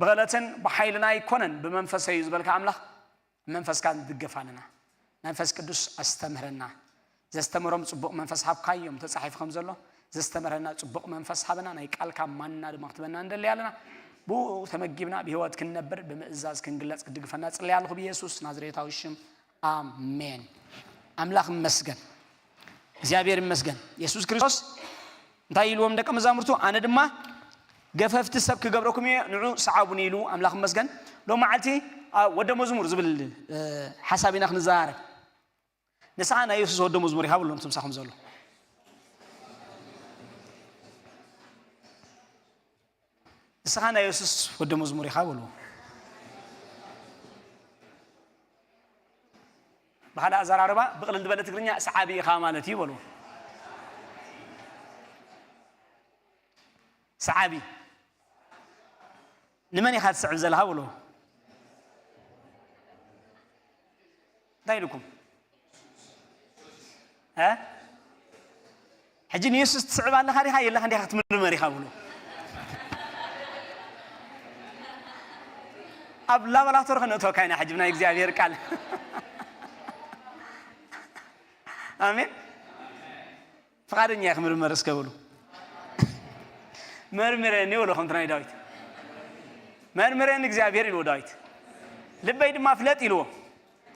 ብቐለትን ብሓይልና ኣይኮነን ብመንፈሰይ እዩ ዝበልካ ኣምላኽ መንፈስካ ንድገፍ ኣለና መንፈስ ቅዱስ ኣስተምህረና ዘስተምሮም ጽቡቕ መንፈስ ሃብካዮም ተጻሒፉ ከም ዘሎ ዘስተምረና ጽቡቕ መንፈስ ሃበና ናይ ቃልካ ማንና ድማ ክትበና እንደሊ ኣለና ብኡ ተመጊብና ብህይወት ክንነብር ብምእዛዝ ክንግለጽ ክድግፈና ጽለይ ኣለኹ ብየሱስ ናዝሬታዊ ሽም ኣሜን ኣምላኽ ይመስገን እግዚኣብሔር ይመስገን የሱስ ክርስቶስ እንታይ ኢልዎም ደቀ መዛሙርቱ ኣነ ድማ ገፈፍቲ ሰብ ክገብረኩም እየ ንዑ ሰዓቡኒ ኢሉ ኣምላኽ ይመስገን ሎም መዓልቲ ወደ መዝሙር ዝብል ሓሳብ ኢና ክንዘራረብ ንስኻ ናይ የሱስ ወደ መዝሙር ኢኻ በሎም ትምሳኹም ዘሎ ንስኻ ናይ የሱስ ወደ መዝሙር ኢኻ በልዎ ብካልእ ኣዘራርባ ብቕልል ዝበለ ትግርኛ ሰዓቢ ኢኻ ማለት እዩ በልዎ ሰዓቢ ንመን ኢኻ ትስዕብ ዘለኻ በልዎ እንታይ ኢልኩም ሕጂ ንየሱስ ትስዕብ ኣለኻ ዲኻ የለኻ እንዲኻ ክትምርመር ኢኻ ብሎ ኣብ ላቦራቶሪ ከነእተወካ ኢና ሕጂ ናይ እግዚኣብሔር ቃል ኣሜን ፍቓደኛ ክምርመር እስከ ብሉ መርምረኒ ብሎ ከምቲ ናይ ዳዊት መርምረኒ እግዚኣብሔር ኢልዎ ዳዊት ልበይ ድማ ፍለጥ ኢልዎ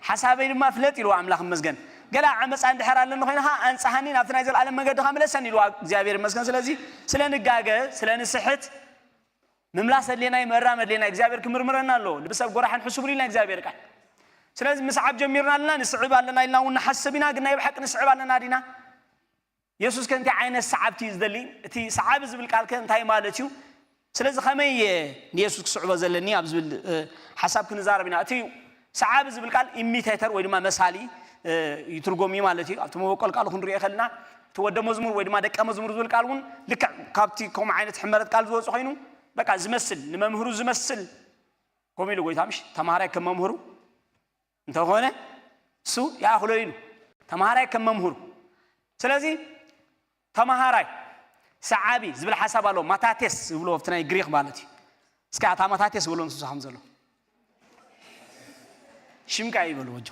ሓሳበይ ድማ ፍለጥ ኢልዎ ኣምላኽ መስገን ገላ ዓመፃ እንድሕር ኣለኒ ኮይንኻ ኣንፃሃኒ ናብቲ ናይ ዘለኣለም መገድኻ ምለሰኒ ኢልዋ እግዚኣብሔር መስገን ስለዚ ስለ ንጋገ ስለ ንስሕት ምምላስ ኣድሌና እዩ ምእራም ኣድሌና እግዚኣብሔር ክምርምረና ኣለዎ ልቢ ሰብ ጎራሕን ሕሱብ ኢልና እግዚኣብሔር ቃል ስለዚ ምስዓብ ጀሚርና ኣለና ንስዕብ ኣለና ኢልና እውን ንሓስብ ኢና ግን ናይ ብሓቂ ንስዕብ ኣለና ዲና የሱስ ከ እንታይ ዓይነት ሰዓብቲ እዩ ዝደሊ እቲ ሰዓቢ ዝብል ቃል ከ እንታይ ማለት እዩ ስለዚ ከመይ እየ ንየሱስ ክስዕቦ ዘለኒ ኣብ ዝብል ሓሳብ ክንዛረብ ኢና። እቲ ሰዓቢ ዝብል ቃል ኢሚቴተር ወይ ድማ መሳሊ ይትርጎም እዩ ማለት እዩ። ኣብቲ መበቆል ቃሉ ክንሪኦ ከለና እቲ ወደ መዝሙር ወይ ድማ ደቀ መዝሙር ዝብል ቃል እውን ልክዕ ካብቲ ከምኡ ዓይነት ሕመረት ቃል ዝወፅ ኮይኑ በቃ ዝመስል፣ ንመምህሩ ዝመስል፣ ከምኡ ኢሉ ጎይታ ምሽ ተማሃራይ ከም መምህሩ እንተኾነ እሱ ይኣኽሎ ኢሉ ተማሃራይ ከም መምህሩ። ስለዚ ተማሃራይ ሰዓቢ ዝብል ሓሳብ ኣሎ። ማታቴስ ዝብሎ ኣብቲ ናይ ግሪክ ማለት እዩ። እስኪ ኣታ ማታቴስ በሎ ንሱ ከም ዘሎ ሽምካ ይበሉ ወጆ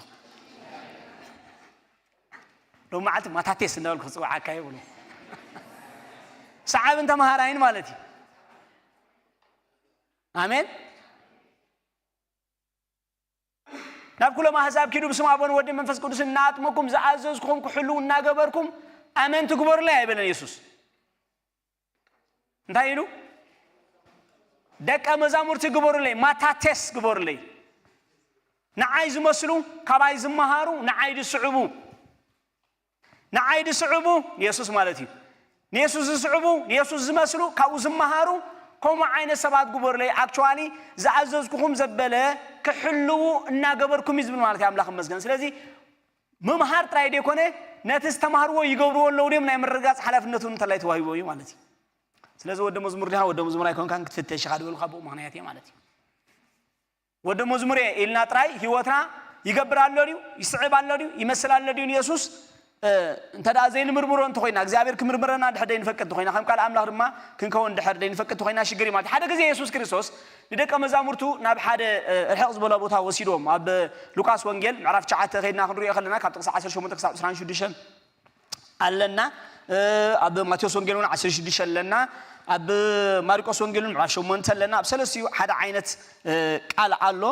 ሎም መዓልቲ ማታቴስ እንዳበልኩ ክፅውዓካ ይብሉ። ሰዓብን ተማሃራይን ማለት እዩ። ኣሜን። ናብ ኩሎም ኣህዛብ ኪዱ ብስም ኣቦን ወድን መንፈስ ቅዱስን እናኣጥመኩም ዝኣዘዝኩኹም ክሕልው እናገበርኩም ኣመንቲ ግበሩለይ ኣይበለን የሱስ። እንታይ ኢሉ? ደቀ መዛሙርቲ ግበሩለይ፣ ማታቴስ ግበሩለይ። ንዓይ ዝመስሉ፣ ካባይ ዝመሃሩ፣ ንዓይ ዝስዕቡ። ንዓይ ዝስዕቡ ንየሱስ ማለት እዩ። ንየሱስ ዝስዕቡ ንየሱስ ዝመስሉ ካብኡ ዝመሃሩ ከምኡ ዓይነት ሰባት ግበሩለይ። ኣክቹዋሊ ዝኣዘዝኩኹም ዘበለ ክሕልዉ እናገበርኩም እዩ ዝብል ማለት እዩ። ኣምላኽ ይመስገን። ስለዚ ምምሃር ጥራይ ደይኮነ ነቲ ዝተማህርዎ ይገብርዎ ኣለዉ ድዮም ናይ ምርግጋፅ ሓላፍነቱ እውን እንተላይ ተዋሂቦ እዩ ማለት እዩ። ስለዚ ወደ መዝሙር ዲኻ ወደ መዝሙር ኣይኮንካን ክትፍተሽ ኢኻ ዝበልካ ብኡ ምኽንያት እየ ማለት እዩ። ወደ መዝሙር እየ ኢልና ጥራይ ህይወትና ይገብር ኣሎ ድዩ? ይስዕብ ኣሎ ድዩ? ይመስል ኣሎ ድዩ ንየሱስ? እንተ ደኣ ዘይንምርምሮ እንተኮይና እግዚኣብሔር ክምርምረና ድሕር ደይንፈቅድ እንተኮይና ከም ቃል ኣምላኽ ድማ ክንከውን ድሕር ደይንፈቅድ እንተኮይና ሽግር እዩ ማለት ሓደ ግዜ የሱስ ክርስቶስ ንደቀ መዛሙርቱ ናብ ሓደ ርሕቕ ዝበለ ቦታ ወሲድዎም ኣብ ሉቃስ ወንጌል ምዕራፍ ትሽዓተ ከይድና ክንሪኦ ከለና ካብ ጥቕሲ ዓሰርተ ሸሞንተ ክሳብ ዕስራን ሽዱሽተን ኣለና ኣብ ማቴዎስ ወንጌል እውን ዓሰርተ ሽዱሽተ ኣለና ኣብ ማርቆስ ወንጌል እውን ምዕራፍ ሸሞንተ ኣለና ኣብ ሰለስቲኡ ሓደ ዓይነት ቃል ኣሎ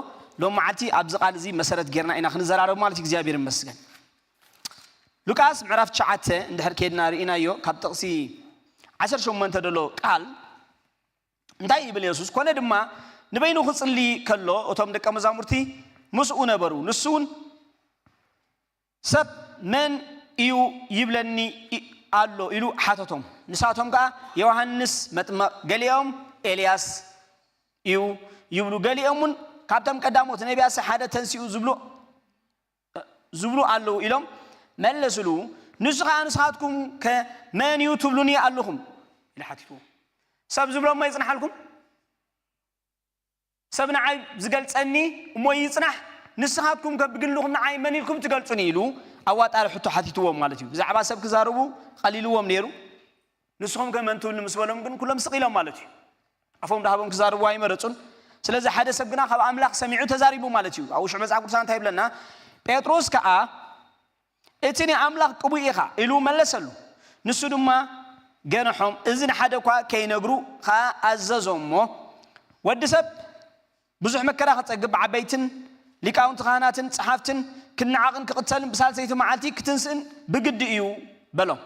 ሎም መዓልቲ ኣብዚ ቃል እዚ መሰረት ጌርና ኢና ክንዘራረብ ማለት እግዚኣብሔር ይመስገን ሉቃስ ምዕራፍ ትሽዓተ እንድሕር ከይድና ርኢናዮ ካብ ጥቕሲ ዓሰርተ ሸሞንተ ደሎ ቃል እንታይ ይብል የሱስ ኮነ ድማ ንበይኑ ክጽሊ ከሎ እቶም ደቀ መዛሙርቲ ምስኡ ነበሩ ንሱ እውን ሰብ መን እዩ ይብለኒ ኣሎ ኢሉ ሓተቶም ንሳቶም ከዓ ዮሃንስ መጥመቕ ገሊኦም ኤልያስ እዩ ይብሉ ገሊኦም እውን ካብቶም ቀዳሞት ነቢያትሲ ሓደ ተንሲኡ ዝብሉ ዝብሉ ኣለዉ ኢሎም መለስሉ ንሱ ከዓ ንስኻትኩም ከ መን እዩ ትብሉኒ ኣለኹም ኢሉ ሓቲትዎ ሰብ ዝብሎ እሞ ይፅንሓልኩም ሰብ ንዓይ ዝገልፀኒ እሞ ይፅናሕ ንስኻትኩም ከ ብግልኹም ንዓይ መን ኢልኩም ትገልፁኒ ኢሉ ኣዋጣሪ ሕቶ ሓቲትዎም ማለት እዩ ብዛዕባ ሰብ ክዛረቡ ቀሊልዎም ነይሩ ንስኹም ከ መን ትብሉኒ ምስ በሎም ግን ኩሎም ስቕ ኢሎም ማለት እዩ ኣፎም ዳሃቦም ክዛረቡ ኣይመረፁን ስለዚ ሓደ ሰብ ግና ካብ ኣምላኽ ሰሚዑ ተዛሪቡ ማለት እዩ ኣብ ውሽዕ መፅሓፍ ቅዱሳ እንታይ ይብለና ጴጥሮስ ከዓ እቲ ናይ ኣምላኽ ቅቡእ ኢኻ ኢሉ መለሰሉ ንሱ ድማ ገንሖም እዚ ንሓደ እኳ ከይነግሩ ከዓ ኣዘዞ እሞ ወዲ ሰብ ብዙሕ መከራ ክፀግብ ብዓበይትን ሊቃውንቲ ካህናትን ፀሓፍትን ክነዓቕን ክቕተልን ብሳልሰይቲ መዓልቲ ክትንስእን ብግዲ እዩ በሎም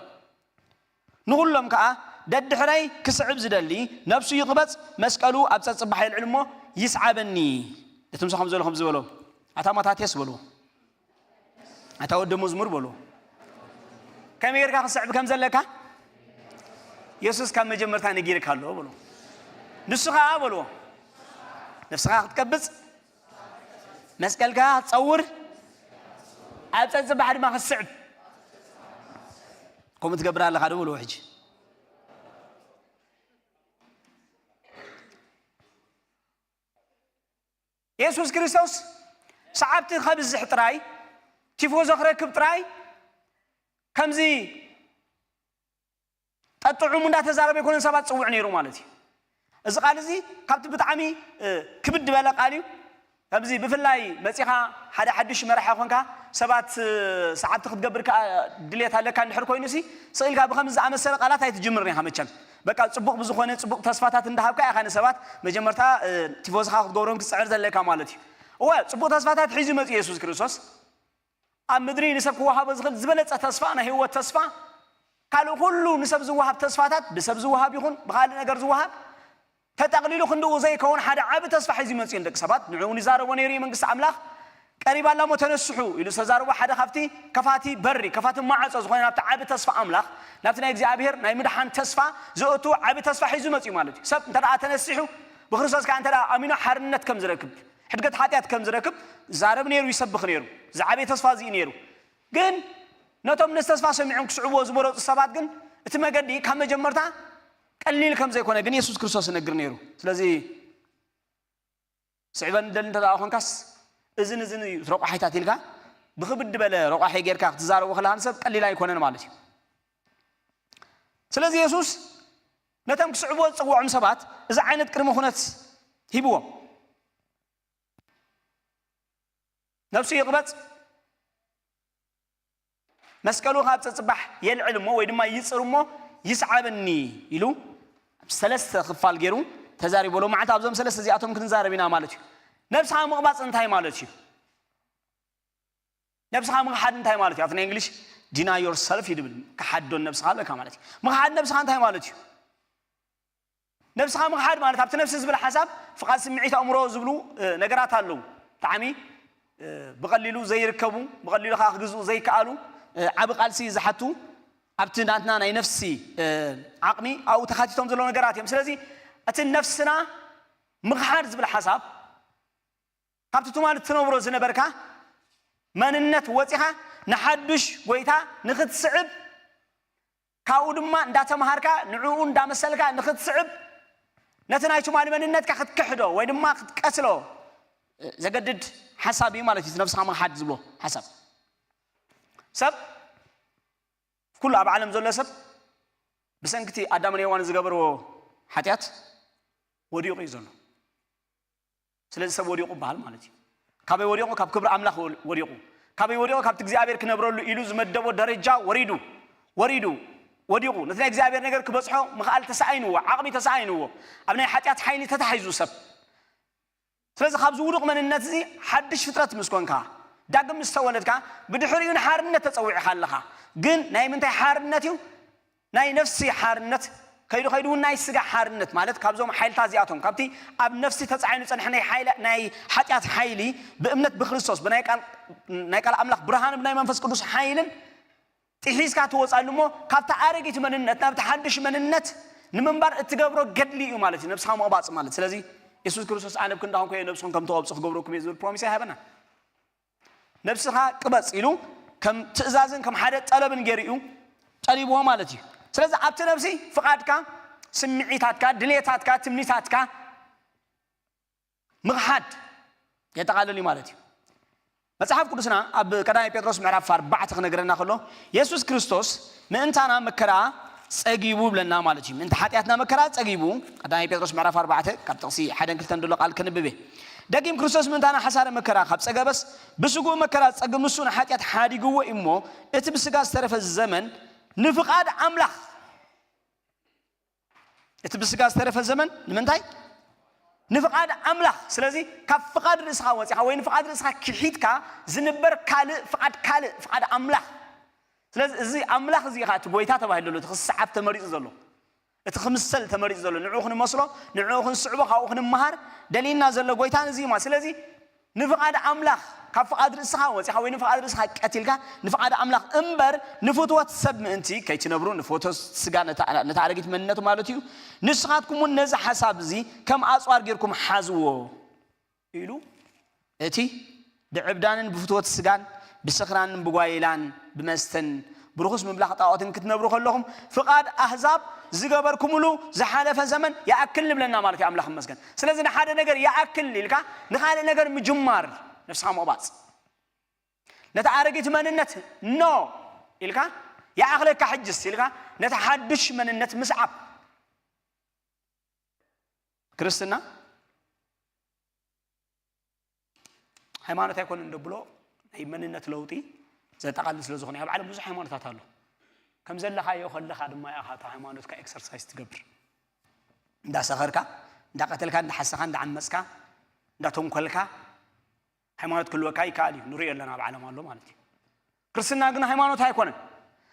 ንኹሎም ከዓ ደድሕረይ ክስዕብ ዝደሊ ነብሱ ይቕበጽ መስቀሉ ኣብ ጸጽባሕ ይልዕል እሞ ይስዓበኒ እቲ ምሳኹም ዘሎ ከም ዝበሎ ኣታ ማታቴስ በልዎ ኣታ ወደ መዝሙር በልዎ ከመይ ጌርካ ክስዕብ ከም ዘለካ የሱስ ካብ መጀመርታ ነጊርካ ኣለዎ በልዎ ንሱ ከዓ በልዎ ነፍስኻ ክትቀብጽ መስቀልካ ክትጸውር ኣብ ጸጽባሕ ድማ ክትስዕብ ከምኡ ትገብር ኣለኻ ዶ በልዎ ሕጂ የሱስ ክርስቶስ ሰዓብቲ ከብዝሕ ጥራይ ቲፎዞ ክረክብ ጥራይ ከምዚ ጠጥዑሙ እንዳተዛረበ ኣይኮነን ሰባት ዝፅውዕ ነይሩ ማለት እዩ እዚ ቃል እዚ ካብቲ ብጣዕሚ ክብድ ዝበለ ቃል እዩ ኣብዚ ብፍላይ መፂኻ ሓደ ሓዱሽ መራሒ ኮንካ ሰባት ሰዓብቲ ክትገብር ከዓ ድሌት ኣለካ እንድሕር ኮይኑ ሲ ስኢልካ ብከምዚ ዝኣመሰለ ቃላት ኣይትጅምርን ኢኻ መቸም በቃ ፅቡቅ ብዝኾነ ፅቡቅ ተስፋታት እንዳሃብካ ኢኻ ንሰባት መጀመርታ ቲፎዝኻ ክትገብሮም ክትፅዕር ዘለካ ማለት እዩ እወ ፅቡቅ ተስፋታት ሒዙ መፅኡ የሱስ ክርስቶስ ኣብ ምድሪ ንሰብ ክወሃቦ ዝኽእል ዝበለፀ ተስፋ ናይ ህይወት ተስፋ ካልእ ኩሉ ንሰብ ዝወሃብ ተስፋታት ብሰብ ዝወሃብ ይኹን ብካልእ ነገር ዝወሃብ ተጠቕሊሉ ክንድኡ ዘይከውን ሓደ ዓቢ ተስፋ ሒዙ ይመፅኡ ንደቂ ሰባት ንዕኡ ይዛረቦ ነይሩ እዩ መንግስቲ ኣምላኽ ቀሪባ ኣላ እሞ ተነስሑ ኢሉ ዝተዛረቦ ሓደ ካብቲ ከፋቲ በሪ፣ ከፋቲ ማዕጾ ዝኾነ ናብቲ ዓቢ ተስፋ ኣምላኽ፣ ናብቲ ናይ እግዚኣብሔር ናይ ምድሓን ተስፋ ዘእቱ ዓቢ ተስፋ ሒዙ መጺኡ ማለት እዩ። ሰብ እንተ ደኣ ተነሲሑ፣ ብክርስቶስ ከኣ እንተ ደኣ ኣሚኑ ሓርነት ከም ዝረክብ፣ ሕድገት ሓጢኣት ከም ዝረክብ ዛረብ ነይሩ፣ ይሰብኽ ነይሩ። ዝዓበየ ተስፋ እዚ እዩ ነይሩ። ግን ነቶም ነዚ ተስፋ ሰሚዖም ክስዕብዎ ዝመረጹ ሰባት ግን እቲ መገዲ ካብ መጀመርታ ቀሊል ከም ዘይኮነ ግን የሱስ ክርስቶስ ይነግር ነይሩ። ስለዚ ስዕበኒ ደሊ እንተ ደኣ ኾንካስ እዝን እዝን እዩ እቲ ረቋሒታት ኢልካ ብኽብድ በለ ረቋሒ ጌርካ ክትዛረቦ ከለኻ ንሰብ ቀሊል ኣይኮነን ማለት እዩ። ስለዚ የሱስ ነቶም ክስዕብዎ ዝጽውዖም ሰባት እዚ ዓይነት ቅድመ ኩነት ሂብዎም። ነብሱ ይቕበጽ፣ መስቀሉ ካብ ጸጽባሕ የልዕል እሞ ወይ ድማ ይጽር እሞ ይስዓበኒ ኢሉ ኣብ ሰለስተ ክፋል ገይሩ ተዛሪቦ። ሎማዓንቲ ኣብዞም ሰለስተ እዚኣቶም ክንዛረብ ኢና ማለት እዩ። ነብስኻ ምቕባጽ እንታይ ማለት እዩ? ነብስኻ ምኽሓድ እንታይ ማለት እዩ? ኣብቲ ናይ እንግሊሽ deny yourself እዩ ድብል። ክሓዶ ነብስኻ ኣለካ ማለት እዩ። ምኽሓድ ነብስኻ እንታይ ማለት እዩ? ነብስኻ ምኽሓድ ማለት ኣብቲ ነብሲ ዝብል ሓሳብ ፍቓድ፣ ስምዒት፣ ኣእምሮ ዝብሉ እ፣ ነገራት ኣለዉ። ብጣዕሚ እ፣ ብቐሊሉ ዘይርከቡ፣ ብቐሊሉ ከዓ ክግዝኡ ዘይከኣሉ እ፣ ዓቢ ቃልሲ ዝሓቱ ኣብቲ ናትና ናይ ነፍሲ እ፣ ዓቕሚ ኣብኡ ተኻቲቶም ዘለዉ ነገራት እዮም። ስለዚ እቲ ነፍስና ምኽሓድ ዝብል ሓሳብ ካብቲ ትማሊ ትነብሮ ዝነበርካ መንነት ወፂኻ ንሓዱሽ ጎይታ ንኽትስዕብ ካብኡ ድማ እንዳተምሃርካ ንዕኡ እንዳመሰልካ ንኽትስዕብ ነቲ ናይ ትማሊ መንነትካ ክትክሕዶ ወይ ድማ ክትቀትሎ ዘገድድ ሓሳብ እዩ ማለት እዩ። እቲ ነብስኻ ምኽሓድ ዝብሎ ሓሳብ ሰብ ኩሉ ኣብ ዓለም ዘሎ ሰብ ብሰንክቲ ኣዳምን ሔዋን ዝገበርዎ ሓጢኣት ወዲቑ እዩ ዘሎ። ስለዚ ሰብ ወዲቑ ይበሃል ማለት እዩ። ካበይ ወዲቑ? ካብ ክብሪ ኣምላኽ ወ- ወዲቑ። ካበይ ወዲቑ? ካብቲ እግዚኣብሔር ክነብረሉ ኢሉ ዝመደቦ ደረጃ ወሪዱ፣ ወሪዱ፣ ወዲቑ። ነቲ ናይ እግዚኣብሔር ነገር ክበጽሖ ምኽኣል ተሳኢንዎ፣ ዓቕሚ ተሳኢንዎ። ኣብ ናይ ሓጢኣት ሓይሊ ተታሒዙ ሰብ። ስለዚ ካብዚ ውዱቕ መንነት እዚ ሓድሽ ፍጥረት ምስ ኮንካ፣ ዳግም ምስ ተወለድካ፣ ብድሕሪኡ ንሓርነት ተጸዊዕካ ኣለኻ። ግን ናይ ምንታይ ሓርነት እዩ? ናይ ነፍሲ ሓርነት ከይዱ ከይዱ እውን ናይ ስጋ ሓርነት ማለት ካብዞም ሓይልታት እዚኣቶም ካብቲ ኣብ ነፍሲ ተጻዒኑ ጸንሐ ናይ ሓይለ ናይ ሓጢኣት ሓይሊ ብእምነት ብክርስቶስ ብናይ ቃል ናይ ቃል ኣምላኽ ብርሃን ብናይ መንፈስ ቅዱስ ሓይልን ጥሒስካ ትወጻሉ እሞ ካብታ ኣረጊት መንነት ናብቲ ሓድሽ መንነት ንምንባር እትገብሮ ገድሊ እዩ ማለት እዩ። ነብስኻ ምቕባጽ ማለት ስለዚ የሱስ ክርስቶስ ኣነ ብክንዳኹም ከየ ነብስኹም ከም ተቐብጹ ክገብረኩም እየ ዝብል ፕሮሚስ ኣይሃበና። ነብስኻ ቅበጽ ኢሉ ከም ትእዛዝን ከም ሓደ ጠለብን ገይሩ እዩ ጠሊብዎ ማለት እዩ። ስለዚ ኣብቲ ነብሲ ፍቓድካ፣ ስምዒታትካ፣ ድሌታትካ፣ ትምኒታትካ ምኽሓድ የጠቓልል እዩ ማለት እዩ። መጽሓፍ ቅዱስና ኣብ ቀዳማይ ጴጥሮስ ምዕራፍ ኣርባዕተ ክነግረና ከሎ የሱስ ክርስቶስ ምእንታና መከራ ጸጊቡ ብለና ማለት እዩ። ምእንቲ ሓጢኣትና መከራ ጸጊቡ፣ ቀዳማይ ጴጥሮስ ምዕራፍ ኣርባዕተ ካብ ጥቕሲ ሓደን ክልተን ዘሎ ቃል ከንብብ እየ። ደጊም ክርስቶስ ምእንታና ሓሳረ መከራ ካብ ጸገበስ ብስግኡ መከራ ጸግም ንሱ ንሓጢኣት ሓዲግዎ እሞ እቲ ብስጋ ዝተረፈ ዘመን ንፍቓድ ኣምላኽ እቲ ብስጋ ዝተረፈ ዘመን ንምንታይ? ንፍቓድ ኣምላኽ። ስለዚ ካብ ፍቓድ ርእስኻ ወፂኻ ወይ ንፍቓድ ርእስኻ ክሒድካ ዝንበር ካልእ ፍቓድ ካልእ ፍቓድ ኣምላኽ። ስለዚ እዚ ኣምላኽ እዚ ኢኻ እቲ ጎይታ ተባሂሉ ዘሎ እቲ ክስዓብ ተመሪፁ ዘሎ እቲ ክምሰል ተመሪፁ ዘሎ ንዕኡ ክንመስሎ ንዕኡ ክንስዕቦ ካብኡ ክንመሃር ደሊና ዘሎ ጎይታ እዚ እዩ ማለት ስለዚ ንፍቓድ ኣምላኽ ካብ ፍቓድ ርእስኻ ወፂኻ ወይ ንፍቓድ ርእስኻ ቀቲልካ ንፍቓድ ኣምላኽ እምበር ንፍትወት ሰብ ምእንቲ ከይትነብሩ ንፍትወት ስጋ ነታ ኣረጊት መንነቱ ማለት እዩ። ንስኻትኩም እውን ነዚ ሓሳብ እዚ ከም ኣፅዋር ጌርኩም ሓዝዎ ኢሉ እቲ ብዕብዳንን ብፍትወት ስጋን ብስኽራንን ብጓይላን ብመስተን ብርኹስ ምብላኽ ጣዖትን ክትነብሩ ከለኹም ፍቓድ ኣህዛብ ዝገበርኩምሉ ዝሓለፈ ዘመን ይኣክል ንብለና ማለት እዩ ኣምላኽ ይመስገን ስለዚ ንሓደ ነገር ይኣክል ኢልካ ንኻልእ ነገር ምጅማር ነብስኻ ምቕባፅ ነታ ኣረጊት መንነት ኖ ኢልካ ይኣኽለካ ሕጅስ ኢልካ ነታ ሓዱሽ መንነት ምስዓብ ክርስትና ሃይማኖት ኣይኮነን ደብሎ ናይ መንነት ለውጢ ዘጠቓልል ስለ ዝኾነ ኣብ ዓለም ብዙሕ ሃይማኖታት ኣሎ ከም ዘለኻዮ ከለኻ ድማ ኢኻ እታ ሃይማኖትካ ኤክሰርሳይዝ ትገብር እንዳሰኸርካ እንዳቀተልካ እንዳሓሰኻ እንዳዓመፅካ እንዳተንኮልካ ሃይማኖት ክህልወካ ይከኣል እዩ ንሪኦ ኣለና ኣብ ዓለም ኣሎ ማለት እዩ ክርስትና ግን ሃይማኖት ኣይኮነን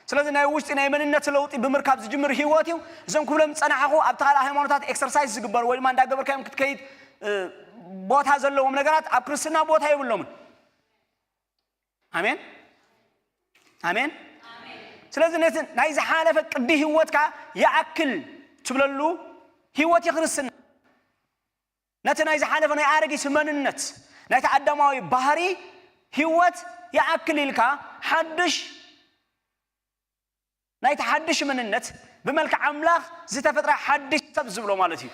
ስለዚ ናይ ውሽጢ ናይ መንነት ለውጢ ብምርካብ ዝጅምር ህይወት እዩ እዞም ክብሎም ዝፀናሕኹ ኣብቲ ካልእ ሃይማኖታት ኤክሰርሳይዝ ዝግበሩ ወይ ድማ እንዳገበርካዮም ክትከይድ ቦታ ዘለዎም ነገራት ኣብ ክርስትና ቦታ የብሎምን ኣሜን ኣሜን። ስለዚ ነቲ ናይ ዝሓለፈ ቅዲ ህይወትካ ይኣክል ትብለሉ ህይወት የክርስትና ነቲ ናይ ዝሓለፈ ናይ ኣረጊት መንነት ናይቲ ኣዳማዊ ባህሪ ህይወት ይኣክል ኢልካ ሓድሽ ናይቲ ሓድሽ መንነት ብመልክዕ ኣምላኽ ዝተፈጥረ ሓድሽ ሰብ ዝብሎ ማለት እዩ።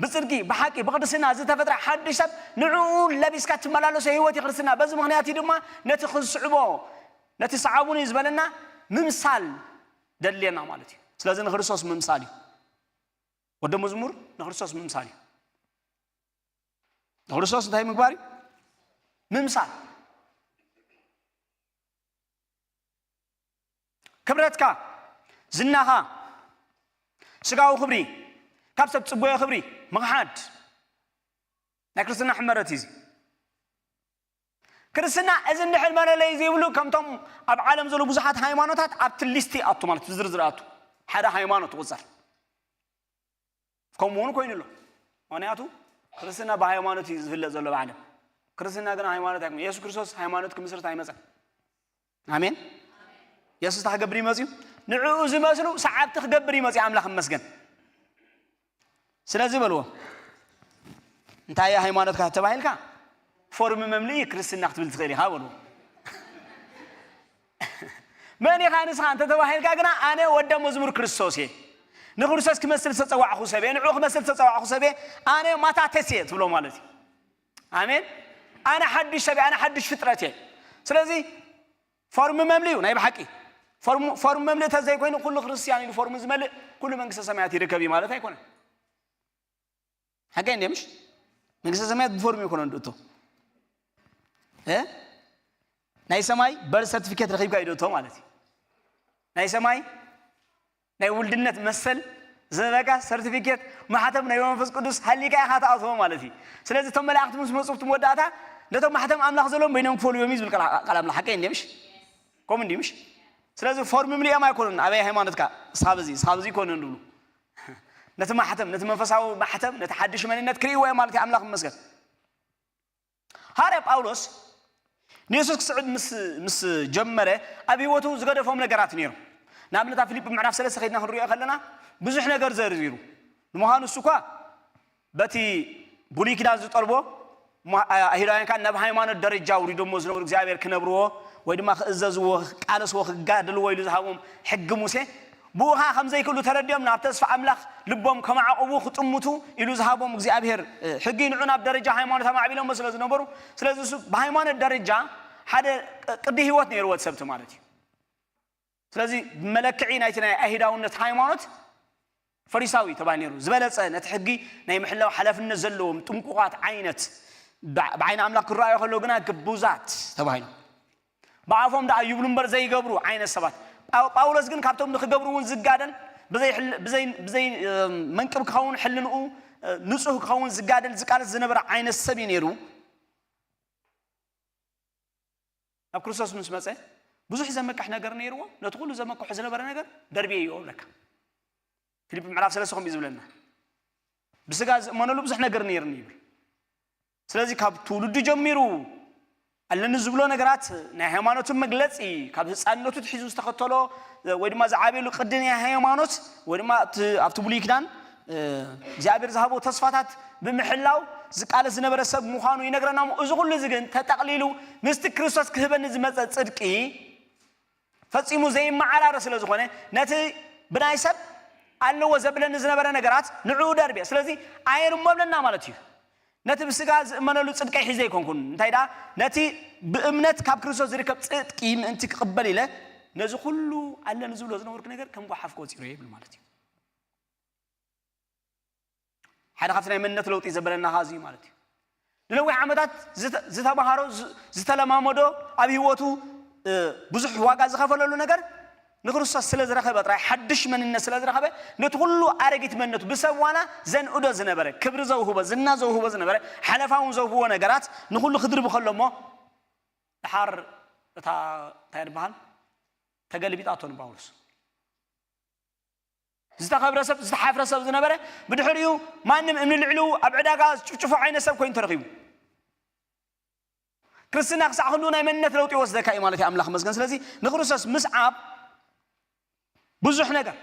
ብጽድቂ ብሓቂ ብቅድስና ዝተፈጥረ ሓድሽ ሰብ ንዕኡ ለቢስካ ትመላለሶ ህይወት የክርስትና። በዚ ምኽንያት እዩ ድማ ነቲ ክስዕቦ ነቲ ሰዓቡኒ ዝበለና ምምሳል ደድልየና ማለት እዩ። ስለዚ ንክርስቶስ ምምሳል እዩ። ወደ መዝሙር ንክርስቶስ ምምሳል እዩ። ንክርስቶስ እንታይ ምግባር እዩ? ምምሳል። ክብረትካ፣ ዝናኻ፣ ስጋዊ ክብሪ፣ ካብ ሰብ ጽበዮ ክብሪ ምኽሓድ ናይ ክርስትና ሕመረት እዩ። እዚ ክርስትና እዚ እንድሕር መለለይ ዘይብሉ ከምቶም ኣብ ዓለም ዘለዉ ብዙሓት ሃይማኖታት ኣብቲ ሊስቲ ኣቱ ማለት ዝርዝር ኣቱ ሓደ ሃይማኖት ትቁጸር። ከምኡ እውን ኮይኑ ኣሎ። ምክንያቱ ክርስትና ብሃይማኖት እዩ ዝፍለጥ ዘሎ ብዓለም። ክርስትና ግን ሃይማኖት ኣይኮነ። የሱስ ክርስቶስ ሃይማኖት ክምስርት ኣይመፀን። ኣሜን። የሱስ እንታይ ክገብር ይመፅዩ? ንዕኡ ዝመስሉ ሰዓብቲ ክገብር ይመፅዩ። ኣምላኽ ይመስገን። ስለዚ በልዎ እንታይ ሃይማኖትካ ተባሂልካ ፎርም መምልኢ ክርስትና ክትብል ትኽእል ኢኻ በልዎ። መን ኢኻ ንስኻ እንተተባሂልካ ግና ኣነ ወደ መዝሙር ክርስቶስ እየ፣ ንክርስቶስ ክመስል ዝተፀዋዕኹ ሰብ እየ፣ ንዕኡ ክመስል ዝተፀዋዕኹ ሰብ እየ፣ ኣነ ማታቴስ እየ ትብሎ ማለት እዩ። ኣሜን። ኣነ ሓድሽ ሰብ እየ፣ ኣነ ሓድሽ ፍጥረት እየ። ስለዚ ፎርም መምልእ እዩ ናይ ብሓቂ። ፎርም መምልእ ተዘይኮይኑ ኩሉ ክርስትያን ኢሉ ፎርም ዝመልእ ኩሉ መንግስተ ሰማያት ይርከብ እዩ ማለት ኣይኮነን። ሓቀይ እንዴ ምሽ መንግስተ ሰማያት ብፎርም ይኮነ እንድእቶ ናይ ሰማይ በርት ሰርቲፊኬት ረኺብካ እዩ ዶ ማለት እዩ። ናይ ሰማይ ናይ ውልድነት መሰል ዝበካ ሰርቲፊኬት ማሕተም ናይ መንፈስ ቅዱስ ሃሊካ ኢኻ ትኣትዎ ማለት እዩ። ስለዚ እቶም መላእክቲ ምስ መፁ እቲ መወዳእታ ነቶም ማሕተም ኣምላኽ ዘለዎም በይኖም ክፈልዮም እዩ ዝብል ቃል ኣምላኽ ሓቀይ እንዲ ምሽ ከምኡ እንዲ ምሽ። ስለዚ ፎርም ምልኦም ኣይኮኑን ኣበይ ሃይማኖትካ እስኻ በዚ እስኻ በዚ ይኮኑ እንድብሉ ነቲ ማሕተም ነቲ መንፈሳዊ ማሕተም ነቲ ሓድሽ መንነት ክርእይዎ እዮም ማለት እዩ። ኣምላኽ ይመስገን። ሃዋርያ ጳውሎስ ንየሱስ ክስዕብ ምስ ምስ ጀመረ ኣብ ህይወቱ ዝገደፎም ነገራት ነይሩ። ንኣብነት ኣብ ፊልጲ ምዕራፍ ሰለስተ ከይድና ክንሪኦ ከለና ብዙሕ ነገር ዘርዚሩ። ንምዃኑ እሱ እኳ በቲ ብሉይ ኪዳን ዝጠልቦ ኣይሁዳውያን ከዓ ናብ ሃይማኖት ደረጃ ውሪዶሞ ዝነበሩ እግዚኣብሔር ክነብርዎ ወይ ድማ ክእዘዝዎ ክቃለስዎ ክጋደልዎ ኢሉ ዝሃቦም ሕጊ ሙሴ ብኡ ከዓ ከም ዘይክእሉ ተረዲኦም ናብ ተስፋ ኣምላኽ ልቦም ከማዕቕቡ ክጥምቱ ኢሉ ዝሃቦም እግዚኣብሔር ሕጊ ንዑ ናብ ደረጃ ሃይማኖት ኣማዕቢሎሞ ስለ ዝነበሩ ስለዚ እሱ ብሃይማኖት ደረጃ ሓደ ቅዲ ህይወት ነይርዎ እቲ ሰብቲ ማለት እዩ። ስለዚ ብመለክዒ ናይቲ ናይ ኣይሁዳውነት ሃይማኖት ፈሪሳዊ ተባሂሉ ነይሩ። ዝበለጸ ነቲ ሕጊ ናይ ምሕላው ሓላፍነት ዘለዎም ጥንቁቓት ዓይነት ብዓይኒ ኣምላኽ ክረኣዩ ከለዉ ግና ግቡዛት ተባሂሉ። ብኣፎም ደኣ ይብሉ እምበር ዘይገብሩ ዓይነት ሰባት። ጳውሎስ ግን ካብቶም ንክገብሩ እውን ዝጋደል ብዘይ መንቅብ ክኸውን ሕልንኡ ንጹህ ክኸውን ዝጋደል ዝቃለስ ዝነበረ ዓይነት ሰብ እዩ ነይሩ። ናብ ክርስቶስ ምስ መፀ ብዙሕ ዘመክሕ ነገር ነይርዎ። ነቲ ኩሉ ዘመክሖ ዝነበረ ነገር ደርብየዮ ይብለካ። ፊልፕ ምዕራፍ ሰለስተ ከምኡ እዩ ዝብለና። ብስጋ ዝእመነሉ ብዙሕ ነገር ነይርኒ ይብል። ስለዚ ካብ ትውልዱ ጀሚሩ ኣለኒ ዝብሎ ነገራት ናይ ሃይማኖትን መግለፂ ካብ ህፃንነቱ ትሒዙ ዝተኸተሎ ወይ ድማ ዝዓብየሉ ቅዲ ናይ ሃይማኖት ወይ ድማ ኣብቲ ብሉይ ኪዳን እግዚኣብሔር ዝሃቦ ተስፋታት ብምሕላው ዝቃለስ ዝነበረ ሰብ ምዃኑ ይነግረና። እዚ ኩሉ እዚ ግን ተጠቕሊሉ ምስቲ ክርስቶስ ክህበኒ ዝመፀ ፅድቂ ፈጺሙ ዘይመዓራረ ስለ ዝኾነ ነቲ ብናይ ሰብ ኣለዎ ዘብለኒ ዝነበረ ነገራት ንዕኡ ደርብየ። ስለዚ ኣየርሞ ብለና ማለት እዩ። ነቲ ብስጋ ዝእመነሉ ጽድቀይ ሒዘ ኣይኮንኩን፣ እንታይ ደኣ ነቲ ብእምነት ካብ ክርስቶስ ዝርከብ ጽድቂ ምእንቲ ክቕበል ኢለ ነዚ ኩሉ ኣለኒ ዝብሎ ዝነበርኩ ነገር ከም ጓሓፍ ቆጺረ ይብል ማለት እዩ። ሓደ ካብቲ ናይ መንነት ለውጢ ዘበለና ኸኣ እዚ እዩ ማለት እዩ። ንነዊሕ ዓመታት ዝተምሃሮ ዝተለማመዶ ኣብ ህይወቱ ብዙሕ ዋጋ ዝኸፈለሉ ነገር ንክርስቶስ ስለ ዝረኸበ ጥራይ ሓድሽ መንነት ስለ ዝረኸበ ነቲ ኩሉ ኣረጊት መንነቱ ብሰብ ዋና ዘንእዶ ዝነበረ ክብሪ ዘውህቦ ዝና ዘውህቦ ዝነበረ ሓለፋ እውን ዘውህቦ ነገራት ንኩሉ ክድርቢ ከሎ እሞ ድሓር እታ እንታይ ድበሃል ተገልቢጣቶ ንጳውሎስ ዝተኸብረ ሰብ ዝተሓፍረ ሰብ ዝነበረ ብድሕሪኡ ማንም እምኒ ልዕሉ ኣብ ዕዳጋ ዝጭፍጭፎ ዓይነት ሰብ ኮይኑ ተረኺቡ። ክርስትና ክሳዕ ክንዱ ናይ መንነት ለውጢ ይወስደካ እዩ ማለት እዩ። ኣምላኽ መስገን። ስለዚ ንክርስቶስ ምስዓብ ብዙሕ ነገር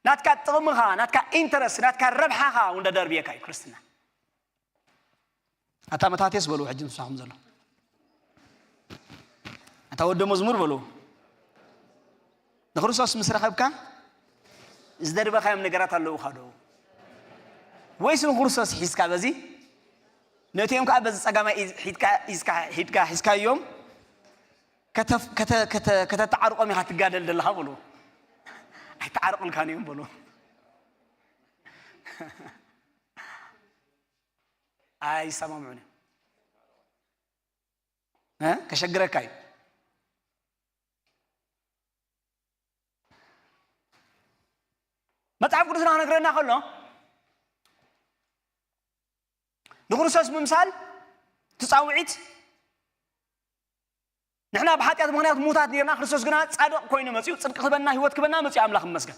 ናትካ ጥቕምኻ፣ ናትካ ኢንተረስት፣ ናትካ ረብሓኻ እውን ደደርብየካ እዩ ክርስትና። ኣታ መታቴስ በሉ ሕጂ ንሳኹም ዘሎ ኣታ ወደ መዝሙር በሉ። ንክርስቶስ ምስ ረኸብካ ዝደርበኻዮም ነገራት ኣለውኻ ዶ? ወይስ ንክርስቶስ ሒዝካ በዚ ነቲኦም ከዓ በዚ ጸጋማይ ኢዝ- ሒድካ ኢዝካ ሒድካ ሒዝካዮም ከተፍ- ከተ- ከተ- ከተተዓርቆም ኢኻ ትጋደል ዘለኻ በሉ። ኣይተዓርቁልካን እዮም በሉ። ኣይሰማምዑን እዮም። እ? ከሸግረካ እዩ። መጽሓፍ ቅዱስና ክነግረና ከሎ ንክርስቶስ ምምሳል ትጻውዒት ንሕና ብሓጢኣት ምኽንያት ሙታት ነርና፣ ክርስቶስ ግና ጻድቕ ኮይኑ መጺኡ ጽድቂ ክበና ህይወት ክበና መጺኡ ኣምላኽ ይመስገን።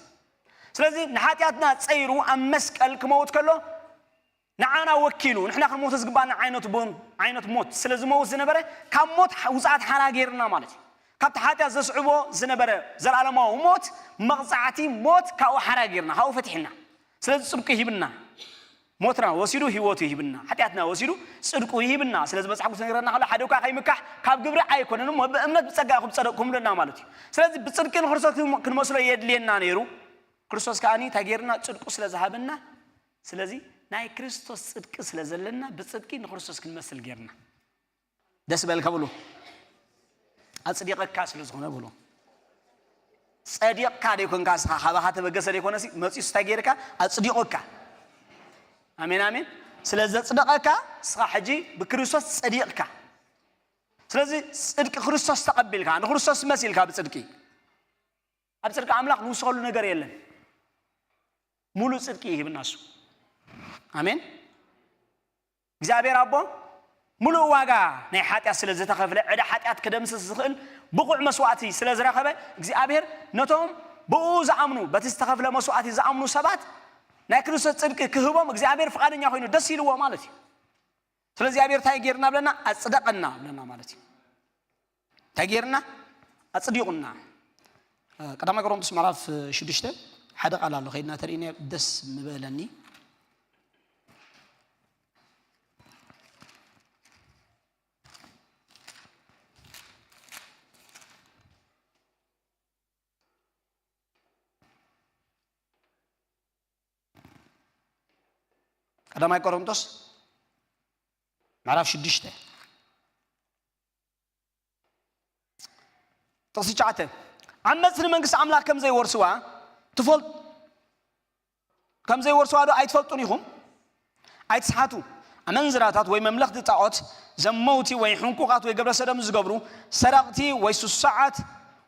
ስለዚ ንሓጢኣትና ጸይሩ ኣብ መስቀል ክመውት ከሎ ንዓና ወኪሉ ንሕና ክንሞት ዝግባና ዓይነት ቦን- ዓይነት ሞት ስለ ዝመውት ዝነበረ ካብ ሞት ውጽኣት ሓራ ገይርና ማለት እዩ። ካብቲ ሓጢኣት ዘስዕቦ ዝነበረ ዘላለማዊ ሞት መቕጻዕቲ ሞት ካብኡ ሓራ ገይርና ካብኡ ፈትሕና። ስለዚ ጽድቁ ይህብና። ሞትና ወሲዱ ህይወቱ ይህብና፣ ሓጢኣትና ወሲዱ ጽድቁ ይህብና። ስለዚ መጽሓፍ ቅዱስ ነገረና ከሎ ሓደ እኳ ከይምካሕ ካብ ግብሪ ኣይኮነን እሞ ብእምነት ብጸጋ ኢኹም ጸደቕኩም ብለና ማለት እዩ። ስለዚ ብጽድቂ ንክርስቶስ ክንመስሎ የድልየና ነይሩ። ክርስቶስ ከኣ እንታይ ገይርና? ጽድቁ ስለ ዝሃበና። ስለዚ ናይ ክርስቶስ ጽድቂ ስለ ዘለና ብጽድቂ ንክርስቶስ ክንመስል ገይርና። ደስ በልካ ብሉ። ኣጽዲቐካ ስለ ዝኾነ ብሉ። ጸዲቕካ ደይኮንካ እስኻ ካባኻ ተበገሰ ደይኮነሲ መጺኡ ስታይ ገይርካ ኣጽዲቑካ። ኣሜን ኣሜን። ስለ ዘጽደቐካ እስኻ ሕጂ ብክርስቶስ ጸዲቕካ። ስለዚ ጽድቂ ክርስቶስ ተቐቢልካ ንክርስቶስ መሲልካ ብጽድቂ ኣብ ጽድቂ ኣምላኽ ንውስኸሉ ነገር የለን። ሙሉእ ጽድቂ ይህብና እሱ። ኣሜን። እግዚኣብሔር ኣቦ ሙሉእ ዋጋ ናይ ሓጢኣት ስለ ዝተኸፍለ ዕዳ ሓጢኣት ክደምስስ ዝኽእል ብቑዕ መስዋእቲ ስለ ዝረኸበ እግዚኣብሔር ነቶም ብኡ ዝኣምኑ በቲ ዝተኸፍለ መስዋእቲ ዝኣምኑ ሰባት ናይ ክርስቶስ ጽድቂ ክህቦም እግዚኣብሔር ፍቓደኛ ኮይኑ ደስ ኢልዎ ማለት እዩ። ስለዚ እግዚኣብሔር እንታይ ገይርና ብለና? ኣጽደቐና ብለና ማለት እዩ። እንታይ ገይርና? ኣጽዲቑና። ቀዳማይ ቆሮንቶስ ምዕራፍ ሽዱሽተ ሓደ ቃል ኣሎ ከይድና ተርእይና ደስ ምበለኒ። ቀዳማይ ቆሮንቶስ ምዕራፍ ሽዱሽተ ጥቕሲ ትሽዓተ ዓመፅቲ ንመንግስቲ ኣምላኽ ከም ዘይወርስዋ ትፈልጡ ከም ዘይወርስዋ ዶ ኣይትፈልጡን ኢኹም? ኣይትስሓቱ። ኣመንዝራታት ወይ መምለኽቲ ጣዖት፣ ዘመውቲ ወይ ሕንቁቓት ወይ ግብረ ሰዶም ዝገብሩ፣ ሰረቕቲ ወይ ስሱዓት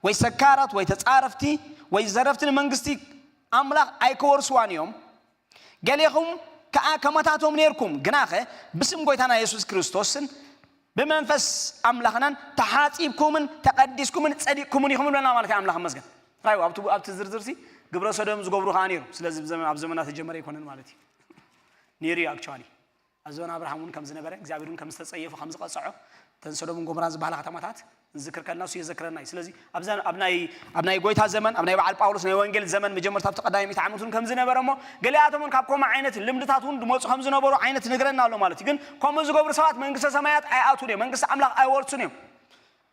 ወይ ሰካራት ወይ ተጻረፍቲ ወይ ዘረፍቲ ንመንግስቲ ኣምላኽ ኣይከወርስዋን እዮም። ገሌኹም ከኣ ከማታቶም ኔርኩም፣ ግናኸ ብስም ጐይታና የሱስ ክርስቶስን ብመንፈስ ኣምላኽናን ተሓጺብኩምን ተቐዲስኩምን ጸዲቕኩምን ኢኹም ይብለና ማለት እዩ። ኣምላኽ ይመስገን። ራዩ ኣብቲ ኣብቲ ዝርዝርሲ ግብረ ሰዶም ዝገብሩ ከኣ ኔሩ። ስለዚ ብዘመን ኣብ ዘመና ተጀመረ ኣይኮነን ማለት እዩ። ኔሩ እዩ ኣክቹዋሊ። ኣብ ዘመን ኣብርሃም እውን ከም ዝነበረ እግዚኣብሔር እውን ከም ዝተጸየፎ ከም ዝቐጸዖ እተን ሰዶምን ጎሞራን ዝበሃላ ከተማታት ንዝክር ከለና እሱ የዘክረና እዩ። ስለዚ ኣብዛ ኣብ ናይ ኣብ ናይ ጎይታ ዘመን ኣብ ናይ በዓል ጳውሎስ ናይ ወንጌል ዘመን መጀመርታ ኣብቲ ቀዳማይ ሚእቲ ዓመት እውን ከም ዝነበረ እሞ ገሊኣቶም እውን ካብ ከምኡ ዓይነት ልምድታት እውን ዝመፁ ከም ዝነበሩ ዓይነት ንግረና ኣሎ ማለት እዩ። ግን ከምኡ ዝገብሩ ሰባት መንግስተ ሰማያት ኣይኣቱን እዮም፣ መንግስቲ ኣምላኽ ኣይወርሱን እዮም።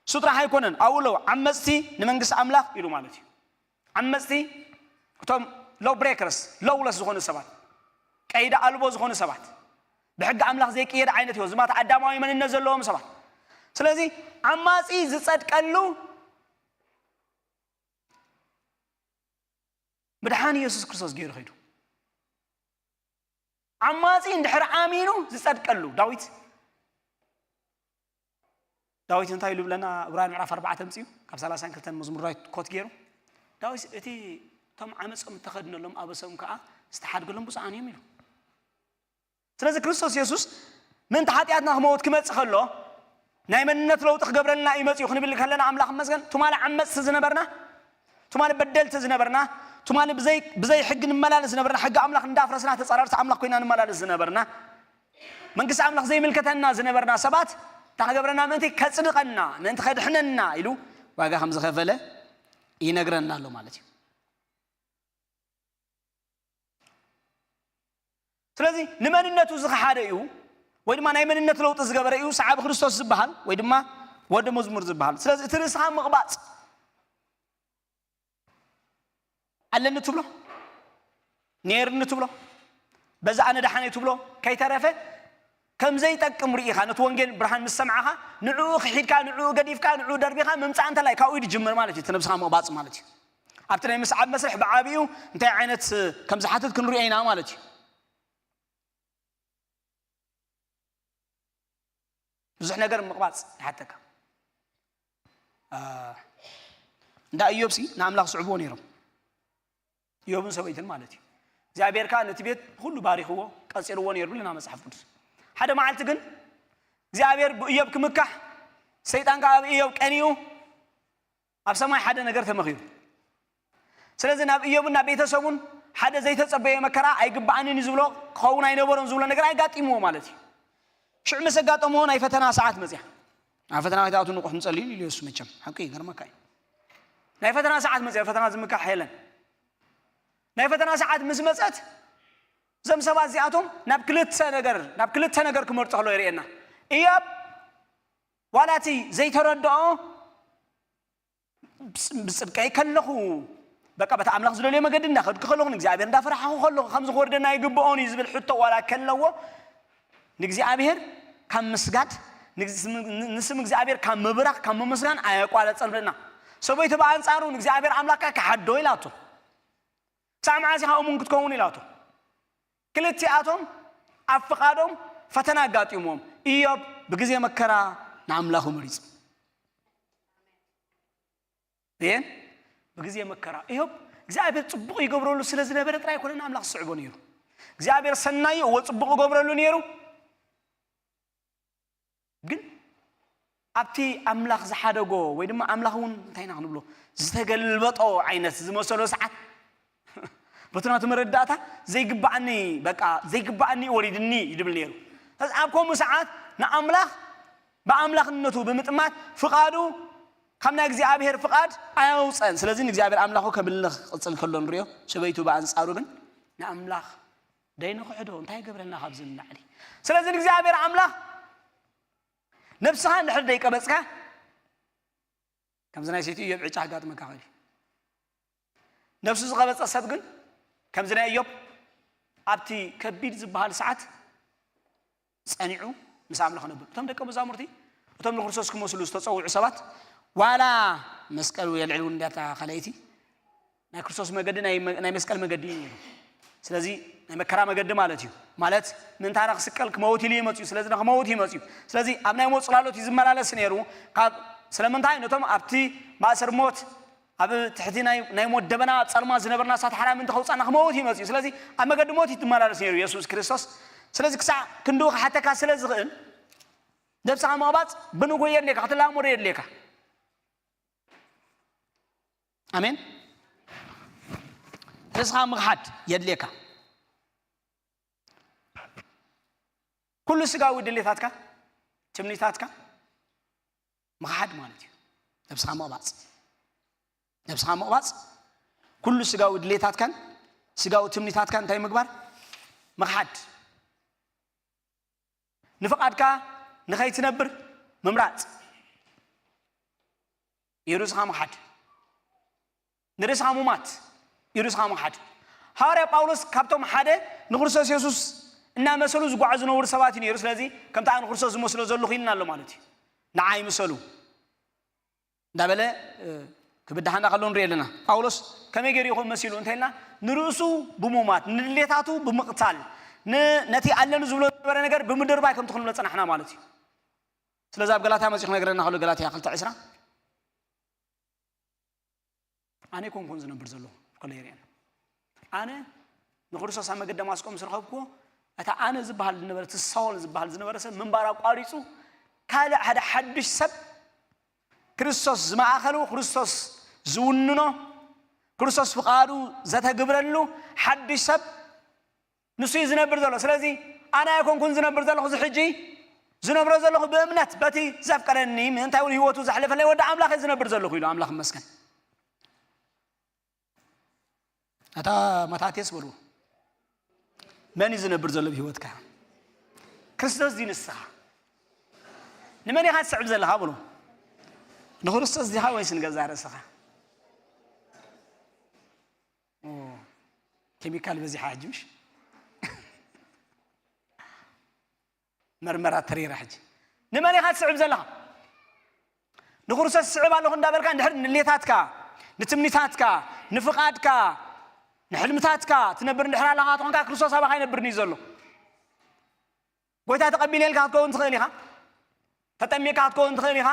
እሱ ጥራሕ ኣይኮነን ኣብኡ ኣለዉ ዓመፅቲ ንመንግስቲ ኣምላኽ ኢሉ ማለት እዩ። ዓመፅቲ እቶም ሎ ብሬከርስ ሎውለስ ዝኾኑ ሰባት ቀይዲ ኣልቦ ዝኾኑ ሰባት ብሕጊ ኣምላኽ ዘይቅየድ ዓይነት ህይወት ዝማት ኣዳማዊ መንነት ዘለዎም ሰባት። ስለዚ ዓማፂ ዝፀድቀሉ ምድሓን ኢየሱስ ክርስቶስ ገይሩ ኸይዱ። ዓማፂ እንድሕር ኣሚኑ ዝፀድቀሉ ዳዊት ዳዊት እንታይ ኢሉ ብለና? ዕብራውያን ምዕራፍ ኣርባዕተ ምፅኡ ካብ ሰላሳን ክልተን መዝሙር ዳዊት ኮት ገይሩ ዳዊት እቲ እቶም ዓመፆም እተኸድነሎም ኣበሶም ከዓ ዝተሓድገሎም ብፁዓን እዮም ኢሉ። ስለዚ ክርስቶስ የሱስ ምእንቲ ሓጢኣትና ክመውት ክመፅእ ከሎ ናይ መንነት ለውጢ ክገብረልና እዩ መፅኡ ክንብል ከለና ኣምላኽ መስገን ትማሊ ዓመፅቲ ዝነበርና ትማሊ በደልቲ ዝነበርና ትማሊ ብዘይ ብዘይ ሕጊ ንመላለስ ዝነበርና ሕጊ ኣምላኽ እንዳፍረስና ተፃራርቲ ኣምላኽ ኮይና ንመላለስ ዝነበርና መንግስቲ ኣምላኽ ዘይምልከተና ዝነበርና ሰባት እንታይ ክገብረና? ምእንቲ ከጽድቐና፣ ምእንቲ ከድሕነና ኢሉ ዋጋ ከም ዝኸፈለ ይነግረና ኣሎ ማለት እዩ። ስለዚ ንመንነቱ ዝኸሓደ እዩ፣ ወይ ድማ ናይ መንነት ለውጢ ዝገበረ እዩ ሰዓቢ ክርስቶስ ዝበሃል፣ ወይ ድማ ወዲ መዝሙር ዝበሃል። ስለዚ እቲ ርእስኻ ምቕባጽ ኣለኒ ትብሎ፣ ነይርኒ ትብሎ፣ በዛ ኣነ ደሓነይ ትብሎ፣ ከይተረፈ ከም ዘይጠቅም ርኢኻ፣ ነቲ ወንጌል ብርሃን ምስ ሰማዕኻ፣ ንዕኡ ክሒድካ፣ ንዕኡ ገዲፍካ፣ ንዕኡ ደርቢኻ ምምጻእ እንተላይ ካብኡ እዩ ዝጅምር ማለት እዩ። እቲ ነብስኻ ምቕባጽ ማለት እዩ። ኣብቲ ናይ ምስዓብ መስርሕ ብዓቢኡ እንታይ ዓይነት ከም ዝሓትት ክንሪኦ ኢና ማለት እዩ። ብዙሕ ነገር ምቕባጽ ይሓተካ። አ፣ እንዳ ኢዮብሲ ንኣምላኽ ዝስዕብዎ ነይሮም። ኢዮብን ሰበይትን ማለት እዩ። እግዚኣብሔር ከኣ ነቲ ቤት ኩሉ ባሪኽዎ፣ ቀጺርዎ ነይሩ ብልና መጽሓፍ ቅዱስ። ሓደ መዓልቲ ግን እግዚኣብሔር ብኢዮብ ክምካሕ፣ ሰይጣን ከኣ ኣብ ኢዮብ ቀኒኡ፣ ኣብ ሰማይ ሓደ ነገር ተመኺሩ። ስለዚ ናብ ኢዮብን ናብ ቤተሰቡን ሓደ ዘይተጸበየ መከራ ኣይግባኣንን እዩ ዝብሎ፣ ክኸውን ኣይነበሮን ዝብሎ ነገር ኣጋጢምዎ ማለት እዩ። ሽዑ ምስ ኣጋጠምዎ ናይ ፈተና ሰዓት መጽያ። ኣብ ፈተና ከይትኣቱ ንቑሕ ንጸልዩ ኢሉ እሱ መቸም። ሓቂ ይገርመካ እዩ። ናይ ፈተና ሰዓት መጽያ፣ ፈተና ዝምካሕ የለን። ናይ ፈተና ሰዓት ምስ መጸት፣ እዞም ሰባት እዚኣቶም ናብ ክልተ ነገር፣ ናብ ክልተ ነገር ክመርጹ ከለዉ የርእየና። ኢዮብ ዋላ እቲ ዘይተረድኦ ብስ-፣ ብጽድቀይ ከለኹ፣ በቃ በቲ ኣምላኽ ዝደልዮ መገዲ እንዳኸድኩ ከለኹ፣ ንእግዚኣብሔር እንዳፈራሕኹ ከለኹ፣ ከምዚ ክወርደና ይግብኦን እዩ ዝብል ሕቶ ዋላ ከለዎ፣ ንእግዚኣብሔር ካብ ምስጋድ፣ ንግዝ-፣ ንስም እግዚኣብሔር ካብ ምብራኽ፣ ካብ ምምስጋን ኣየቋረጸን ብለና። ሰበይቱ ብኣንጻሩ ንእግዚኣብሔር ኣምላኽካ ክሓዶ ኢላቶ። ክሳዕ መዓስ ኢኻ እሙን ክትከውን ኢላቶ። ክልቲኣቶም ኣብ ፍቓዶም ፈተና ኣጋጢምዎም፣ ኢዮብ ብግዜ መከራ ንኣምላኹ መሪጹ። እየን ብግዜ መከራ ኢዮብ እግዚኣብሔር ጽቡቕ ይገብረሉ ስለ ዝነበረ ጥራይ ኣይኮነን ኣምላኽ ዝስዕቦ ነይሩ። እግዚኣብሔር ሰናዩ እወ ጽቡቕ ይገብረሉ ነይሩ። ግን ኣብቲ ኣምላኽ ዝሓደጎ ወይ ድማ ኣምላኽ እውን እንታይ ኢና ክንብሎ ዝተገልበጦ ዓይነት ዝመሰሎ ሰዓት በቲ ናቱ መረዳእታ ዘይግባኣኒ በቃ ዘይግባኣኒ እዩ ወሪድኒ እዩ ድብል ነይሩ። ስለዚ ኣብ ከምኡ ሰዓት ንኣምላኽ ብኣምላኽነቱ ብምጥማት ፍቓዱ ካብ ናይ እግዚኣብሔር ፍቓድ ኣያውፀን። ስለዚ ንእግዚኣብሔር ኣምላኹ ከብልኽ ክቕፅል ከሎ ንሪኦ። ሰበይቱ ብኣንፃሩ ግን ንኣምላኽ ደይንኽሕዶ እንታይ ይገብረልና ካብዚ ንላዕሊ። ስለዚ ንእግዚኣብሔር ኣምላኽ ነብስኻ እንድሕር ደይቀበጽካ ከምዚ ናይ ሰይቲ ኢዮብ ዕጫ ክጋጥመካ ኽእል እዩ። ነብሱ ዝቐበጸ ሰብ ግን ከምዚ ናይ ኢዮብ ኣብቲ ከቢድ ዝበሃል ሰዓት ጸኒዑ ምስ ኣምላኽ ነብር። እቶም ደቀ መዛሙርቲ እቶም ንክርስቶስ ክመስሉ ዝተጸውዑ ሰባት ዋላ መስቀል የልዕል እውን እንዲያታ ካልኣይቲ ናይ ክርስቶስ መገዲ ናይ መ-፣ ናይ መስቀል መገዲ እዩ ነይሩ። ስለዚ ናይ መከራ መገዲ ማለት እዩ። ማለት ምእንታና ክስቀል ክመውት ኢሉ እዩ መፅዩ። ስለዚ ንክመውት እዩ መፅዩ። ስለዚ ኣብ ናይ ሞት ፅላሎት እዩ ዝመላለስ ነይሩ። ካብ ስለምንታይ ነቶም ኣብቲ ማእሰር ሞት ኣብ ትሕቲ ናይ፣ ናይ ሞት ደበና ኣብ ጸልማ ዝነበርና እሳት ሓራ ምእንቲ ከውፃና ክመውት እዩ መፅዩ። ስለዚ ኣብ መገዲ ሞት እዩ ዝመላለስ ነይሩ የሱስ ክርስቶስ። ስለዚ ክሳዕ ክንድኡ ክሓተካ ስለ ዝኽእል ነብስኻ ምቕባፅ ብንጎ የድልየካ፣ ክትላመዶ የድልየካ። ኣሜን። ርእስኻ ምኽሓድ የድልየካ። ኩሉ ስጋዊ ድሌታትካ፣ ትምኒታትካ ምኽሓድ ማለት እዩ። ነብስኻ ምቕባፅ። ነብስኻ ምቕባፅ፣ ኩሉ ስጋዊ ድሌታትካን ስጋዊ ትምኒታትካን እንታይ ምግባር? ምኽሓድ። ንፍቓድካ ንኸይትነብር ምምራጽ። እዩ ርእስኻ ምኽሓድ። ንርእስኻ ሙማት እዩ ርእስኻ ምኽሓድ። ሃዋርያ ጳውሎስ ካብቶም ሓደ ንክርስቶስ የሱስ እናመሰሉ ዝጓዓዙ ዝነበሩ ሰባት እዩ ነይሩ። ስለዚ ከምቲ ኣነ ንክርስቶስ ዝመስሎ ዘለኹ ኢልና ኣሎ ማለት እዩ። ንዓይ ምሰሉ። እንዳበለ፣ እ፣ ክብድሃና ከሎ ንርኢ ኣለና። ጳውሎስ ከመይ ገይሩ ይኾን መሲሉ እንተኢልና፣ ንርእሱ ብሙማት፣ ንድሌታቱ ብምቕታል፣ ን-፣ ነቲ ኣለኒ ዝብሎ ዝነበረ ነገር ብምድርባይ ከምቲ ክንብሎ ጸናሕና ማለት እዩ። ስለዚ ኣብ ገላትያ መጺኡ ክነግረና ከሎ፣ ገላትያ ክልተ ዕስራ፣ ኣነ ኣይኮንኩን ዝነብር ዘለኹ ከሎ የርእየና። ኣነ ንክርስቶስ ኣብ መገዲ ደማስቆ ምስ ረኸብኩዎ፣ እቲ ኣነ ዝበሃል ዝነበረ፣ እቲ ሳውል ዝበሃል ዝነበረ ሰብ ምንባር ኣቋሪጹ፣ ካልእ ሓደ ሓድሽ ሰብ ክርስቶስ ዝመኣኸሉ፣ ክርስቶስ ዝውንኖ፣ ክርስቶስ ፍቓዱ ዘተግብረሉ ሓድሽ ሰብ ንሱ እዩ ዝነብር ዘሎ። ስለዚ ኣነ ኣይኮንኩን ዝነብር ዘለኹ፣ እዚ ሕጂ ዝነብሮ ዘለኹ ብእምነት በቲ ዘፍቀረኒ፣ ምእንታይ እውን ህይወቱ ዘሕለፈለይ ወዲ ኣምላኽ እየ ዝነብር ዘለኹ ኢሉ። ኣምላኽ ይመስገን። ኣታ ማታቴስ በልዎ፣ መን እዩ ዝነብር ዘሎ ብህይወትካ? ክርስቶስ ድዩ ንስኻ? ንመን ኢኻ ትስዕብ ዘለኻ? በልዎ። ንክርስቶስ ዲኻ ወይስ ንገዛእ ርእስኻ? ኦ፣ ኬሚካል በዚሓ ሕጂ ምሽ? መርመራ ተሪራ ሕጂ። ንመን ኢኻ ትስዕብ ዘለኻ? ንክርስቶስ ትስዕብ ኣለኹ እንዳበልካ እንድሕር ንሌታትካ፣ ንትምኒታትካ፣ ንፍቓድካ፣ ንሕልምታትካ ትነብር እንድሕር ኣለኻ ትኾንካ፣ ክርስቶስ ኣባኻ ኣይነብርን እዩ ዘሎ። ጎይታ ተቐቢለ ኢልካ ክትከውን ትኽእል ኢኻ። ተጠሚቕካ ክትከውን ትኽእል ኢኻ።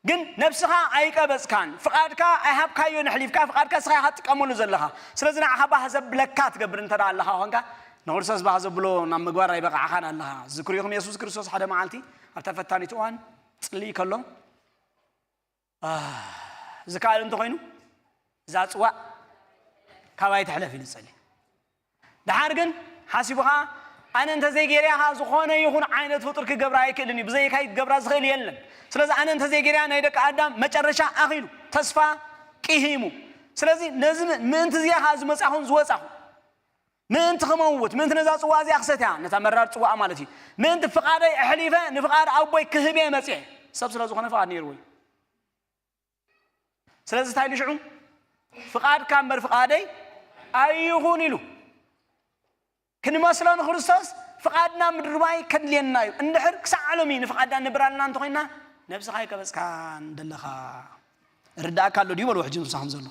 ግን ነብስኻ ኣይቀበጽካን። ፍቓድካ ኣይሃብካዮን ኣሕሊፍካ፣ ፍቓድካ ንስኻ ኢኻ ትጥቀመሉ ዘለኻ። ስለዚ ንዓኻ ባህ ዘብለካ ትገብር እንተ ደኣ ኣለኻ ኾንካ፣ ንክርስቶስ ባህ ዘብሎ ናብ ምግባር ኣይበቓዕኻን ኣለኻ። ዝክሩ ኢኹም የሱስ ክርስቶስ ሓደ መዓልቲ ኣብታ ፈታኒት እዋን ጽልኢ ከሎ፣ ኣህ፣ ዝከኣል እንተኾይኑ እዛ ጽዋእ ካባይ ትሕለፍ ኢሉ ጸልዩ። ደሓር ግን ሓሲቡ ኸዓ፣ ኣነ እንተዘይገይረያ ኸዓ ዝኾነ ይኹን ዓይነት ፍጡር ክገብራ ኣይክእልን እዩ፣ ብዘይካይ ክገብራ ዝኽእል የለን። ስለዚ ኣነ እንተዘይገይረያ ናይ ደቂ ኣዳም መጨረሻ ኣኺሉ፣ ተስፋ ቂሂሙ። ስለዚ ነዚ ም-፣ ምእንቲ እዚኣ ኸዓ ዝመጻኹን ዝወጻኹ፣ ምእንቲ ክመውት፣ ምእንቲ ነዛ ጽዋእ እዚኣ ክሰትያ፣ ነታ መራር ጽዋእ ማለት እዩ፣ ምእንቲ ፍቓደይ ኣሕሊፈ ንፍቓድ ኣቦይ ክህብ እየ መጽየ። ሰብ ስለ ዝኾነ ፍቓድ ነይርዎ እዩ። ስለዚ እንታይ ኢሉ ሽዑ? ፍቓድካ እምበር ፍቓደይ ኣይኹን ኢሉ። ክንመስሎ ንክርስቶስ ፍቓድና ምድርባይ ከድልየና እዩ። እንድሕር ክሳዕ ሎሚ ንፍቓድና ንብር ኣለና እንተኾይንና፣ ነብስኻ ኣይቀበጽካን ደለኻ። ርዳእካ ኣሎ ድዩ? በልዎ ሕጂ ንሳኹም ዘሎ።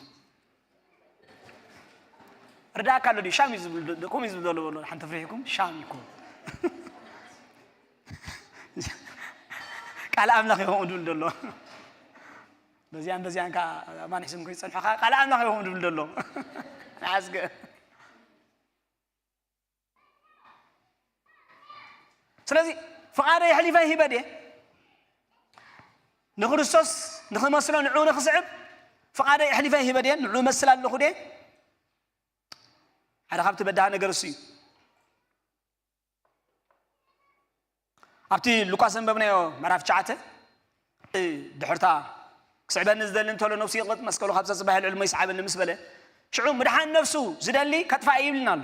ርዳእካ ኣሎ ድዩ? ሻም እዩ ዝብል ዶ-፣ ከምኡ እዩ ዝብል ዘሎ በሎ። ሓንቲ ፍሪሕኩም ሻም እዩ እኮ። ቃል ኣምላኽ እዩ ከምኡ ዝብል ዘሎ። በዚያን በዚያን ከኣ ኣማን ሒዝኩም ከይጸንሑ ከኣ ቃል ኣምላኽ እዩ ከምኡ ዝብል ዘሎ። ንዓስከ። ስለዚ ፍቓደይ ኣሕሊፈ ሂበ ድየ? ንክርስቶስ ንኽመስሎ ንዕኡ ንኽስዕብ ፍቓደይ ኣሕሊፈ ሂበ ድየ? ንዕኡ እመስል ኣለኹ ድየ? ሓደ ካብቲ በዳሂ ነገር እሱ እዩ። ኣብቲ ሉቃስ ዘንበብናዮ ምዕራፍ ትሽዓተ፣ ድሕርታ ክስዕበኒ ዝደሊ እንተሎ ነፍሱ ይቕበጽ፣ መስቀሉ ካብ ዘጽባሕ ልዕል እሞ ይስዓበኒ ምስ በለ፣ ሽዑ ምድሓን ነፍሱ ዝደሊ ከጥፋእ ይብልና ኣሎ።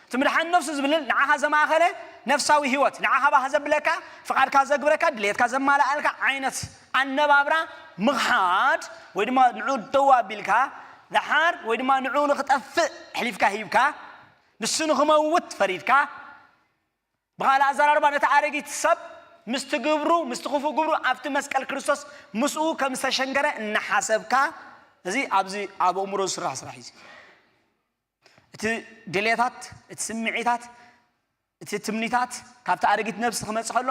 እቲ ምድሓን ነፍሱ ዝብል ንዓኻ ዘማእኸለ ነፍሳዊ ህይወት፣ ንዓኻ ባህ ዘብለካ፣ ፍቓድካ ዘግብረካ፣ ድሌትካ ዘማልኣልካ ዓይነት ኣነባብራ ምኽሓድ ወይ ድማ ንዑ ደው ኣቢልካ፣ ደሓር ወይ ድማ ንዑ ንኽጠፍእ ኣሕሊፍካ ሂብካ፣ ንሱ ንኽመውት ፈሪድካ፣ ብኻልእ ኣዘራርባ ነቲ ኣረጊት ሰብ ምስቲ ግብሩ፣ ምስቲ ክፉእ ግብሩ ኣብቲ መስቀል ክርስቶስ ምስኡ ከም ዝተሸንከረ እናሓሰብካ፣ እዚ ኣብዚ ኣብ ኣእምሮ ዝስራሕ ስራሕ እዩ። እቲ ድሌታት፣ እቲ ስምዒታት፣ እቲ ትምኒታት ካብቲ ኣረጊት ነብሲ ክመጽእ ከሎ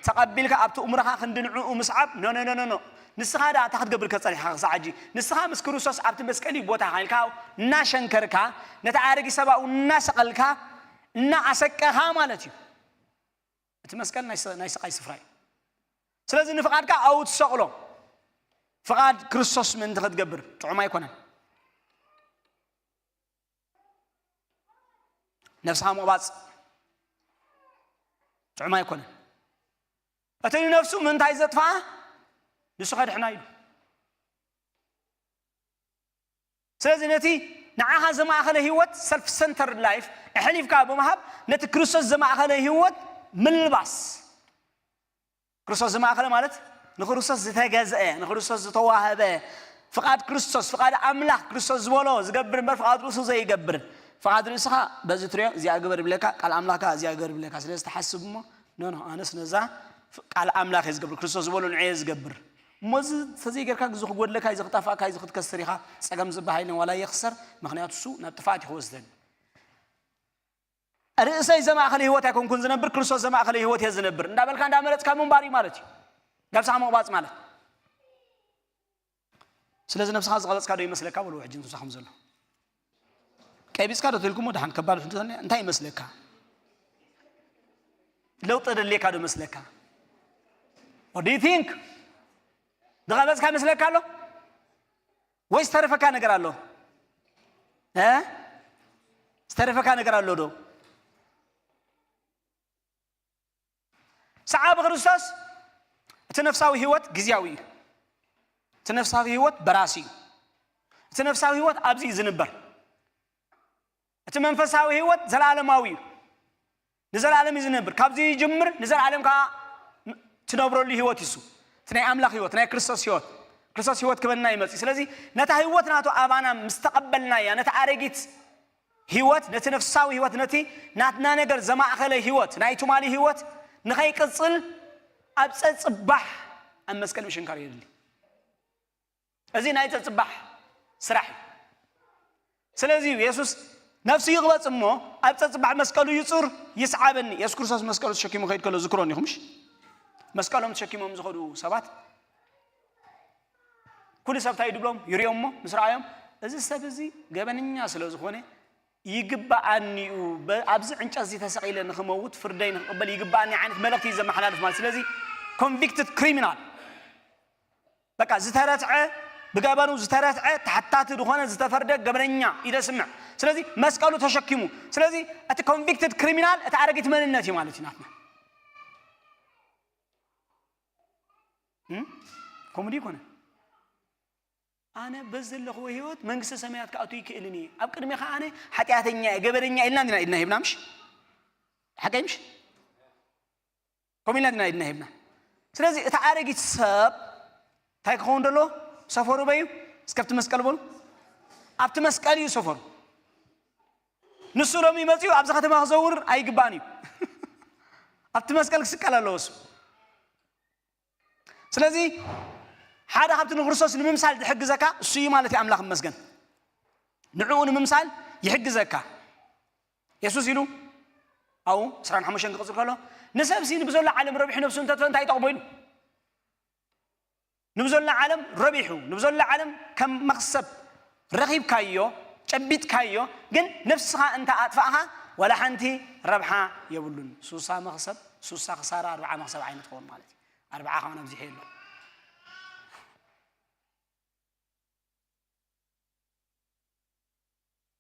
ተቐቢልካ ኣብቲ እምሮኻ ክንዲ ንዕኡ ምስዓብ፣ ኖ፣ ኖ፣ ኖ፣ ኖ፣ ኖ። ንስኻ ደኣ እንታይ ክትገብር ከ ጸኒሕካ ክሳዕ ሕጂ? ንስኻ ምስ ክርስቶስ ኣብቲ መስቀል እዩ ቦታኻ ኢልካ እናሸንከርካ፣ ነቲ ኣረጊት ሰብ ኣብኡ እናሰቐልካ፣ እናኣሰቀኻ ማለት እዩ። እቲ መስቀል ናይ ስ-፣ ናይ ስቓይ ስፍራ እዩ። ስለዚ ንፍቓድካ ኣብኡ ትሰቕሎ። ፍቓድ ክርስቶስ ምእንቲ ክትገብር ጥዑም ኣይኮነን። ነብስኻ ምቕባጽ ጥዑም ኣይኮነን። እቲ ንነፍሱ ምእንታይ ዘጥፍኣ ንሱ ከድሕና ኢሉ። ስለዚ ነቲ ንዓኻ ዘማእኸለ ህይወት፣ ሰልፍ ሰንተርድ ላይፍ፣ ኣሕሊፍካ ብምሃብ ነቲ ክርስቶስ ዘማእኸለ ህይወት ምልባስ። ክርስቶስ ዝማእከለ ማለት ንክርስቶስ ዝተገዝአ፣ ንክርስቶስ ዝተዋህበ፣ ፍቓድ ክርስቶስ፣ ፍቓድ ኣምላኽ ክርስቶስ ዝበሎ ዝገብር እምበር ፍቓድ ርእሱ ዘይገብር። ፍቓድ ርእስኻ በዚ ትሪኦ እዚኣ ግበር ይብለካ፣ ቃል ኣምላኽ ከኣ እዚኣ ግበር ይብለካ። ስለዚ ትሓስብ እሞ፣ ኖ፣ ኖ፣ ኣነስ ነዛ ፍ-፣ ቃል ኣምላኽ እየ ዝገብር፣ ክርስቶስ ዝበሎ ንዕየ ዝገብር። እሞ እዚ ተዘይጌርካ፣ እዚ ክጎድለካ፣ እዚ ክጠፍኣካ፣ እዚ ክትከስር ኢኻ፣ ጸገም ዝበሃል የለን፣ ዋላ የኽሰር፣ ምኽንያቱ እሱ ናብ ጥፍኣት እዩ ክወስደኒ። ርእሰይ ዘማእኸለ ህይወት ኣይኮንኩን ዝነብር፣ ክርስቶስ ዘማእኸለ ህይወት እየ ዝነብር እንዳበልካ እንዳመረጽካ ምንባር እዩ ማለት እዩ። ነብስኻ ምቕባጽ ማለት። ስለዚ ነብስኻ ዝቐበጽካ ዶ ይመስለካ? በልዎ ሕጂ ንሳኹም ዘሎ። ቀቢጽካ ዶ ተልኩሞ ደሓን ከባድ እንተኾነ እንታይ ይመስለካ? ለውጢ ደልየካ ዶ መስለካ? What do you think? ዝቐበጽካ ይመስለካ ኣሎ? ወይ ዝተረፈካ ነገር ኣሎ? እ? ዝተረፈካ ነገር ኣሎ ዶ? ሰዓቢ ክርስቶስ እቲ ነፍሳዊ ህይወት ግዝያዊ እዩ። እቲ ነፍሳዊ ህይወት በራሲ እዩ። እቲ ነፍሳዊ ህይወት ኣብዚ እዩ ዝንበር። እቲ መንፈሳዊ ህይወት ዘለኣለማዊ እዩ። ንዘለኣለም እዩ ዝነብር። ካብዚ ይጅምር፣ ንዘለኣለም ከዓ ትነብረሉ ህይወት እዩ። እቲ ናይ ኣምላኽ ህይወት፣ ናይ ክርስቶስ ህይወት፣ ክርስቶስ ህይወት ክበና ይመጽእ። ስለዚ ነታ ህይወት ናቱ ኣባና ምስ ተቐበልናያ፣ ነታ ኣረጊት ህይወት፣ ነቲ ነፍሳዊ ህይወት፣ ነቲ ናትና ነገር ዘማእኸለ ህይወት፣ ናይ ትማሊ ህይወት ንኸይቅጽል ኣብ ጸጽባሕ ኣብ መስቀል ምሽንካር የድሊ። እዚ ናይ ጸጽባሕ ስራሕ እዩ። ስለዚ እዩ የሱስ ነፍሱ ይቕበጽ እሞ ኣብ ጸጽባሕ መስቀሉ ይጹር ይስዓበኒ። የሱስ ክርስቶስ መስቀሉ ተሸኪሙ ከይድ ከሎ ዝክሮን ኢኹም፣ እሺ? መስቀሎም ተሸኪሞም ዝኸዱ ሰባት ኩሉ ሰብ እንታይ ድብሎም ይሪኦም እሞ ምስ ረኣዮም፣ "እዚ ሰብ እዚ ገበነኛ ስለ ዝኾነ ይግባኣኒ እዩ፣ በ-፣ ኣብዚ ዕንጨት እዚ ተሰቒለ ንኽመውት ፍርደይ ንኽቕበል ይግባኣኒ" ዓይነት መልእኽቲ እዩ ዘመሓላልፍ ማለት። ስለዚ ኮንቪክትድ ክሪሚናል፣ በቃ ዝተረትዐ፣ ብገበኑ ዝተረትዐ፣ ተሓታቲ ዝኾነ፣ ዝተፈርደ ገበነኛ እዩ ዘስምዕ። ስለዚ መስቀሉ ተሸኪሙ። ስለዚ እቲ ኮንቪክትድ ክሪሚናል እቲ ኣረጊት መንነት እዩ ማለት እዩ ናትና። እም? ኮሜዲ ይኮነ። ኣነ በዚ ዘለኽዎ ህይወት መንግስተ ሰማያት ክኣቱ ይክእልን እየ። ኣብ ቅድሜኻ ኣነ ሓጢኣተኛ እየ፣ ገበነኛ እየ ኢልና እንዲና ኢድና ሂብና፣ ምሽ? ሓቀይ ምሽ? ከምኡ ኢልና እንዲና ኢድና ሂብና። ስለዚ እቲ ኣረጊት ሰብ እንታይ ክኸውን ደሎ? ሰፈሩ በዩ? እስከ ኣብቲ መስቀል በሉ። ኣብቲ መስቀል እዩ ሰፈሩ። ንሱ ሎሚ መጺኡ ኣብዚ ከተማ ክዘውር ኣይግባእን እዩ። ኣብቲ መስቀል ክስቀል ኣለዎ እሱ። ስለዚ ሓደ ካብቲ ንክርስቶስ ንምምሳል ዝሕግዘካ እሱ እዩ ማለት እዩ። ኣምላኽ ይመስገን። ንዕኡ ንምምሳል ይሕግዘካ። የሱስ ኢሉ ኣብኡ ዕስራን ሓሙሽተን ክቕጽል ከሎ፣ "ንሰብሲ ንብዘሎ ዓለም ረቢሑ ነብሱ እንተጥፈ እንታይ ይጠቕሞ?" ኢሉ። ንብዘሎ ዓለም ረቢሑ፣ ንብዘሎ ዓለም ከም መኽሰብ ረኺብካዮ፣ ጨቢጥካዮ፣ ግን ነፍስኻ እንተ ኣጥፋእኻ ዋላ ሓንቲ ረብሓ የብሉን። ሱሳ መኽሰብ፣ ሱሳ ክሳራ፣ ኣርብዓ መኽሰብ ዓይነት ክኸውን ማለት እዩ። ኣርብዓ ከማን ኣብዚሑ የሎ።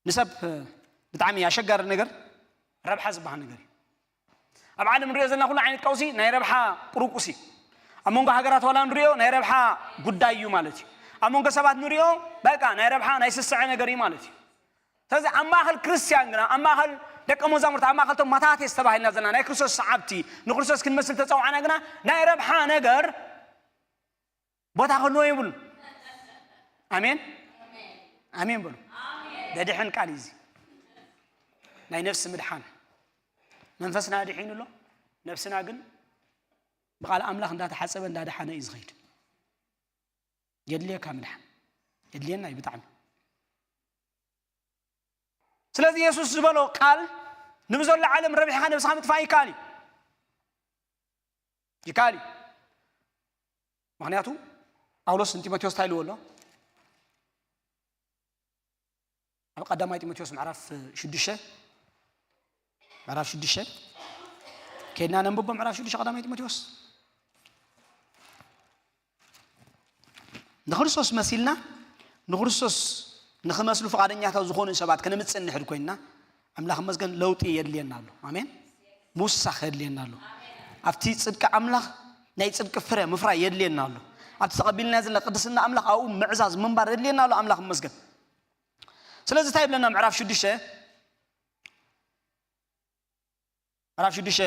ንሰብ ብጣዕሚ ኣሸጋሪ ነገር ረብሓ ዝበሃል ነገር እዩ። ኣብ ዓለም ንሪኦ ዘለና ኩሉ ዓይነት ቀውሲ ናይ ረብሓ ቁሩቁስ እዩ። ኣብ መንጎ ሃገራት ዋላ ንሪኦ ናይ ረብሓ ጉዳይ እዩ ማለት እዩ። ኣብ መንጎ ሰባት ንሪኦ በቃ ናይ ረብሓ ናይ ስስዐ ነገር እዩ ማለት እዩ። ስለዚ ኣብ ማእኸል ክርስትያን ግና፣ ኣብ ማእኸል ደቀ መዛሙርቲ፣ ኣብ ማእኸል ቶም ማታቴስ ተባሂልና ዘለና ናይ ክርስቶስ ሰዓብቲ፣ ንክርስቶስ ክንመስል ተፀውዓና ግና ናይ ረብሓ ነገር ቦታ ክህልዎ የብሉን። ኣሜን፣ ኣሜን በሉ። ደድሕን ቃል እዩ እዚ ናይ ነፍሲ ምድሓን። መንፈስና ድሒኑ ኣሎ፣ ነፍስና ግን ብቓል ኣምላኽ እንዳተሓጸበ እንዳደሓነ እዩ ዝኸይድ። የድልየካ ምድሓን፣ የድልየና እዩ ብጣዕሚ። ስለዚ የሱስ ዝበሎ ቃል፣ ንብዘሎ ዓለም ረቢሕካ ነብስኻ ምጥፋእ ይከኣል እዩ። ይከኣል እዩ። ምኽንያቱ ጳውሎስ ንጢሞቴዎስ እንታይ ኢልዎ ኣሎ? ኣብ ቀዳማይ ጢሞቴዎስ ምዕራፍ ሽዱሽተ፣ ምዕራፍ ሽዱሽተ ከይድና ነንብቦ። ምዕራፍ ሽዱሽተ ቀዳማይ ጢሞቴዎስ፣ ንክርስቶስ መሲልና፣ ንክርስቶስ ንክመስሉ ፍቓደኛታት ዝኾኑ ሰባት ከነምጽእ እንድሕር ኮይንና፣ ኣምላኽ ይመስገን ለውጢ የድልየና ኣሎ። ኣሜን። ምውሳኽ የድልየና ኣሎ። ኣብቲ ጽድቂ ኣምላኽ ናይ ጽድቂ ፍረ ምፍራይ የድልየና ኣሎ። ኣብቲ ተቐቢልና ዘለና ቅድስና ኣምላኽ ኣብኡ ምዕዛዝ ምንባር የድልየና ኣሎ። ኣምላኽ ይመስገን። ስለዚ እንታይ ይብለና ምዕራፍ ሽዱሽተ፣ ምዕራፍ ሽዱሽተ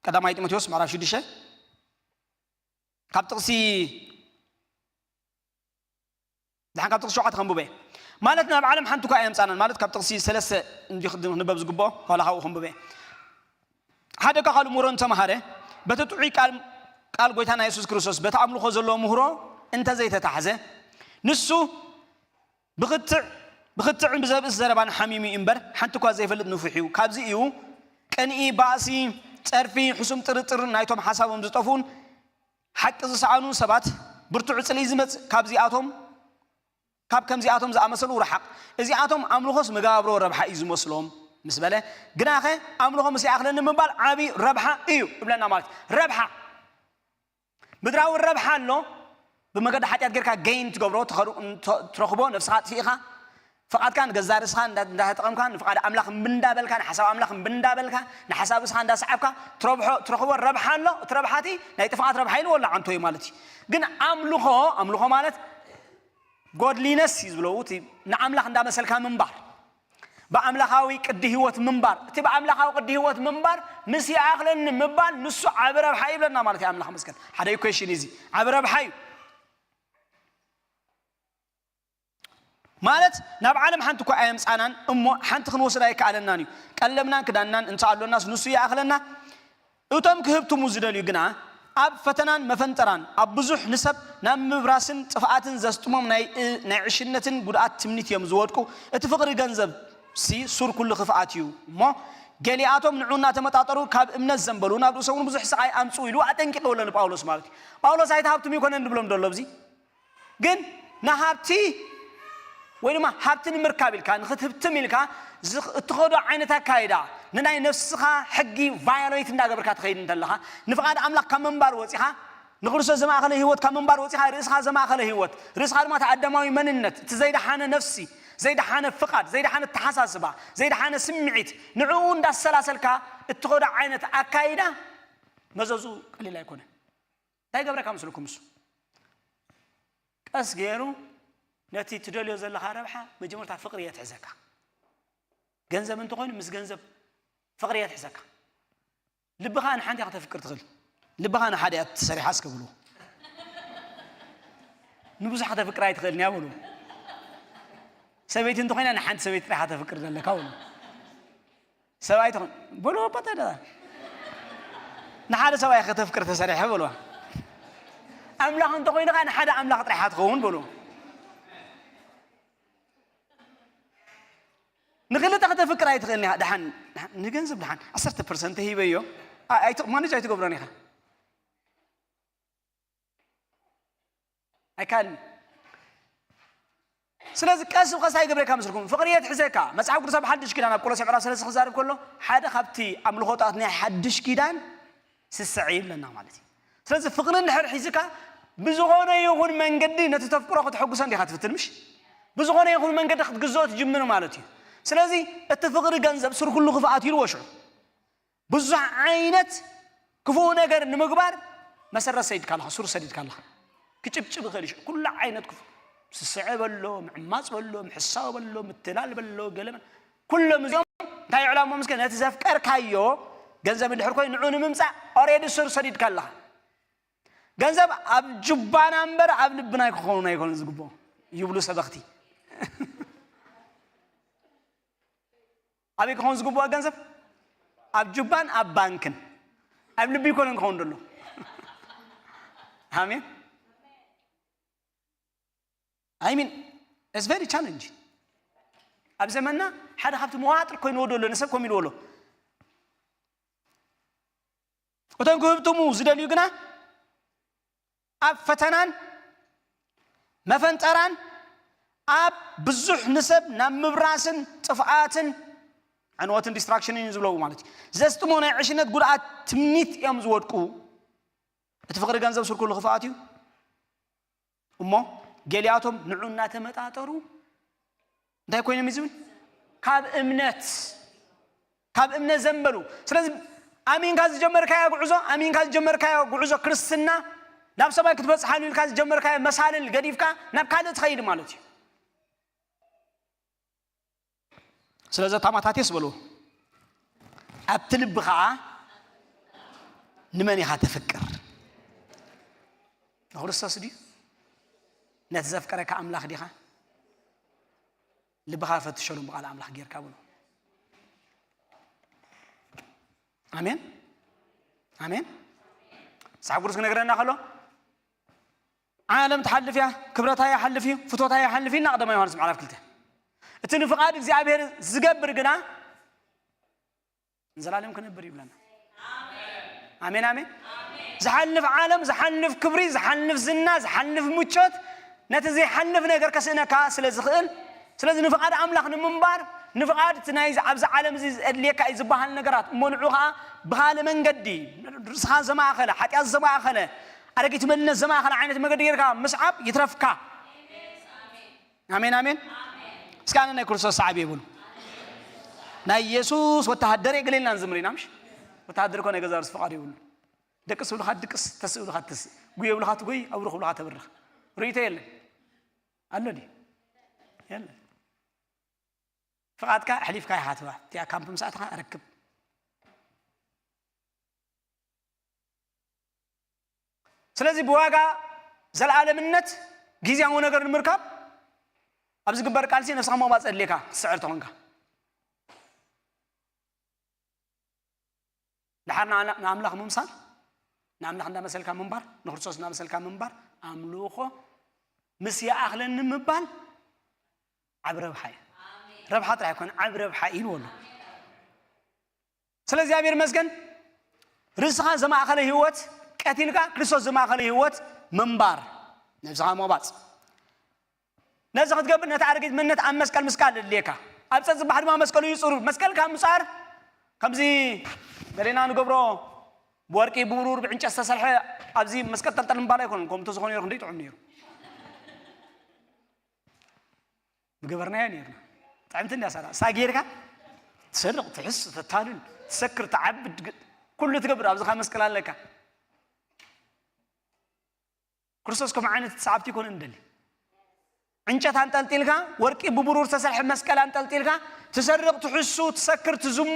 ቀዳማይ ጢሞቴዎስ ምዕራፍ ሽዱሽተ ካብ ጥቕሲ፣ ደሓን ካብ ጥቕሲ ሸውዓተ ከንብበ። ማለት ናብ ዓለም ሓንቲ እኳ ኣየምጻናን፣ ማለት ካብ ጥቕሲ ሰለስተ እንዲ ክንበብ ዝግብኦ፣ ዋላ ካብኡ ከንብበ። ሓደ እኳ ካልእ ምህሮ እንተመሃረ፣ በቲ ጥዑይ ቃል፣ ቃል ጎይታና የሱስ ክርስቶስ፣ በቲ ኣምልኾ ዘለዎ ምህሮ እንተዘይተታሕዘ፣ ንሱ ብኽትዕ፣ ብኽትዕን ብዘብእስ ዘረባን ሓሚሙ እዩ እምበር፣ ሓንቲ እኳ ዘይፈልጥ ንፉሕ እዩ። ካብዚ እዩ ቅንኢ፣ ባእሲ፣ ጸርፊ፣ ሕሱም ጥርጥር ናይቶም ሓሳቦም ዝጠፍኡን ሓቂ ዝሰኣኑ ሰባት ብርቱዕ ጽልኢ ዝመጽእ። ካብዚኣቶም፣ ካብ ከምዚኣቶም ዝኣመሰሉ ርሓቕ። እዚኣቶም ኣምልኾስ መጋብሮ ረብሓ እዩ ዝመስሎም ምስ በለ፣ ግናኸ ኣምልኾ ምስ ይኣኽለኒ ምባል ዓቢ ረብሓ እዩ እብለና ማለት እዩ። ረብሓ፣ ምድራዊ ረብሓ ኣሎ፣ ብመገዲ ሓጢኣት ጌርካ ገይን ትገብሮ፣ ትኸዱ-፣ ተ-፣ ትረኽቦ፣ ነብስኻ ኣጥፊእኻ፣ ፍቓድካ ንገዛ ርእስኻ እንዳ- እንዳተጠቐምካ፣ ንፍቓድ ኣምላኽ እምቢ እንዳበልካ፣ ንሓሳብ ኣምላኽ እምቢ እንዳበልካ፣ ንሓሳብ ርእስኻ እንዳሰዓብካ፣ ትረብሖ- ትረኽቦ ረብሓ ኣሎ። እቲ ረብሓ እቲ ናይ ጥፍኣት ረብሓ ኢልዎ ኣሎ ዓንቶ እዩ ማለት እዩ። ግን ኣምልኾ ኣምልኾ ማለት ጎድሊነስ እዩ ዝብለው፣ እቲ ንኣምላኽ እንዳመሰልካ ምንባር፣ ብኣምላኻዊ ቅዲ ህይወት ምንባር። እቲ ብኣምላኻዊ ቅዲ ህይወት ምንባር ምስ ይኣኽለኒ ምባል ንሱ ዓቢ ረብሓ ይብለና ማለት እዩ። ኣምላኽ መስገን ሓደ ኢኩዌሽን እዚ ዓቢ ረብሓ እዩ። ማለት ናብ ዓለም ሓንቲ እኳ ኣየምጻናን እሞ ሓንቲ ክንወስድ ኣይከኣለናን እዩ። ቀለብናን ክዳንናን እንተ ኣሎናስ ንሱ ይኣኽለና። እቶም ክህብትሙ ዝደልዩ ግና ኣብ ፈተናን መፈንጠራን ኣብ ብዙሕ ንሰብ ናብ ምብራስን ጥፍኣትን ዘስጥሞም ናይ እ- ናይ ዕሽነትን ጉድኣት ትምኒት እዮም ዝወድቁ። እቲ ፍቕሪ ገንዘብ ሲ ሱር ኩሉ ክፍኣት እዩ እሞ ገሊኣቶም ንዑ እናተመጣጠሩ ካብ እምነት ዘንበሉ ናብ ርእሶም እውን ብዙሕ ስቓይ ኣምፅኡ ኢሉ ኣጠንቂቕዎ ኣሎ ንጳውሎስ ማለት እዩ። ጳውሎስ ኣይትሃብትሙ ይኮነን ድብሎም ደሎ ኣብዚ ግን ንሃብቲ ወይ ድማ ሃብቲ ንምርካብ ኢልካ ንክትህብትም ኢልካ ዝኽ- እትኸዶ ዓይነት ኣካይዳ ንናይ ነፍስኻ ሕጊ ቫዮሌት እንዳገበርካ ትኸይድ እንተለኻ ንፍቓድ ኣምላኽ ካብ ምንባር ወፂኻ ንክርስቶስ ዘማእኸለ ህይወት ካብ ምንባር ወፂኻ ርእስኻ ዘማእኸለ ህይወት ርእስኻ ድማ እቲ ኣዳማዊ መንነት እቲ ዘይደሓነ ነፍሲ ዘይደሓነ ፍቓድ ዘይደሓነ ተሓሳስባ ዘይደሓነ ስምዒት ንዕኡ እንዳሰላሰልካ እትኸዶ ዓይነት ኣካይዳ መዘዙ ቀሊል ኣይኮነን። እንታይ ገብረካ ምስልኩም እሱ ቀስ ገይሩ ነቲ ትደልዮ ዘለኻ ረብሓ መጀመርታ ፍቕሪ የትሕዘካ። ገንዘብ እንተኾይኑ ምስ ገንዘብ ፍቕሪ የትሕዘካ። ልብኻ ንሓንቲ እያ ከተፍቅር ትኽእል። ልብኻ ንሓደ እያ ትሰሪሓ እስከ ብልዎ። ንብዙሕ ከተፍቅር ኣይትኽእልን እያ በሉ። ሰበይቲ እንተኾይና ንሓንቲ ሰበይቲ ጥራይ እኻ ተፍቅር ዘለካ በሉ። ሰብኣይ ትኾን በሉ ኣባታ ደ ንሓደ ሰብኣይ ከተፍቅር ተሰሪሐ በልዋ። ኣምላኽ እንተኾይኑ ኸዓ ንሓደ ኣምላኽ ጥራይ እኻ ትኸውን በሉ። ንክልተ ከተፍቅር ኣይትኽእልን ኢኻ። ደሓን ደሓን ንገንዘብ ደሓን ዓሰርተ ፐርሰንት ሂበዮ። ኣይ- ኣይት- ማኔጅ ኣይትገብሮን ኢኻ። ኣይካልን። ስለዚ ቀስ ብቀስ ኣይገብረካ መስልኩም ፍቕሪ የትሕዘካ። መጽሓፍ ቅዱስ ኣብ ሓድሽ ኪዳን ኣብ ቆሎሴ ምዕራፍ ሰለስተ ክዛረብ ከሎ ሓደ ካብቲ ኣምልኾታት ናይ ሓድሽ ኪዳን ስስዐ ይብለና ማለት እዩ። ስለዚ ፍቕሪ እንድሕር ሒዝካ ብዝኾነ ይኹን መንገዲ ነቲ ተፍቅሮ ከተሐጉሶ እንዲኻ ትፍትን ምሽ ብዝኾነ ይኹን መንገዲ ክትግዝኦ ትጅምር ማለት እዩ። ስለዚ እቲ ፍቕሪ ገንዘብ ስር ኩሉ ክፍኣት ኢልዎ ሽዑ ብዙሕ ዓይነት ክፉእ ነገር ንምግባር መሰረት ሰዲድካ ኣለኻ፣ ሱር ሰዲድካ ኣለኻ። ክጭብጭብ ይኽእል እዩ። ኩሉ ዓይነት ክፉእ ስስዐ በሎ፣ ምዕማፅ በሎ፣ ምሕሳው በሎ፣ ምትላል በሎ፣ ገለ በሎ። ኩሎም እዚኦም እንታይ ይዕላሞ ምስከ ነቲ ዘፍቀርካዮ ገንዘብ እንድሕር ኮይኑ ንዑ ንምምፃእ ኦሬዲ ሱር ሰዲድካ ኣለኻ። ገንዘብ ኣብ ጁባና እምበር ኣብ ልብና ክኸውን ኣይኮነ ዝግብኦ ይብሉ ሰበኽቲ። ኣበይ ክኸውን ዝግብኦ ገንዘብ ኣብ ጁባን ኣብ ባንክን ኣብ ልቢ ይኮነን ክኸውን ደሎ። ኣሜን። I mean it's very challenge። ኣብ ዘመንና ሓደ ካብቲ መዋጥር ኮይንዎ ደሎ ንሰብ ከም ኢልዎ ኣሎ። እቶም ክህብትሙ ዝደልዩ ግና ኣብ ፈተናን መፈንጠራን ኣብ ብዙሕ ንሰብ ናብ ምብራስን ጥፍኣትን ዕንወትን ዲስትራክሽንን እዩ ዝብለዉ ማለት እዩ። ዘስጥሞ ናይ ዕሽነት ጉድኣት ትምኒት እዮም ዝወድቁ። እቲ ፍቕሪ ገንዘብ ስር ኩሉ ክፍኣት እዩ። እሞ ገሊኣቶም ንዑ እናተመጣጠሩ እንታይ ኮይኖም እዩ ዝብል ካብ እምነት ካብ እምነት ዘንበሉ። ስለዚ ኣሚንካ ዝጀመርካዮ ጉዕዞ ኣሚንካ ዝጀመርካዮ ጉዕዞ ክርስትና ናብ ሰማይ ክትበፅሓሉ ኢልካ ዝጀመርካዮ መሳልል ገዲፍካ ናብ ካልእ ትኸይድ ማለት እዩ። ስለዚ እታ ማታቴስ በልዎ ኣብቲ ልቢ ከዓ ንመን ኢኻ ተፍቅር? ንክርስቶስ ድዩ? ነቲ ዘፍቀረካ ኣምላኽ ዲኻ? ልብኻ ፈትሸሉ ብቓል ኣምላኽ ጌርካ በሉ። ኣሜን ኣሜን። መጽሓፍ ቅዱስ ክነግረና ከሎ ዓለም ትሓልፍ እያ፣ ክብረታ ይሓልፍ እዩ፣ ፍቶታ ይሓልፍ እዩ። እና ቀዳማይ ዮሃንስ ምዕራፍ ክልተ እቲ ንፍቓድ እግዚኣብሔር ዝገብር ግና ንዘላለም ክነብር ይብለና። ኣሜን ኣሜን። ዝሓልፍ ዓለም፣ ዝሓልፍ ክብሪ፣ ዝሓልፍ ዝና፣ ዝሓልፍ ምቾት ነቲ ዘይሓልፍ ነገር ከስእነካ ስለ ዝኽእል ስለዚ ንፍቓድ ኣምላኽ ንምንባር ንፍቓድ እቲ ናይ ኣብዚ ዓለም እዚ ዘድልየካ እዩ ዝበሃል ነገራት እሞ ንዑ ከዓ ብኻልእ መንገዲ ርእስኻ ዘማእኸለ ሓጢኣት ዘማእኸለ ኣረጊት መንነት ዘማእኸለ ዓይነት መገዲ ጌርካ ምስዓብ ይትረፍካ። ኣሜን ኣሜን። እስከ ኣነ ናይ ክርስቶስ ሰዓብ እየ በሉ። ናይ ኢየሱስ ወተሃደር እየ ገለ ኢልና ንዝምር ኢና፣ ምሽ? ወተሃደር እኮ ናይ ገዛ ርእሱ ፍቓድ የብሉን። ደቅስ ይብሉኻ ድቅስ፣ ተስ ይብሉኻ ተስ፣ ጉይ ይብሉኻ ትጉይ፣ ኣብርኽ ይብሉኻ ተብርኽ። ርእይቶ የለን። ኣሎ ድዩ? የለን። ፍቓድካ ኣሕሊፍካ ኢኻ ትህባ። እቲኣ ካምፕ ምስ ኣተኻ ኣረክብ። ስለዚ ብዋጋ ዘለኣለምነት ግዝያዊ ነገር ንምርካብ ኣብ ዝግበር ቃልሲ ነብስኻ ምቕባፅ ኣድልየካ ክትስዕር ተኾንካ። ደሓር ንኣና-፣ ንኣምላኽ ምምሳል፣ ንኣምላኽ እንዳመሰልካ ምንባር፣ ንክርስቶስ እንዳመሰልካ ምንባር፣ ኣምልኾ ምስ ይኣኽለኒ ምባል ዓብ ረብሓ እዩ። ረብሓ ጥራሕ ኣይኮነ፣ ዓብ ረብሓ እዩ ኢልዎ ኣሎ። ስለ እግዚኣብሔር ይመስገን፣ ርእስኻ ዘማእኸለ ህይወት ቀቲልካ ክርስቶስ ዘማእኸለ ህይወት ምንባር፣ ነብስኻ ምቕባጽ። ነዚ ክትገብር ነቲ ኣረጊት መንነት ኣብ መስቀል ምስቃል የድልየካ። ኣብ ጸጽባሕ ድማ መስቀሉ እዩ ጽሩብ። መስቀል ካብ ምጻር ከምዚ ገሌና ንገብሮ ብወርቂ፣ ብብሩር፣ ብዕንጨት ዝተሰርሐ ኣብዚ መስቀል ጠልጠል ምባል ኣይኮነን። ከምኡ እንተዝኾነ ነይሩ ክንደይ ጥዑም ነይሩ። ምገበርናዮ ነይርና። ጥዕምቲ እንድያ ሳራ። እሳ ጌርካ ትሰርቕ፣ ትሕስ፣ ተታልል፣ ትሰክር፣ ትዓብድ፣ ግ-፣ ኩሉ ትገብር። ኣብዚ ኸኣ መስቀል ኣለካ። ክርስቶስ ከምኡ ዓይነት ሰዓብቲ ይኮነ እንደሊ። ዕንጨት ኣንጠልጢልካ፣ ወርቂ ብብሩር ዝተሰርሐ መስቀል ኣንጠልጢልካ፣ ትሰርቕ፣ ትሕሱ፣ ትሰክር፣ ትዝሙ፣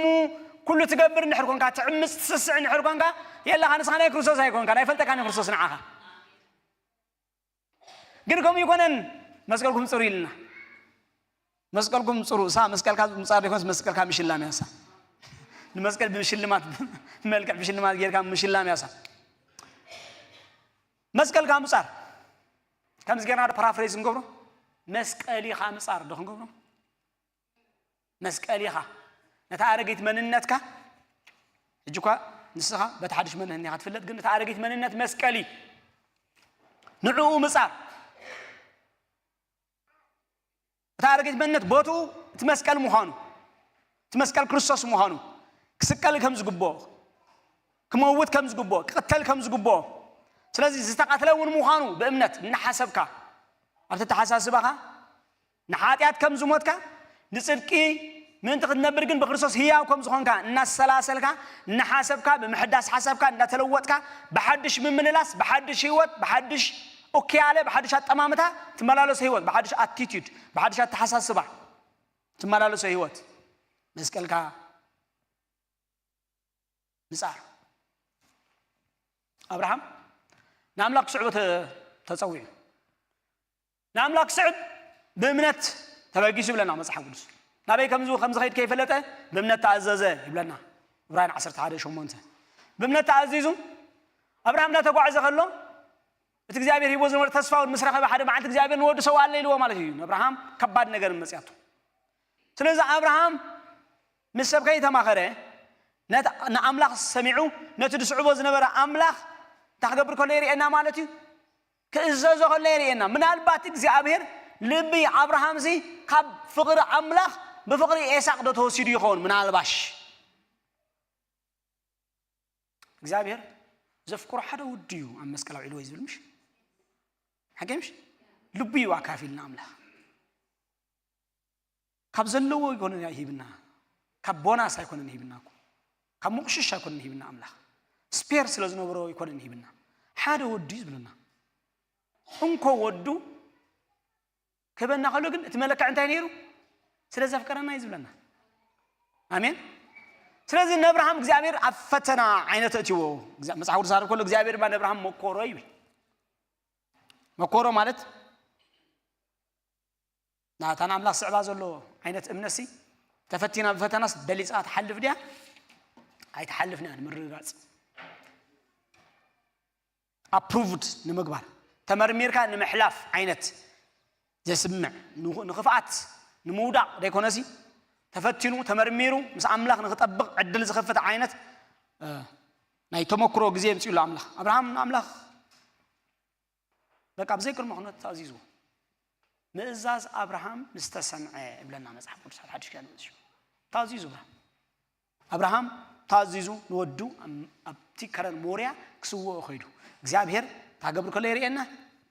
ኩሉ ትገብር እንድሕር ኮንካ፣ ትዕምጽ፣ ትስስዕ እንድሕር ኮንካ፣ የለኻ፣ ንስኻ ናይ ክርስቶስ ኣይኮንካን፣ ኣይፈልጠካን እዩ ክርስቶስ ንዓኻ። ግን ከምኡ ይኮነን፣ መስቀልኩም ጽሩ ኢልና። መስቀልኩም ጽሩ፣ እሳ መስቀልካ ምጻር ዘይኮነስ መስቀልካ ምሽላም እያ እሳ። ንመስቀል ብሽልማት፣ መልክዕ ብሽልማት ጌርካ ምሽላም እያ እሳ። መስቀልካ ምጻር። ከምዚ ጌርና ዶ ፓራፍሬዝ ንገብሮ? መስቀሊኻ ምጻር ዶ ክንገብሮ? መስቀሊኻ። ነታ ኣረጊት መንነትካ፣ ሕጂ እኳ ንስኻ በቲ ሓድሽ መንነት ኢኻ ትፍለጥ፣ ግን ነታ ኣረጊት መንነት መስቀሊ፣ ንዕኡ ምጻር። እታ ኣረጊት መንነት ቦትኡ እቲ መስቀል ምዃኑ፣ እቲ መስቀል ክርስቶስ ምዃኑ፣ ክስቀል ከም ዝግብኦ፣ ክመውት ከም ዝግብኦ፣ ክቕተል ከም ዝግብኦ፣ ስለዚ ዝተቐትለ እውን ምዃኑ ብእምነት እናሓሰብካ፣ ኣብቲ ኣተሓሳስባኻ ንሓጢኣት ከም ዝሞትካ፣ ንጽድቂ ምእንቲ ክትነብር ግን ብክርስቶስ ህያው ከም ዝኾንካ እናሰላሰልካ፣ እናሓሰብካ፣ ብምሕዳስ ሓሳብካ እናተለወጥካ፣ ብሓድሽ ምምልላስ፣ ብሓድሽ ህይወት፣ ብሓድሽ ኡክያለ፣ ብሓድሽ ኣጠማምታ ትመላለሶ ህይወት፣ ብሓድሽ ኣቲቲዩድ፣ ብሓድሽ ኣተሓሳስባ ትመላለሶ ህይወት መስቀልካ ምጻር። ኣብርሃም ንኣምላኽ ክስዕቦ ተ-፣ ተጸዊዑ። ንኣምላኽ ክስዕብ ብእምነት ተበጊሱ ይብለና መጽሓፍ ቅዱስ። ናበይ ከም ዝ-፣ ከም ዝኸይድ ከይፈለጠ ብእምነት ተኣዘዘ ይብለና። ዕብራውያን ዓሰርተ ሓደ ሸሞንተ። ብእምነት ተኣዚዙ ኣብርሃም እናተጓዕዘ ከሎ እቲ እግዚኣብሔር ሂቦ ዝነበረ ተስፋ እውን ምስ ረኸበ ሓደ መዓልቲ እግዚኣብሔር ንወዱ ሰውኣለ ኢልዎ ማለት እዩ። ንኣብርሃም ከባድ ነገር መጽያቱ። ስለዚ ኣብርሃም ምስ ሰብ ከይተማኸረ ነቲ፣ ንኣምላኽ ሰሚዑ ነቲ ዝስዕቦ ዝነበረ ኣምላኽ እንታይ ክገብር ከሎ የርእየና ማለት እዩ? ክእዘዞ ከሎ የርእየና። ምናልባት እግዚኣብሔር ልቢ ኣብርሃምሲ ካብ ፍቕሪ ኣምላኽ ብፍቕሪ ኤሳቅ ዶ ተወሲዱ ይኸውን? ምናልባሽ እግዚኣብሔር ዘፍቅሮ ሓደ ወዱ እዩ ኣብ መስቀል ኣውዒልዎ እዩ ዝብል ምሽ? ሓቂ ምሽ? ልቡ እዩ ኣካፊልና ኣምላኽ። ካብ ዘለዎ ኣይኮነን ሂብና፣ ካብ ቦናስ ኣይኮነን ሂብና እኮ፣ ካብ ምቑሽሽ ኣይኮነን ሂብና ኣምላኽ። ስፔር ስለ ዝነበሮ ኣይኮነን ሂብና። ሓደ ወዱ እዩ ዝብለና። እንኮ ወዱ ክህበና ከሎ ግን እቲ መለክዕ እንታይ ነይሩ? ስለ ዘፍቀረና እዩ ዝብለና። ኣሜን። ስለዚ ንኣብርሃም እግዚኣብሔር ኣብ ፈተና ዓይነት እትዎ፣ መጽሓፍ ቅዱስ ዝዛረብ ከሎ እግዚኣብሔር ድማ ንኣብርሃም መኮሮ ይብል። መኮሮ ማለት ናታ ንኣምላኽ ስዕባ ዘሎ ዓይነት እምነትሲ ተፈቲና ብፈተናስ በሊጻ ትሓልፍ ድያ? ኣይትሓልፍን እያ ንምርግጋጽ። ኣፕሩቭድ ንምግባር፣ ተመርሚርካ ንምሕላፍ ዓይነት ዘስምዕ፣ ንኹ-፣ ንኽፍኣት ንምውዳቕ ዘይኮነሲ፣ ተፈቲኑ፣ ተመርሚሩ፣ ምስ ኣምላኽ ንኽጠብቕ ዕድል ዝኸፍት ዓይነት፣ እ፣ ናይ ተመክሮ ግዜ የምጽእሉ ኣምላኽ። ኣብርሃም ንኣምላኽ በቃ ብዘይ ቅድመ ኩነት ተኣዚዝዎ። ምእዛዝ ኣብርሃም ምስ ተሰምዐ ይብለና መጽሓፍ ቅዱስ ኣብ ሓድሽ ኪዳን መጽሓፍ። ተኣዚዙ ኣብርሃም። ኣብርሃም ተኣዚዙ ንወዱ ኣብ-፣ ኣብቲ ከረን ሞርያ ክስውኦ ከይዱ። እግዚኣብሔር ታገብር ከሎ የርእየና፣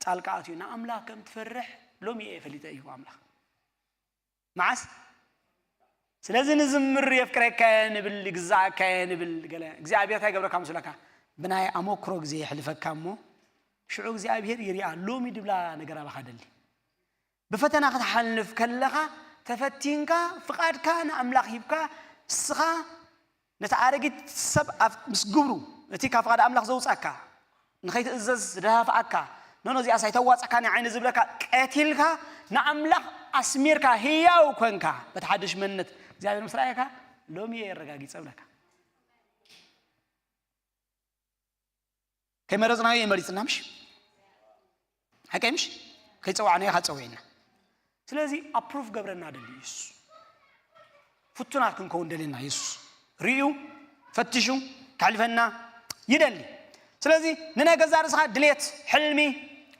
ጣልቃ ኣትዩ። ንኣምላኽ ከም ትፈርሕ ሎሚ እየ ፈሊጠ እዩ ኣምላኽ። መዓስ? ስለዚ ንዝምር፣ የፍቅረካ እየ ንብል፣ ይግዛእካ እየ ንብል። ገለ እግዚኣብሔር እንታይ ይገብረካ ምስለካ? ብናይ ኣመክሮ ግዜ የሕልፈካ እሞ ሽዑ እግዚኣብሔር ይሪኣ። ሎሚ ድብላ ነገር ኣባኻ ደሊ። ብፈተና ክትሓልፍ ከለኻ ተፈቲንካ ፍቓድካ ንኣምላኽ ሂብካ እስኻ ነቲ ኣረጊት ሰብ ኣፍ-፣ ምስ ግብሩ እቲ ካብ ፍቓድ ኣምላኽ ዘውጻካ ንኸይትእዘዝ ዝደፋፍኣካ፣ ኖኖ እዚኣስ ኣይተዋጻካን እያ ዓይኒ ዝብለካ ቀቲልካ ንኣምላኽ ኣስሚርካ ህያው ኮንካ በቲ ሓድሽ መንነት እግዚኣብሔር ምስ ረኣየካ ሎሚ እየ የረጋጊጸ እብለካ። ከይመረጽናዮ እየ መሪጽና ምሽ? ሓቀይ ምሽ? ከይጸዋዕናዮ ካ ጸዊዕና። ስለዚ ኣፕሩቭ ገብረና ደሊ ኢየሱስ። ፍቱናት ክንከውን ደልየና ኢየሱስ። ርእዩ፣ ፈትሹ፣ ከሕልፈና ይደሊ። ስለዚ ንናይ ገዛ ርእስኻ ድሌት፣ ሕልሚ፣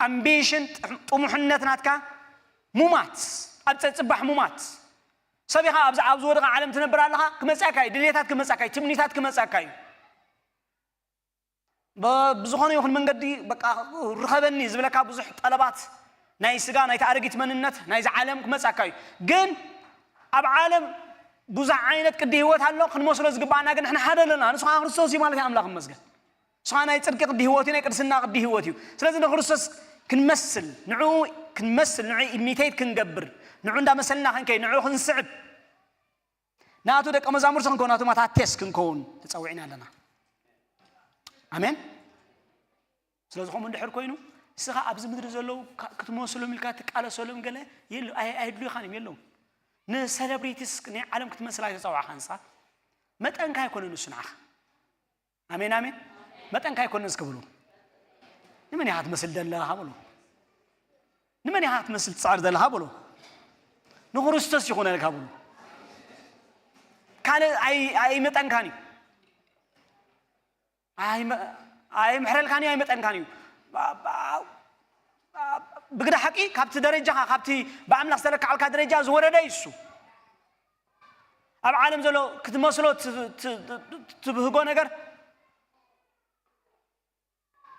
ኣምቢሽን፣ ጥሙሕነት ናትካ ሙማት፣ ኣብ ጸጽባሕ ሙማት። ሰብ ኢኻ ኣብዚ፣ ኣብ ዝወደቐ ዓለም ትነብር ኣለኻ፣ ክመጽኣካ እዩ፣ ድሌታት ክመጽኣካ እዩ፣ ትምኒታት ክመጽኣካ እዩ። ብ-፣ ብዝኾነ ይኹን መንገዲ በቃ ርኸበኒ ዝብለካ ብዙሕ ጠለባት ናይ ስጋ፣ ናይቲ ኣረጊት መንነት፣ ናይዚ ዓለም ክመጽኣካ እዩ። ግን ኣብ ዓለም ብዙሕ ዓይነት ቅዲ ህይወት ኣሎ፣ ክንመስሎ ዝግባኣና ግን ንሕና ሓደ ኣለና። ንሱ ኸዓ ክርስቶስ እዩ ማለት እዩ፣ ኣምላኽ ይመስገን። ንሱ ኸዓ ናይ ጽድቂ ቅዲ ህይወት እዩ፣ ናይ ቅድስና ቅዲ ህይወት እዩ። ስለዚ ንክርስቶስ ክንመስል፣ ንዕኡ ክንመስል፣ ንዕኡ ኢሚቴት ክንገብር፣ ንዕኡ እንዳመሰልና ክንከይድ፣ ንዕኡ ክንስዕብ፣ ናቱ ደቀ መዛሙርቲ ክንከውን፣ ናቱ ማታቴስ ክንከውን ተጸዊዕና ኣለና። ኣሜን። ስለ ዝኾኑ እንድሕር ኮይኑ፣ እስኻ ኣብዚ ምድሪ ዘለዉ ካ-፣ ክትመስሎም ኢልካ ትቃለሰሎም ገለ የለ-፣ ኣይ-፣ ኣየድልዩኻን እዮም፣ የለዉን። ንሰለብሪቲስ ናይ ዓለም ክትመስል ኣይተጸዋዕኻን ንስኻ። መጠንካ ኣይኮነን ንሱ ንዓኻ። ኣሜን፣ ኣሜን። መጠንካ ኣይኮነን እስኪ ብሉ። ንመን ኢኻ ትመስል ዘለኻ ብሉ። ንመን ኢኻ ትመስል ትጽዕር ዘለኻ ብሉ። ንክርስቶስ ይኹነልካ ብሉ። ካልእ ኣይ-፣ ኣይመጠንካን እዩ። ኣይመ-፣ ኣይምሕረልካን እዩ፣ ኣይመጠንካን እዩ። ባ-፣ ባ-፣ ብግዳ ሓቂ ካብቲ ደረጃኻ፣ ካብቲ ብኣምላኽ ዝተለክዓልካ ደረጃ ዝወረደ እዩ እሱ። ኣብ ዓለም ዘሎ ክትመስሎ ት-፣ ት-፣ ት-፣ ትብህጎ ነገር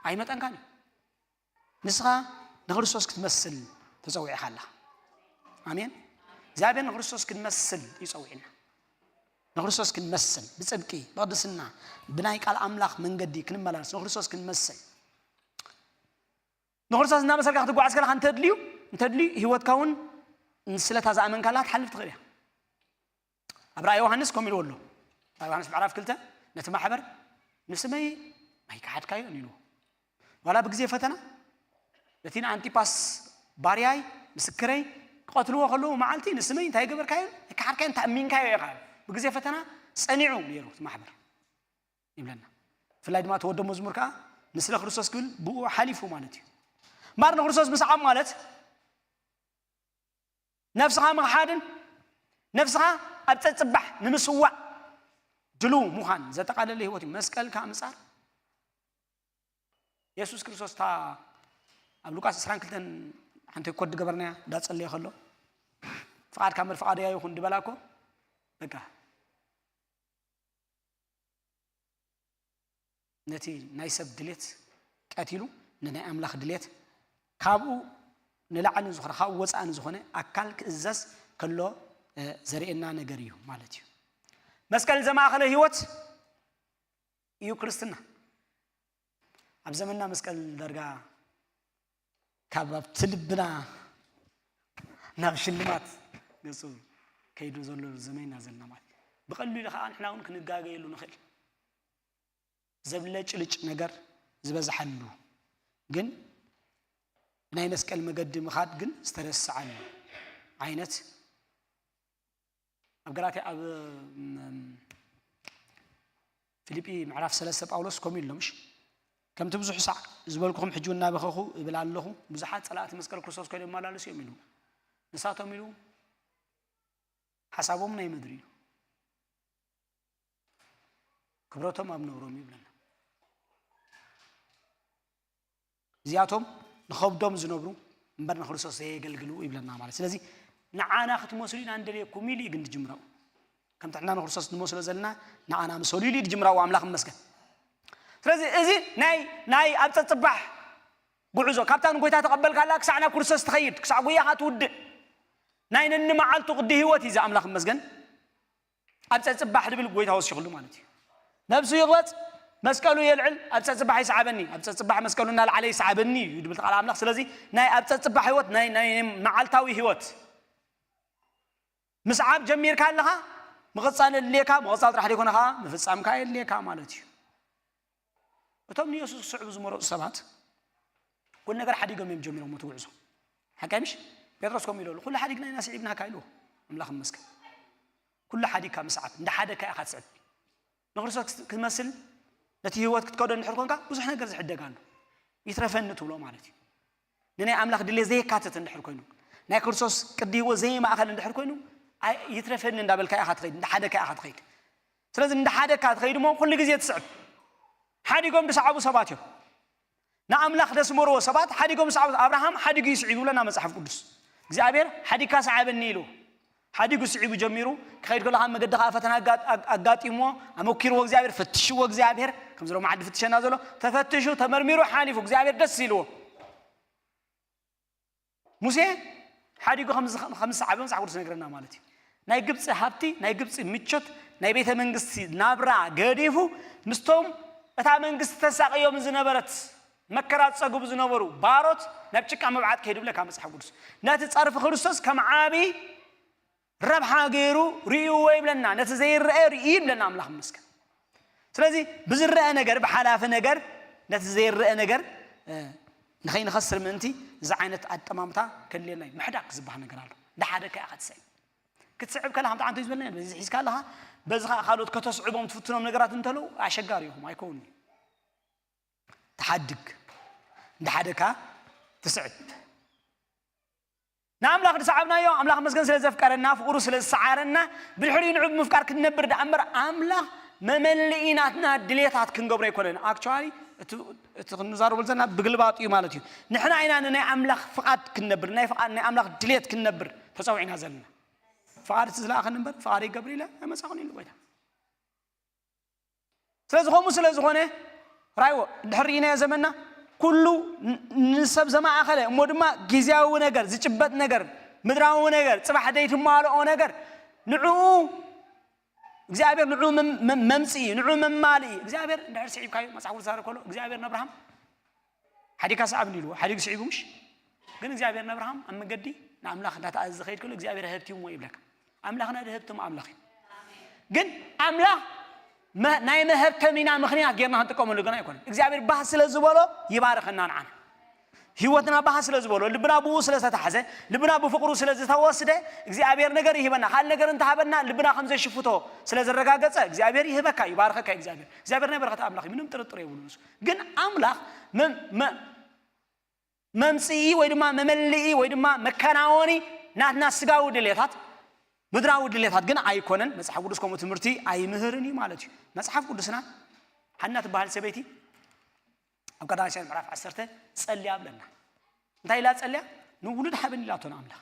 ኣይመጠንካን እዩ። ንስኻ ንክርስቶስ ክትመስል ተጸዊዕኻ ኣለኻ። ኣሜን። እግዚኣብሔር ንክርስቶስ ክንመስል እዩ ጸዊዕና። ንክርስቶስ ክንመስል፣ ብጽድቂ፣ ብቅድስና፣ ብናይ ቃል ኣምላኽ መንገዲ ክንመላለስ፣ ንክርስቶስ ክንመስል። ንክርስቶስ እናመሰልካ ክትጓዓዝ ከለኻ እንተድልዩ፣ እንተድልዩ ህይወትካ እውን ንስለታ ዝኣመንካላ ትሓልፍ ትኽእል እያ። ኣብ ራእይ ዮሃንስ ከምኡ ኢልዎ ኣሎ። ራእይ ዮሃንስ ምዕራፍ ክልተ ነቲ ማሕበር ንስመይ ኣይከሓድካዮን ኢልዎ። ዋላ ብግዜ ፈተና ነቲ ንኣንቲጳስ ባርያይ ምስክረይ ክቐትልዎ ከለዉ መዓልቲ ንስመይ እንታይ ገበርካዮ? ኣይከሓድካዮን ተኣሚንካዮ ኢኻ። ብግዜ ፈተና ጸኒዑ ነይሩ እቲ ማሕበር ይብለና። ብፍላይ ድማ እቲ ወዲ መዝሙር ከኣ ንስለ ክርስቶስ ክብል ብኡ ሓሊፉ ማለት እዩ። እምበኣር ንክርስቶስ ምስዓብ ማለት ነፍስኻ ምኽሓድን ነፍስኻ ኣብ ጸጽባሕ ንምስዋእ ድሉው ምዃን ዘጠቓለለ ህይወት እዩ። መስቀል ከኣ ምጻር የሱስ ክርስቶስ እታ ኣብ ሉቃስ ዕስራን ክልተን ሓንቲ ኮድ ገበርናያ እንዳጸለየ ከሎ ፍቓድካ እምበር ፍቓደይ ኣይኹን ድበላ እኮ በቃ ነቲ ናይ ሰብ ድሌት ቀቲሉ ንናይ ኣምላኽ ድሌት ካብኡ ንላዕሊ ዝኾነ ካብኡ ወጻኢ ንዝኾነ ኣካል ክእዘዝ ከሎ እ፣ ዘርእየና ነገር እዩ ማለት እዩ። መስቀል ዘማእኸለ ህይወት እዩ ክርስትና። ኣብ ዘመንና መስቀል ዳርጋ ካብ ኣብቲ ልብና ናብ ሽልማት ገጹ ከይዱ ዘሎ ዘመን ኢና ዘለና ማለት እዩ። ብቐሊሉ ከዓ ንሕና እውን ክንጋገየሉ ንኽእል። ዘብለጭልጭ ነገር ዝበዝሓሉ ግን ብናይ መስቀል መገዲ ምኻድ ግን ዝተረስዓሉ ዓይነት ኣብ ገላትያ ኣብ፣ እም፣ ፊልጲ ምዕራፍ ሰለስተ ጳውሎስ ከምኡ ኢሉ ኣሎ፣ ምሽ? "ከምቲ ብዙሕ ሳዕ ዝበልኩኹም ሕጂ እውን እናበኸኹ እብል ኣለኹ፣ ብዙሓት ጸላእቲ መስቀል ክርስቶስ ኮይኖም ይመላለሱ እዮም" ኢሉ። ንሳቶም ኢሉ ሓሳቦም ናይ ምድሪ እዩ፣ ክብረቶም ኣብ ነውሮም እዩ ይብለና። እዚኣቶም ንኸብዶም ዝነብሩ እምበር ንክርስቶስ ዘየገልግሉ ይብለና ማለት። ስለዚ ንዓና ክትመስሉ ኢና እንደልየኩም ኢሉ እዩ ግን ዝጅምራኡ። ከምቲ ንሕና ንክርስቶስ ንመስሎ ዘለና ንዓና ምሰሉ ኢሉ እዩ ዝጅምራኡ። ኣምላኽ ይመስገን። ስለዚ እዚ ናይ፣ ናይ ኣብ ጸጽባሕ ጉዕዞ ካብታ ንጎይታ ተቐበልካላ ክሳዕ ናብ ክርስቶስ ትኸይድ፣ ክሳዕ ጉያኻ ትውድእ፣ ናይ ነንመዓልቱ ቅዲ ህይወት እዩ እዚ ኣምላኽ ይመስገን። ኣብ ጸጽባሕ ድብል ጎይታ ወሲኹሉ ማለት እዩ። ነብሱ ይቕበጽ፣ መስቀሉ የልዕል፣ ኣብ ጸጽባሕ ይስዓበኒ፣ ኣብ ጸጽባሕ መስቀሉ እናልዓለ ይስዓበኒ እዩ ድብል ቃል ኣምላኽ። ስለዚ ናይ ኣብ ጸጽባሕ ህይወት፣ ናይ፣ ናይ መዓልታዊ ህይወት ምስዓብ ጀሚርካ ኣለኻ፣ ምቕጻል የድልየካ፣ ምቕጻል ጥራሕ ዘይኮነ ኸዓ ምፍጻምካ የድልየካ ማለት እዩ። እቶም ንየሱስ ክስዕቡ ዝመረጹ ሰባት ኩሉ ነገር ሓዲጎም እዮም ጀሚሮም እቲ ጉዕዞ። ሓቂ ምሽ? ጴጥሮስ ከምኡ ኢሉ ኣሎ፣ "ኩሉ ሓዲግና ኢና ስዒብናካ" ኢልዎ። ኣምላኽ ይመስገን። ኩሉ ሓዲግካ ምስዓብ፣ እንዳ ሓደግካ ኢኻ ትስዕብ። ንክርስቶስ ክስ-፣ ክትመስል ነቲ ህይወት ክትከዶ እንድሕር ኮንካ ብዙሕ ነገር ዝሕደግ ኣሎ። "ይትረፈኒ" ትብሎ ማለት እዩ። ንናይ ኣምላኽ ድሌት ዘየካትት እንድሕር ኮይኑ፣ ናይ ክርስቶስ ቅዲ ህይወት ዘይማእኸል እንድሕር ኮይኑ፣ ኣይ-፣ "ይትረፈኒ" እንዳበልካ ኢኻ ትኸይድ፣ እንዳ ሓደግካ ኢኻ ትኸይድ። ስለዚ እንዳ ሓደግካ ትኸይድ እሞ ኩሉ ግዜ ትስዕብ። ሓዲጎም ዝሰዓቡ ሰባት እዮም። ንኣምላኽ ዘስመርዎ ሰባት ሓዲጎም ዝሰዓቡ፣ ኣብርሃም ሓዲጉ እዩ ስዒቡ ይብለና መጽሓፍ ቅዱስ። እግዚኣብሔር ሓዲግካ ሰዓበኒ ኢሉ፣ ሓዲጉ ስዒቡ ጀሚሩ ክኸይድ ከሎ፣ ካብ መገዲ ከኣ ፈተና ኣጋ-፣ ኣጋ-፣ ኣጋጢምዎ፣ ኣመኪርዎ እግዚኣብሔር፣ ፈትሽዎ እግዚኣብሔር፣ ከምዚ ሎሚ ዓዲ ፍትሸና ዘሎ፣ ተፈትሹ፣ ተመርሚሩ፣ ሓሊፉ፣ እግዚኣብሔር ደስ ኢልዎ። ሙሴ ሓዲጉ ከም ዝ-፣ ከም ዝሰዓበ መጽሓፍ ቅዱስ ይነግረና ማለት እዩ። ናይ ግብጺ ሃብቲ፣ ናይ ግብጺ ምቾት፣ ናይ ቤተ መንግስቲ ናብራ ገዲፉ፣ ምስቶም እታ መንግስቲ ተሳቕዮም ዝነበረት፣ መከራ ዝጸግቡ ዝነበሩ ባሮት ናብ ጭቃ ምብዓጥ ከይዱ ይብለካ መጽሓፍ ቅዱስ። ነቲ ጸርፊ ክርስቶስ ከም ዓቢ ረብሓ ገይሩ ርእይዎ ይብለና። ነቲ ዘይረአ ርእዩ ይብለና ኣምላኽ ይመስገን። ስለዚ ብዝረአ ነገር፣ ብሓላፊ ነገር፣ ነቲ ዘይረአ ነገር፣ እ፣ ንኸይንኸስር ምእንቲ እዚ ዓይነት ኣጠማምታ ከድልየና እዩ። ምሕዳግ ዝበሃል ነገር ኣሎ። እንዳ ሓደግካ ኢኻ ትስዕብ። ክትስዕብ ከለኻ፣ ከምቲ ዓንቶ እዩ ዝበለና፣ በዚ ሒዝካ ኣለኻ፣ በዚ ኸኣ ካልኦት ከተስዕቦም ትፍትኖም ነገራት እንተለዉ ኣሸጋሪ ኢኹም፣ ኣይከውንን እዩ። ትሓድግ፣ እንዳ ሓደግካ ትስዕብ። ንኣምላኽ ዝሰዓብናዮ፣ ኣምላኽ መስገን ስለ ዘፍቀረና፣ ፍቕሩ ስለ ዝሰዓረና፣ ብድሕሪኡ ንዑ ብምፍቃር ክንነብር ደኣ እምበር፣ ኣምላኽ መመልኢ ናትና ድሌታት ክንገብሮ ኣይኮነን። ኣክቹዋሊ፣ እቲ፣ እቲ ክንዛረበሉ ዘለና ብግልባጡ እዩ ማለት እዩ። ንሕና ኢና ንናይ ኣምላኽ ፍቓድ ክንነብር፣ ናይ ፍቓድ፣ ናይ ኣምላኽ ድሌት ክንነብር ተጸዊዕና ዘለና። ፍቓድ እቲ ዝለኣኸኒ እምበር፣ ፍቓድ ይገብር ኢለ ኣይመጻኹን ኢሉ ጎይታ። ስለዚ ከምኡ ስለ ዝኾነ፣ ራይዎ፣ ድሕሪ ርኢናዮ ዘመንና፣ ኩሉ ን-፣ ንሰብ ዘማእኸለ፣ እሞ ድማ ግዝያዊ ነገር፣ ዝጭበጥ ነገር፣ ምድራዊ ነገር፣ ጽባሕ ዘይትማልኦ ነገር፣ ንዕኡ እግዚኣብሔር ንዕኡ መም-፣ መም-፣ መምጽኢ፣ ንዕኡ መማልኢ። እግዚኣብሔር እንድሕር ስዒብካዮ፣ መጽሓፍ ቅዱስ ዝዛረብ ከሎ፣ እግዚኣብሔር ንኣብርሃም ሓዲግካ ስዓብ እንዲልዎ፣ ሓዲጉ ስዒቡ ምሽ? ግን እግዚኣብሔር ንኣብርሃም ኣብ መገዲ ንኣምላኽ እንዳተኣዘዘ ዝኸይድ ከሎ እግዚኣብሔር ሃብቲምዎ ይብለካ። ኣምላኽና ድሀብትም ኣምላኽ እዩ። ግን ኣምላኽ መ-፣ ናይ መሀብተሚና ምኽንያት ጌርና ክንጥቀመሉ ግን ኣይኮነን። እግዚኣብሔር ባህ ስለ ዝበሎ ይባርኸና ንዓና። ህይወትና ባህ ስለ ዝበሎ፣ ልብና ብኡ ስለ ዝተታሕዘ፣ ልብና ብፍቕሩ ስለ ዝተወስደ፣ እግዚኣብሔር ነገር ይህበና። ካልእ ነገር እንተሃበና፣ ልብና ከም ዘሽፍቶ ስለ ዘረጋገጸ፣ እግዚኣብሔር ይህበካ፣ ይባርኸካ እዩ እግዚኣብሔር። እግዚኣብሔር ናይ በረኸት ኣምላኽ እዩ፣ ምንም ጥርጥር የብሉን እሱ። ግን ኣምላኽ መ-፣ መ-፣ መምጽኢ ወይ ድማ መመልኢ ወይ ድማ መከናወኒ ናትና ስጋዊ ድሌታት፣ ምድራዊ ድሌታት ግን ኣይኮነን። መጽሓፍ ቅዱስ ከምኡ ትምህርቲ ኣይምህርን እዩ ማለት እዩ። መጽሓፍ ቅዱስና ሓና ትበሃል ሰበይቲ ኣብ ቀዳማይ ሳሙኤል ምዕራፍ ዓሰርተ ጸልያ ብለና። እንታይ ኢላ ጸልያ? "ንውሉድ ሃበኒ" ኢላቶ ንኣምላኽ።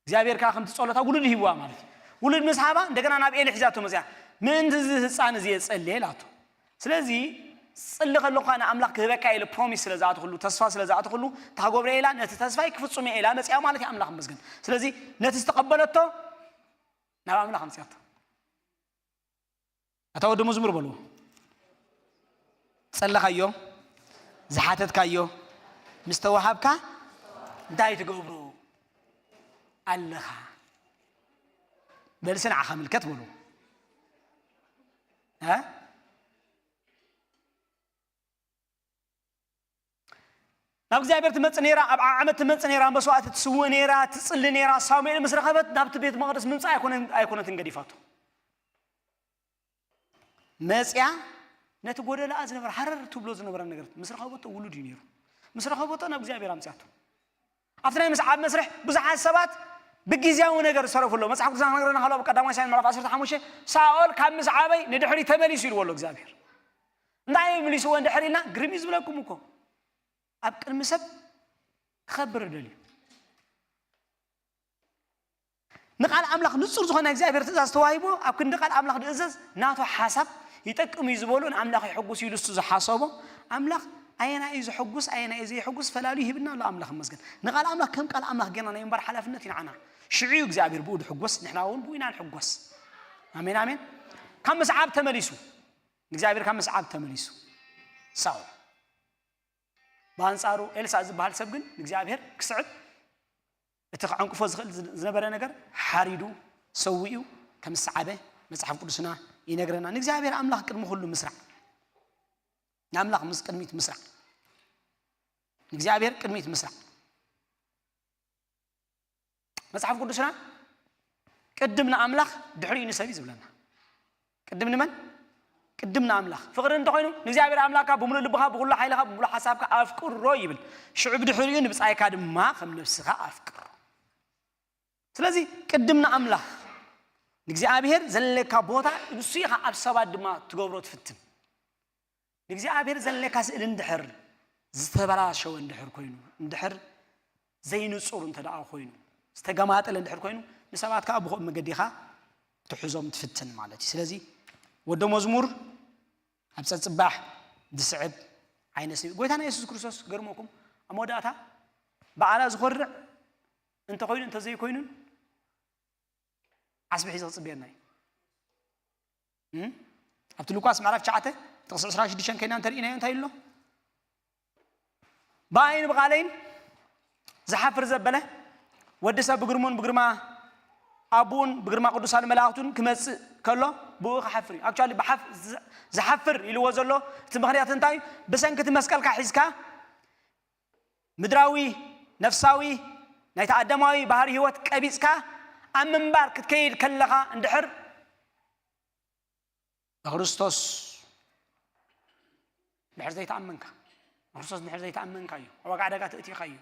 እግዚኣብሔር ከኣ ከምቲ ጸሎታ ውሉድ ሂብዋ ማለት እዩ። ውሉድ ምስ ሃባ እንደገና ናብ ኤሊ ሒዛቶ መጽያ። "ምእንቲ እዚ ህጻን እዚ እየ ጸልየ" ኢላቶ። ስለዚ ጽሊ ከለኹ ከኣ ንኣምላኽ ክህበካ ኢለ ፕሮሚስ ስለ ዝኣትኹሉ፣ ተስፋ ስለ ዝኣትኹሉ፣ እንታይ ክገብሮ ኢላ፣ ነቲ ተስፋይ ክፍጽሞ ኢላ መጽያ ማለት እዩ። ኣምላኽ ይመስገን። ስለዚ ነቲ ዝተቐበለቶ ናብ ኣምላኽ ኣምጽያቶ። ኣታ ወዲ መዝሙር በልዎ። ጸለኻዮ፣ ዝሓተትካዮ ምስ ተዋሃብካ እንታይ ትገብሮ ኣለኻ? በልሲ ንዓኻ ምልከት በልዎ። እ? ናብ እግዚኣብሔር ትመጽእ ነይራ፣ ኣብ ዓመት ትመጽእ ነይራ፣ መስዋዕቲ ትስውእ ነይራ፣ ትጽሊ ነይራ። ሳሙኤል ምስ ረኸበት ናብቲ ቤት መቕደስ ምምጻእ ኣይኮነን-፣ ኣይኮነትን ገዲፋቶ። መጽያ ነቲ ጎደለኣ ዝነበረ፣ ሃረር ትብሎ ዝነበረ ነገር ምስ ረኸበቶ ውሉድ እዩ ነይሩ። ምስ ረኸበቶ ናብ እግዚኣብሔር ኣምጽኣቶ። ኣብቲ ናይ ምስዓብ መስርሕ ብዙሓት ሰባት ብግዝያዊ ነገር ዝሰረፉ ኣለዉ። መጽሓፍ ቅዱስና ክነግረና ከሎ ኣብ ቀዳማይ ሳሙኤል ምዕራፍ ዓሰርተ ሓሙሽተ ሳኦል ካብ ምስዓበይ ንድሕሪ ተመሊሱ ኢልዎ ኣሎ እግዚኣብሔር። እንታይ እዩ ምሊስዎ እንድሕር ኢልና ግርም እዩ ዝብለኩም እኮ። ኣብ ቅድሚ ሰብ ክኸብር ደልዩ። ንቃል ኣምላኽ ንጹር ዝኾነ እግዚኣብሔር ትእዛዝ ተዋሂቡ፣ ኣብ ክንዲ ቃል ኣምላኽ ዝእዘዝ ናቱ ሓሳብ ይጠቅም እዩ ዝበሎ ንኣምላኽ የሐጉስ ኢሉ እሱ ዝሓሰቦ ኣምላኽ ኣየና እዩ ዘሐጉስ ኣየና እዩ ዘየሐጉስ ፈላልዩ ሂብና ኣሎ ኣምላኽ ይመስገን። ንቓል ኣምላኽ ከም ቃል ኣምላኽ ጌርና ናይ ምንባር ሓላፍነት እዩ ንዓና። ሽዑ እዩ እግዚኣብሔር ብኡ ድሕጎስ፣ ንሕና እውን ብኡ ኢና ንሕጎስ። ኣሜን ኣሜን። ካብ ምስዓብ ተመሊሱ እግዚኣብሔር ካብ ምስዓብ ተመሊሱ። ሳኦል ብኣንጻሩ ኤልሳዕ ዝበሃል ሰብ ግን ንእግዚኣብሔር ክስዕብ እቲ ክዓንቅፎ ዝኽእል ዝነበረ ነገር ሓሪዱ ሰዊኡ ከም ዝሰዓበ መጽሓፍ ቅዱስና ይነግረና። ንእግዚኣብሔር ኣምላኽ ቅድሚ ኩሉ ምስራዕ፣ ንኣምላኽ ምስ ቅድሚት ምስራዕ፣ ንእግዚኣብሔር ቅድሚት ምስራዕ። መጽሓፍ ቅዱስና ቅድም ንኣምላኽ ድሕሪኡ ንሰብ እዩ ዝብለና። ቅድም ንመን? ቅድም ንኣምላኽ። ፍቕሪ እንተኾይኑ ንእግዚኣብሔር ኣምላኽካ ብምሉእ ልብኻ፣ ብኹሉ ሓይልኻ፣ ብምሉእ ሓሳብካ ኣፍቅሮ ይብል። ሽዑ ብድሕሪኡ ንብጻይካ ድማ ከም ነብስኻ ኣፍቅሮ። ስለዚ ቅድም ንኣምላኽ፣ ንእግዚኣብሔር ዘለካ ቦታ ንሱ ኢኻ ኣብ ሰባት ድማ ትገብሮ ትፍትን። ንእግዚኣብሔር ዘለካ ስእሊ እንድሕር ዝተበላሸወ እንድሕር ኮይኑ፣ እንድሕር ዘይንጹር እንተ ደኣ ኮይኑ፣ ዝተገማጠለ እንድሕር ኮይኑ፣ ንሰባት ከኣ ብኸምኡ መገዲ ኢኻ ትሕዞም ትፍትን ማለት እዩ። ስለዚ ወደ መዝሙር ኣብ ጸጽባሕ ዝስዕብ ዓይነት ሰብ እዩ። ጎይታና የሱስ ክርስቶስ ገርመኩም ኣብ መወዳእታ በዓላ ዝኾርዕ እንተኾይኑ እንተዘይኮይኑን ዓስቢ ሒዘ ክጽበየና እዩ። እም? ኣብቲ ሉቃስ ምዕራፍ ትሽዓተ ጥቕሲ ዕስራን ሽዱሽተን ከይና እንተርኢናዮ እንታይ ኣሎ? ብኣይን ብቓለይን ዝሓፍር ዘበለ ወዲ ሰብ ብግርሙን ብግርማ ኣቡኡን ብግርማ ቅዱሳን መላእኽቱን ክመጽእ ከሎ ብኡ ክሓፍር እዩ። ኣክቹዋሊ ብሓፍ- ዝ- ዝሓፍር ኢልዎ ዘሎ እቲ ምኽንያት እንታይ እዩ? ብሰንኪ እቲ መስቀልካ ሒዝካ ምድራዊ ነፍሳዊ ናይቲ ኣዳማዊ ባህሪ ህይወት ቀቢጽካ ኣብ ምንባር ክትከይድ ከለኻ እንድሕር ብክርስቶስ ድሕር ዘይተኣመንካ፣ ብክርስቶስ ድሕር ዘይተኣመንካ እዩ ኣብ ዋጋ ዕዳጋ ተእቲኻ እዩ።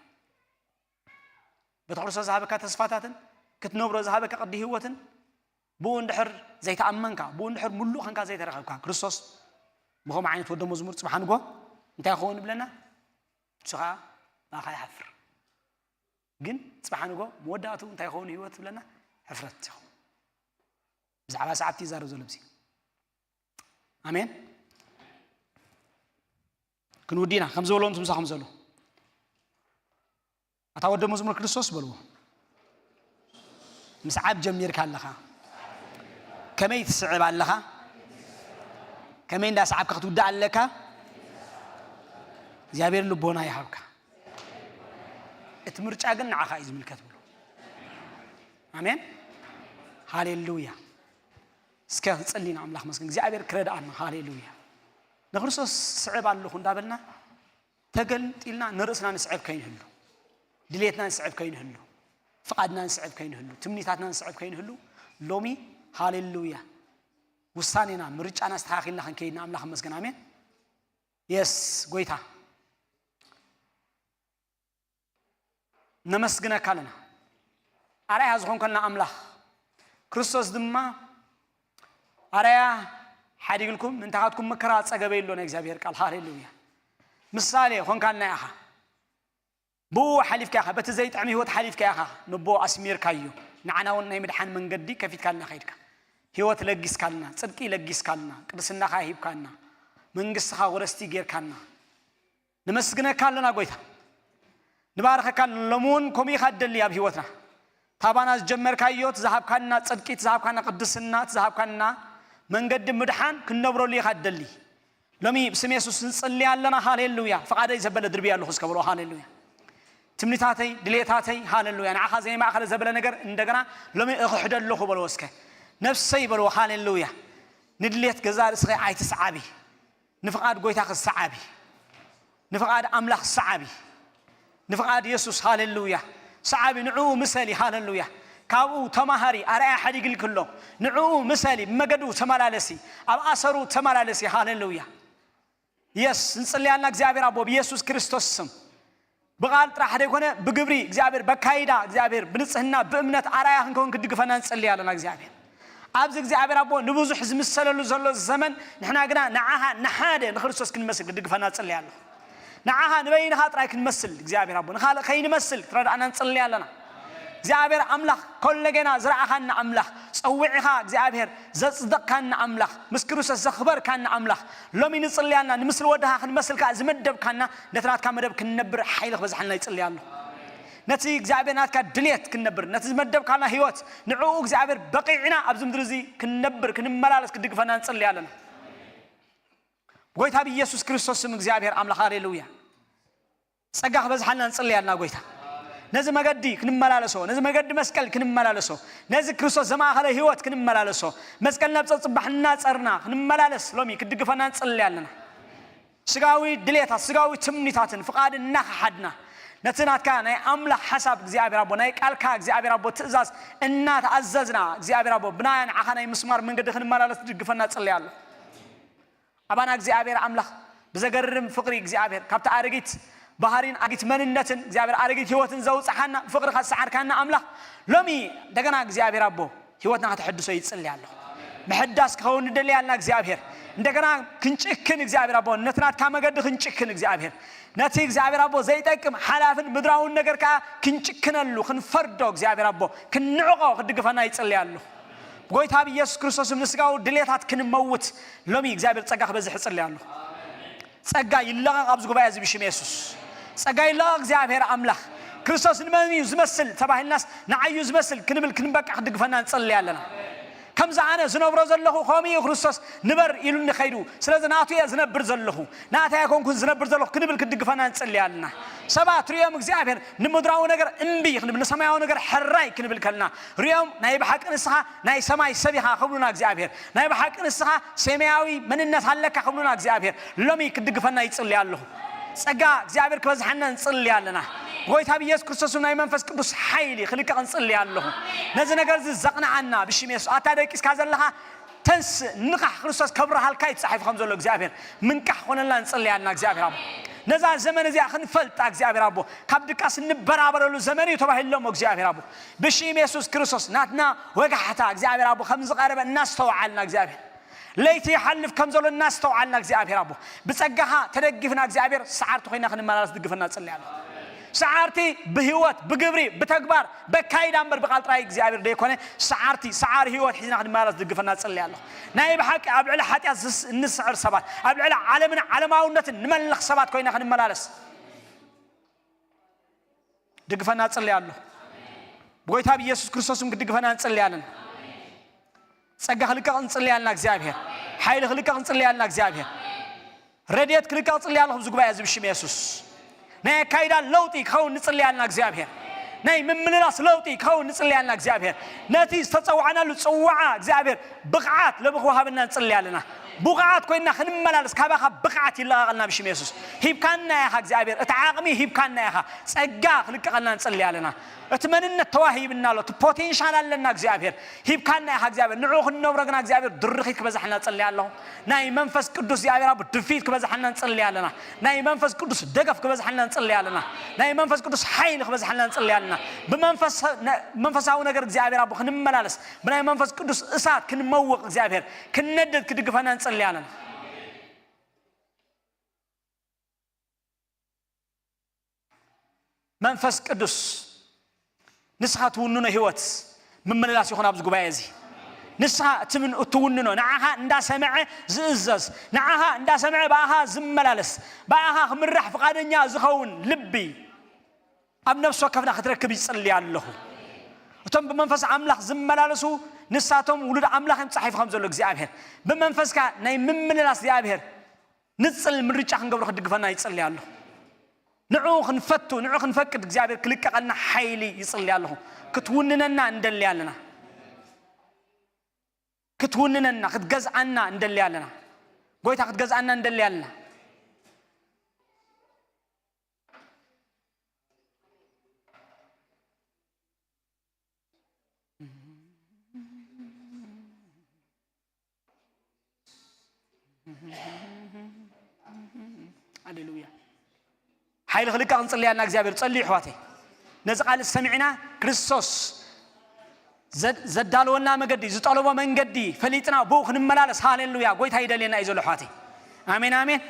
በቲ ክርስቶስ ዝሃበካ ተስፋታትን ክትነብሮ ዝሃበካ ቅዲ ህይወትን ብኡ እንድሕር ዘይተኣመንካ፣ ብኡ እንድሕር ምሉእ ኸንካ ዘይተረኸብካ፣ ክርስቶስ ብኸምኡ ዓይነት ወደ መዝሙር ጽባሕ ንጎ እንታይ ይኸውን ይብለና? ንሱ ኸዓ ብኣኻ ይሓፍር። ግን ጽባሕ ንጎ መወዳእቱ እንታይ ይኸውን ህይወት ይብለና? ሕፍረት ይኸውን። ብዛዕባ ሰዓብቲ ይዛረብ ዘሎ ብዚ። ኣሜን። ክንውዲና ከም ዝበሎም ትምሳኹም ዘሎ ኣታ ወደ መዝሙር ክርስቶስ በልዎ። ምስዓብ ጀሚርካ ኣለኻ። ከመይ ትስዕብ ኣለኻ? ከመይ እንዳሰዓብካ ክትውዳእ ኣለካ? እግዚኣብሔር ልቦና ይሃብካ። እቲ ምርጫ ግን ንዓኻ እዩ ዝምልከት ብሎ። ኣሜን። ሃሌሉያ። እስከ ክንጸሊ ንኣምላኽ መስገን እግዚኣብሔር ክረድኣና። ሃሌሉያ። ንክርስቶስ ስዕብ ኣለኹ እንዳበልና ተገንጢልና ንርእስና ንስዕብ ከይንህሉ፣ ድሌትና ንስዕብ ከይንህሉ፣ ፍቓድና ንስዕብ ከይንህሉ፣ ትምኒታትና ንስዕብ ከይንህሉ፣ ሎሚ ሃሌሉያ ውሳኔና ምርጫና ኣስተኻኺልና ክንከይድ ንኣምላኽ መስገን። ኣሜን። የስ ጎይታ ነመስግነካ ኣለና። ኣርኣያ ዝኾንከልና ኣምላኽ ክርስቶስ ድማ ኣርኣያ ሓዲግልኩም ምእንታኻትኩም መከራ ጸገበ ኢሎ ናይ እግዚኣብሔር ቃል። ሃሌሉያ። ምሳሌ ኾንካልና ኢኻ። ብኡ ሓሊፍካ ኢኻ፣ በቲ ዘይጥዕም ህይወት ሓሊፍካ ኢኻ። ንቦ ኣስሚርካዮ። ንዓና እውን ናይ ምድሓን መንገዲ ከፊትካልና ኸይድካ። ህይወት ለጊስካልና፣ ጽድቂ ለጊስካልና፣ ቅድስናኻ ሂብካና፣ መንግስትኻ ወረስቲ ጌርካና። ነመስግነካ ኣለና ጎይታ። ንባረኸካ ኣለና። ሎሚ እውን ከምኡ ኢኻ ትደሊ ኣብ ህይወትና። ታባና ዝጀመርካዮ፣ እቲ ዝሃብካና ጽድቂ፣ እቲ ዝሃብካና ቅድስና፣ እቲ ዝሃብካና መንገዲ ምድሓን ክንነብረሉ ኢኻ ትደሊ። ሎሚ ብስም የሱስ ንጽሊ ኣለና። ሃሌሉያ። ፍቓደይ ዘበለ ድርብያ ኣለኹ እስከ በሎ። ሃሌሉያ። ትምኒታተይ፣ ድሌታተይ፣ ሃሌሉያ። ንዓኻ ዘይማእኸለ ዘበለ ነገር እንደገና ሎሚ እኽሕደ ኣለኹ በሎ እስከ። ነፍሰይ በሎ። ሃሌሉያ። ንድሌት ገዛ ርእስኺ ኣይትስዓቢ። ንፍቓድ ጎይታ ክሰዓቢ። ንፍቓድ ኣምላኽ ሰዓቢ። ንፍቓድ የሱስ። ሃሌሉያ። ሰዓቢ። ንዕኡ ምሰሊ። ሃሌሉያ። ካብኡ ተማሃሪ። ኣርኣያ ሓዲግልክሎ። ንዕኡ ምሰሊ። ብመገዱ ተመላለሲ። ኣብ ኣሰሩ ተመላለሲ። ሃሌሉያ። የስ፣ ንጽልያልና እግዚኣብሔር ኣቦ ብየሱስ ክርስቶስ ስም። ብቓል ጥራሕ ዘይኮነ ብግብሪ እግዚኣብሔር፣ በካይዳ እግዚኣብሔር፣ ብንጽህና ብእምነት ኣርኣያ ክንከውን ክድግፈና ንጽልይ ኣለና እግዚኣብሔር። ኣብዚ እግዚኣብሔር ኣቦ ንብዙሕ ዝምሰለሉ ዘሎ ዘመን ንሕና ግና ንዓኻ ንሓደ ንክርስቶስ ክንመስል ክድግፈና ንጽልይ ኣለኹ። ንዓኻ ንበይንኻ ጥራይ ክንመስል እግዚኣብሔር ኣቦ ንኻልእ ከይንመስል ክትረድኣና ንጽልይ ኣለና። እግዚኣብሔር ኣምላኽ ኮለጌና ዝረኣኻና ኣምላኽ ጸዊዕኻ እግዚኣብሔር ዘጽደቕካና ኣምላኽ፣ ምስ ክርስቶስ ዘኽበርካና ኣምላኽ፣ ሎሚ ንጽልያና ንምስሊ ወድኻ ክንመስል ከኣ ዝመደብካና፣ ነቲ ናትካ መደብ ክንነብር ሓይሊ ክበዝሓልና ይጽልያ ኣለኹ። ነቲ እግዚኣብሔር ናትካ ድልየት ክንነብር፣ ነቲ ዝመደብካና ህይወት ንዕኡ እግዚኣብሔር በቒዕና ኣብዚ ምድሪ እዚ ክንነብር ክንመላለስ ክድግፈና ንጽልያ ኣለና። ጎይታ ብኢየሱስ ክርስቶስ ስም እግዚኣብሔር ኣምላኽ፣ ሃሌሉያ። ጸጋ ክበዝሓልና ንጽልይ ኣለና ጎይታ። ነዚ መገዲ ክንመላለሶ፣ ነዚ መገዲ መስቀል ክንመላለሶ፣ ነዚ ክርስቶስ ዘማእኸለ ህይወት ክንመላለሶ፣ መስቀል ናብ ጸጽባሕ እናጸርና ክንመላለስ ሎሚ ክትድግፈና ንጽልይ ኣለና። ስጋዊ ድሌታት፣ ስጋዊ ትምኒታትን ፍቓድ እናኸሓድና፣ ነቲ ናትካ ናይ ኣምላኽ ሓሳብ እግዚኣብሔር ኣቦ፣ ናይ ቃልካ እግዚኣብሔር ኣቦ ትእዛዝ እናተኣዘዝና እግዚኣብሔር ኣቦ ብናያ ንዓኻ ናይ ምስማር መንገዲ ክንመላለስ ትድግፈና ጽልይ ኣሎ። ኣባና እግዚኣብሔር ኣምላኽ ብዘገርም ፍቕሪ እግዚኣብሔር ካብቲ ኣረጊት ባህሪን ኣረጊት መንነትን እግዚኣብሔር ኣረጊት ህይወትን ዘውፅሓና ፍቕሪ ካሰዓርካና ኣምላኽ ሎሚ እንደገና እግዚኣብሔር ኣቦ ህይወትና ከተሐድሶ ይጽሊ ኣለኹ። ምሕዳስ ክኸውን ንደሊ ኣልና እግዚኣብሔር እንደገና ክንጭክን እግዚኣብሔር ኣቦ ነቲ ናትካ መገዲ ክንጭክን እግዚኣብሔር ነቲ እግዚኣብሔር ኣቦ ዘይጠቅም ሓላፍን ምድራውን ነገር ከዓ ክንጭክነሉ ክንፈርዶ እግዚኣብሔር ኣቦ ክንዕቆ ክድግፈና ይጽሊ ኣለኹ። ብጎይታ ብኢየሱስ ክርስቶስ ንስጋዊ ድሌታት ክንመውት ሎሚ እግዚኣብሔር ጸጋ ክበዝሕ እጽሊ ኣለኹ። ጸጋ ይለቐቕ ኣብዚ ጉባኤ እዚ ብሽም የሱስ። ጸጋ ይለቐቕ እግዚኣብሔር ኣምላኽ። ክርስቶስ ንመን እዩ ዝመስል ተባሂልናስ ንዓዩ ዝመስል ክንብል ክንበቃ ክድግፈና ንጸሊ ኣለና። ከምዚ ኣነ ዝነብሮ ዘለኹ ከምኡ እዩ ክርስቶስ ንበር ኢሉኒ ኸይዱ። ስለዚ ናቱ እየ ዝነብር ዘለኹ፣ ናታይ ኣይኮንኩን ዝነብር ዘለኹ ክንብል ክድግፈና ንጸሊ ኣለና። ሰባት ሪኦም እግዚኣብሔር ንምድራዊ ነገር እምቢ ክንብል ንሰማያዊ ነገር ሕራይ ክንብል ከልና ሪኦም ናይ ብሓቂ ንስኻ ናይ ሰማይ ሰብ ኢኻ ክብሉና እግዚኣብሔር ናይ ብሓቂ ንስኻ ሰማያዊ መንነት ኣለካ ክብሉና እግዚኣብሔር ሎሚ ክድግፈና ይጽሊ ኣለኹ። ጸጋ እግዚኣብሔር ክበዝሓና ንጽሊ ኣለና። ጎይታ ብኢየሱስ ክርስቶስ ናይ መንፈስ ቅዱስ ሓይሊ ክልቀቕ ንጽሊ ኣለኹ። ነዚ ነገር እዚ ዘቕንዓና ብሽም የሱስ ኣታ ደቂስካ ዘለኻ ተንስ ንቓሕ ክርስቶስ ከብርሃልካ ይተጻሒፉ ከም ዘሎ እግዚኣብሔር ምንቃሕ ኮነልና ንጽሊ ኣለና እግዚኣብሔር ኣቦ። ነዛ ዘመን እዚኣ ክንፈልጣ እግዚኣብሔር ኣቦ ካብ ድቃስ እንበራበረሉ ዘመን እዩ ተባሂሎሞ እግዚኣብሔር ኣቦ። ብሽም የሱስ ክርስቶስ ናትና ወጋሕታ እግዚኣብሔር ኣቦ ከም ዝቐረበ እናስተውዓልና እግዚኣብሔር ለይቲ ይሓልፍ ከም ዘሎ እናስተውዓልና እግዚኣብሔር ኣቦ ብጸጋኻ ተደጊፍና እግዚኣብሔር ሰዓርቲ ኮይና ክንመላለስ ድግፍና ጽሊ ኣለና። ሰዓርቲ ብህይወት ብግብሪ ብተግባር በካይዳ እምበር ብቃል ጥራይ እግዚኣብሔር ደይኮነ ሰዓርቲ ሰዓሪ ህይወት ሒዝና ክንመላለስ ድግፍና ጽሊ ኣለኹ። ናይ ብሓቂ ኣብ ልዕሊ ሓጢኣት ዝስ- እንስዕር ሰባት ኣብ ልዕሊ ዓለምን ዓለማውነትን ንመልኽ ሰባት ኮይና ክንመላለስ ድግፈና ጽሊ ኣለኹ። ብጎይታ ብኢየሱስ ክርስቶስም ክድግፈና ንጽሊ ኣለና። ጸጋ ክልቀቕ ንጽሊ ኣለና እግዚኣብሔር። ሓይሊ ክልቀቕ ንጽሊ ኣለና እግዚኣብሔር። ረድኤት ክልቀቕ ጽሊ ኣለኹ ኣብዚ ጉባኤ እዚ ብሽም የሱስ። ናይ ኣካይዳ ለውጢ ክኸውን ንጽሊ ኣለና እግዚኣብሔር። ናይ ምምልላስ ለውጢ ክኸውን ንጽሊ ኣለና እግዚኣብሔር። ነቲ ዝተጸዋዕናሉ ጽዋዓ እግዚኣብሔር ብቕዓት ለብኽ ወሃበና ንጽሊ ኣለና። ብቕዓት ኮይና ክንመላለስ ካባኻ ብቕዓት ይለቓቐልና ብሽም የሱስ። ሂብካና ኢኻ እግዚኣብሔር፣ እቲ ዓቕሚ ሂብካና ኢኻ። ጸጋ ክልቀቐልና ንጽሊ ኣለና። እቲ መንነት ተዋሂብና ኣሎ፣ እቲ ፖቴንሻል ኣለና እግዚኣብሔር። ሂብካና ኢኻ እግዚኣብሔር። ንዕኡ ክንነብሮ ግና እግዚኣብሔር ድርኺት ክበዛሕልና ጸሊ ኣለኹ። ናይ መንፈስ ቅዱስ እግዚኣብሔር ኣቦ ድፊት ክበዛሓልና ንጽሊ ኣለና። ናይ መንፈስ ቅዱስ ደገፍ ክበዛሓልና ንጽሊ ኣለና። ናይ መንፈስ ቅዱስ ሓይሊ ክበዛሓልና ንጽሊ ኣለና። ብመንፈስ ነ- መንፈሳዊ ነገር እግዚኣብሔር ኣቦ ክንመላለስ ብናይ መንፈስ ቅዱስ እሳት ክንመውቕ እግዚኣብሔር ክንነድድ ክድግፈና ንጽሊ ኣለና። መንፈስ ቅዱስ ንስኻ ትውንኖ ህይወት ምምልላስ ይኹን ኣብዚ ጉባኤ እዚ። ንስኻ እትምን- እትውንኖ ንዓኻ እንዳሰምዐ ዝእዘዝ ንዓኻ እንዳሰምዐ ብኣኻ ዝመላለስ ብኣኻ ክምራሕ ፍቓደኛ ዝኸውን ልቢ ኣብ ነፍሲ ወከፍና ክትረክብ ይጽሊ ኣለኹ። እቶም ብመንፈስ ኣምላኽ ዝመላለሱ ንሳቶም ውሉድ ኣምላኽ እዮም ተጻሒፉ ከም ዘሎ እግዚኣብሔር ብመንፈስካ ናይ ምምልላስ እግዚኣብሔር ንጽል ምርጫ ክንገብሮ ክድግፈና ይጽሊ ኣለኹ። ንዑ ክንፈቱ ንዑ ክንፈቅድ እግዚኣብሔር ክልቀቐልና ሓይሊ ይጽሊ ኣለኹ። ክትውንነና እንደሊ ኣለና። ክትውንነና ክትገዝኣና እንደሊ ኣለና። ጎይታ ክትገዝኣና እንደሊ ኣለና። ሃሌሉያ። ሓይሊ ክልቀቕ ንጽሊ ኣለና እግዚኣብሔር ጸልዩ ኣሕዋተይ። ነዚ ቃል ሰሚዕና ክርስቶስ ዘ- ዘዳለወልና መገዲ ዝጠለቦ መንገዲ ፈሊጥና ብኡ ክንመላለስ ሃሌሉያ ጎይታ ይደልየና እዩ ዘሎ ኣሕዋተይ። ኣሜን ኣሜን።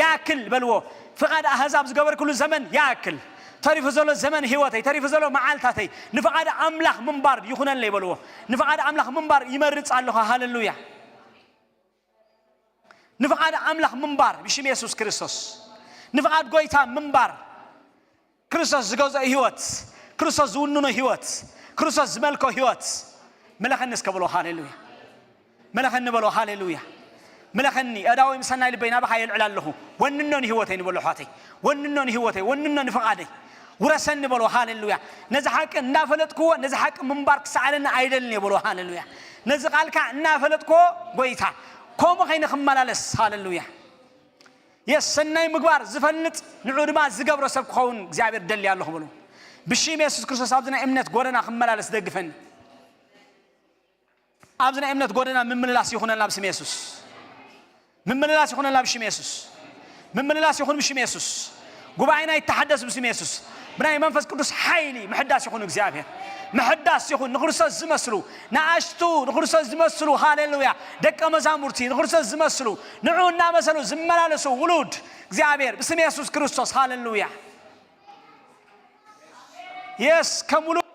ያክል በልዎ። ፍቓድ ኣህዛብ ዝገበርክሉ ዘመን ያክል። ተሪፉ ዘሎ ዘመን ህይወተይ፣ ተሪፉ ዘሎ መዓልታተይ ንፍቓድ ኣምላኽ ምንባር ይኹነለይ በልዎ። ንፍቓድ ኣምላኽ ምንባር ይመርጽ ኣለኹ። ሃሌሉያ። ንፍቓድ ኣምላኽ ምንባር ብሽም የሱስ ክርስቶስ። ንፍቓድ ጎይታ ምንባር። ክርስቶስ ዝገዝኦ ህይወት፣ ክርስቶስ ዝውንኖ ህይወት፣ ክርስቶስ ዝመልኮ ህይወት። ምለኸኒ እስከ በሎ። ሃሌሉያ። ምለኸኒ በሎ። ሃሌሉያ። ምለኸኒ፣ ኣዳዊ ምሰናይ ልበይ ናባኻ የልዕል ኣለኹ። ወንኖ ንህይወተይ ንበሎ ኣሕዋተይ። ወንኖ ንህይወተይ፣ ወንኖ ንፍቓደይ። ውረሰኒ በሎ። ሃሌሉያ። ነዚ ሓቂ እናፈለጥክዎ፣ ነዚ ሓቂ ምንባር ክሰኣለኒ ኣይደልን እየ በሎ። ሃሌሉያ። ነዚ ቃልካ እናፈለጥክዎ፣ ጎይታ፣ ከምኡ ኸይነ ክመላለስ። ሃሌሉያ። የስ፣ ሰናይ ምግባር ዝፈልጥ፣ ንዑ ድማ ዝገብሮ ሰብ ክኸውን እግዚኣብሔር ደሊ ኣለኹ በሉ። ብሽም የሱስ ክርስቶስ ኣብዚ ናይ እምነት ጎደና ክመላለስ ደግፈኒ። ኣብዚ ናይ እምነት ጎደና ምምልላስ ይኹነልና ብስም የሱስ። ምምልላስ ይኹነልና ብሽም የሱስ። ምምልላስ ይኹን ብሽም የሱስ። ጉባኤና ይተሓደስ ብስም የሱስ። ብናይ መንፈስ ቅዱስ ሓይሊ ምሕዳስ ይኹን እግዚኣብሔር። ምሕዳስ ይኹን ንክርስቶስ ዝመስሉ፣ ንኣሽቱ ንክርስቶስ ዝመስሉ፣ ሃሌሉያ፣ ደቀ መዛሙርቲ ንክርስቶስ ዝመስሉ፣ ንዑ እናመሰሉ ዝመላለሱ ውሉድ እግዚኣብሔር ብስም የሱስ ክርስቶስ። ሃሌሉያ። የስ ከም ውሉድ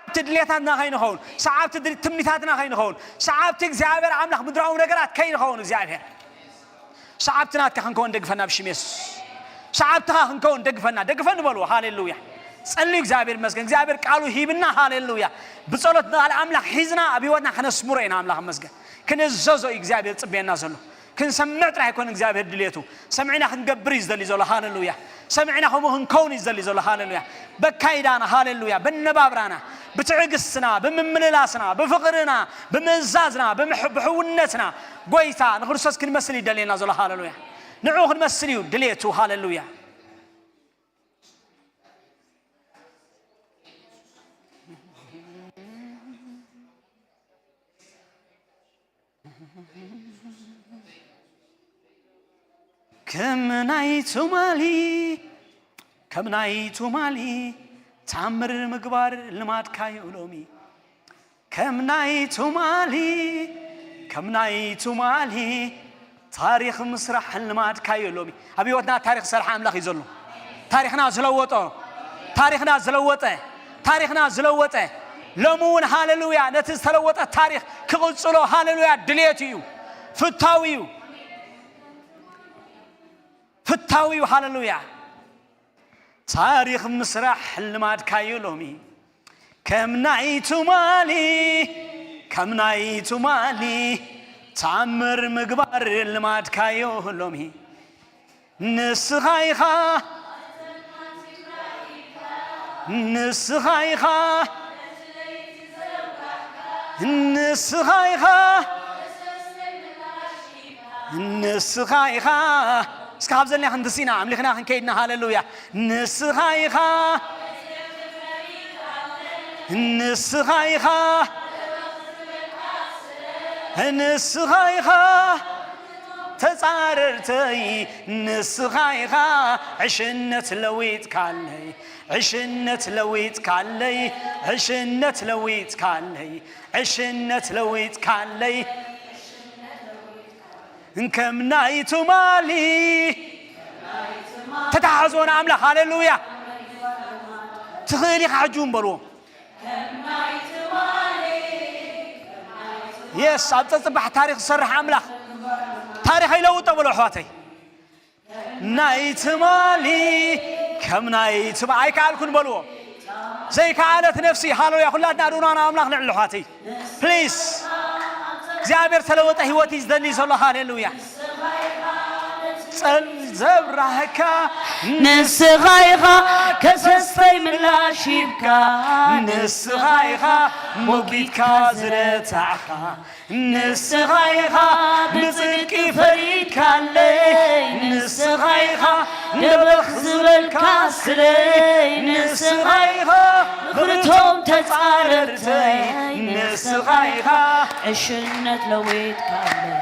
ሰዓብቲ ድሌታትና ከይንኸውን፣ ሰዓብቲ ድል- ትምኒታትና ከይንኸውን፣ ሰዓብቲ እግዚኣብሔር ኣምላኽ ምድራዊ ነገራት ከይንኸውን እግዚኣብሔር ሰዓብቲ ናትካ ክንከውን ደግፈና ብሽም የሱስ። ሰዓብትኻ ክንከውን ደግፈና፣ ደግፈኒ በልዎ። ሃሌሉያ። ጸልዩ፣ እግዚኣብሔር ይመስገን። እግዚኣብሔር ቃሉ ሂብና። ሃሌሉያ። ብጸሎት ንቓል ኣምላኽ ሒዝና ኣብ ህይወትና ከነስምሮ ኢና። ኣምላኽ ይመስገን። ክንእዘዞ እዩ እግዚኣብሔር ጽበየና ዘሎ። ክንሰምዕ ጥራሕ ኣይኮን እግዚኣብሔር ድሌቱ። ሰምዕና ክንገብር እዩ ዝደሊ ዘሎ። ሃሌሉያ። ሰምዕና ከምኡ ክንከውን እዩ ዝደሊ ዘሎ። ሃሌሉያ። በካይዳና፣ ሃሌሉያ፣ በነባብራና፣ ብትዕግስትና፣ ብምምልላስና፣ ብፍቕርና፣ ብምእዛዝና፣ ብምሕ- ብሕውነትና ጎይታ ንክርስቶስ ክንመስል ይደልየና ዘሎ። ሃሌሉያ። ንዑ ክንመስል እዩ ድሌቱ። ሃሌሉያ። ከም ናይ ትማሊ፣ ከም ናይ ትማሊ ታምር ምግባር ልማድካዩ ሎሚ። ከም ናይ ትማሊ፣ ከም ናይ ትማሊ ታሪኽ ምስራሕ ልማድካዩ ሎሚ። ኣብ ህይወትና ታሪኽ ዝሰርሐ ኣምላኽ እዩ ዘሎ። ታሪኽና ዝለወጦ፣ ታሪኽና ዝለወጠ፣ ታሪኽና ዝለወጠ፣ ሎሚ እውን ሃሌሉያ ነቲ ዝተለወጠ ታሪኽ ክቕጽሎ ሃሌሉያ ድሌቱ እዩ። ፍታዊ እዩ። ፍታዊ እዩ። ሃሌሉያ። ታሪኽ ምስራሕ ልማድካዩ ሎሚ። ከም ናይ ትማሊ፣ ከም ናይ ትማሊ ታምር ምግባር ልማድካዩ ሎሚ። ንስኻ ኢኻ፣ ንስኻ ኢኻ፣ ንስኻ ኢኻ፣ ንስኻ ኢኻ። እስኪ ካብ ዘለና ክንትሲና ኣምሊኽና ክንከይድና። ሃሌሉያ። ንስኻ ኢኻ፣ ንስኻ ኢኻ፣ ንስኻ ኢኻ ተጻረርተይ፣ ንስኻ ኢኻ ዕሽነት ለዊጥካለይ፣ ዕሽነት ለዊጥካለይ፣ ዕሽነት ለዊጥካለይ፣ ዕሽነት ለዊጥካለይ። ከም ናይ ትማሊ ተተሓሕዝዎ ንኣምላኽ። ሃሌሉያ። ትኽእል ኢኻ ሕጂ እውን በልዎ። የስ፣ ኣብ ጸጽባሕ ታሪኽ ዝሰርሕ ኣምላኽ ታሪኽ ኣይለውጦ በሎ ኣሕዋተይ። ናይ ትማሊ ከም ናይ ትማ ኣይከኣልኩን በልዎ። ዘይከኣለት ነፍሲ። ሃሌሉያ። ኩላትና ኣድኡና ናብ ኣምላኽ ንዕሊ ኣሕዋተይ። ፕሊስ። እግዚኣብሔር ተለወጠ ህይወት እዩ ዝደሊ ዘሎ። ሃሌሉያ። ጸል ዘብራህካ ንስኻ ኢኻ ከሰስተይ ምላሽ ሂብካ ንስኻ ኢኻ ሞጊትካ ዝረታዕካ ንስኻ ኢኻ ብጽድቂ ፈሪድካለይ ንስኻ ኢኻ ደበኽ ዝበልካ ስለይ ንስኻ ኢኻ ምኽርቶም ተጻረርተይ ንስኻ ኢኻ ዕሽነት ለዊጥካለይ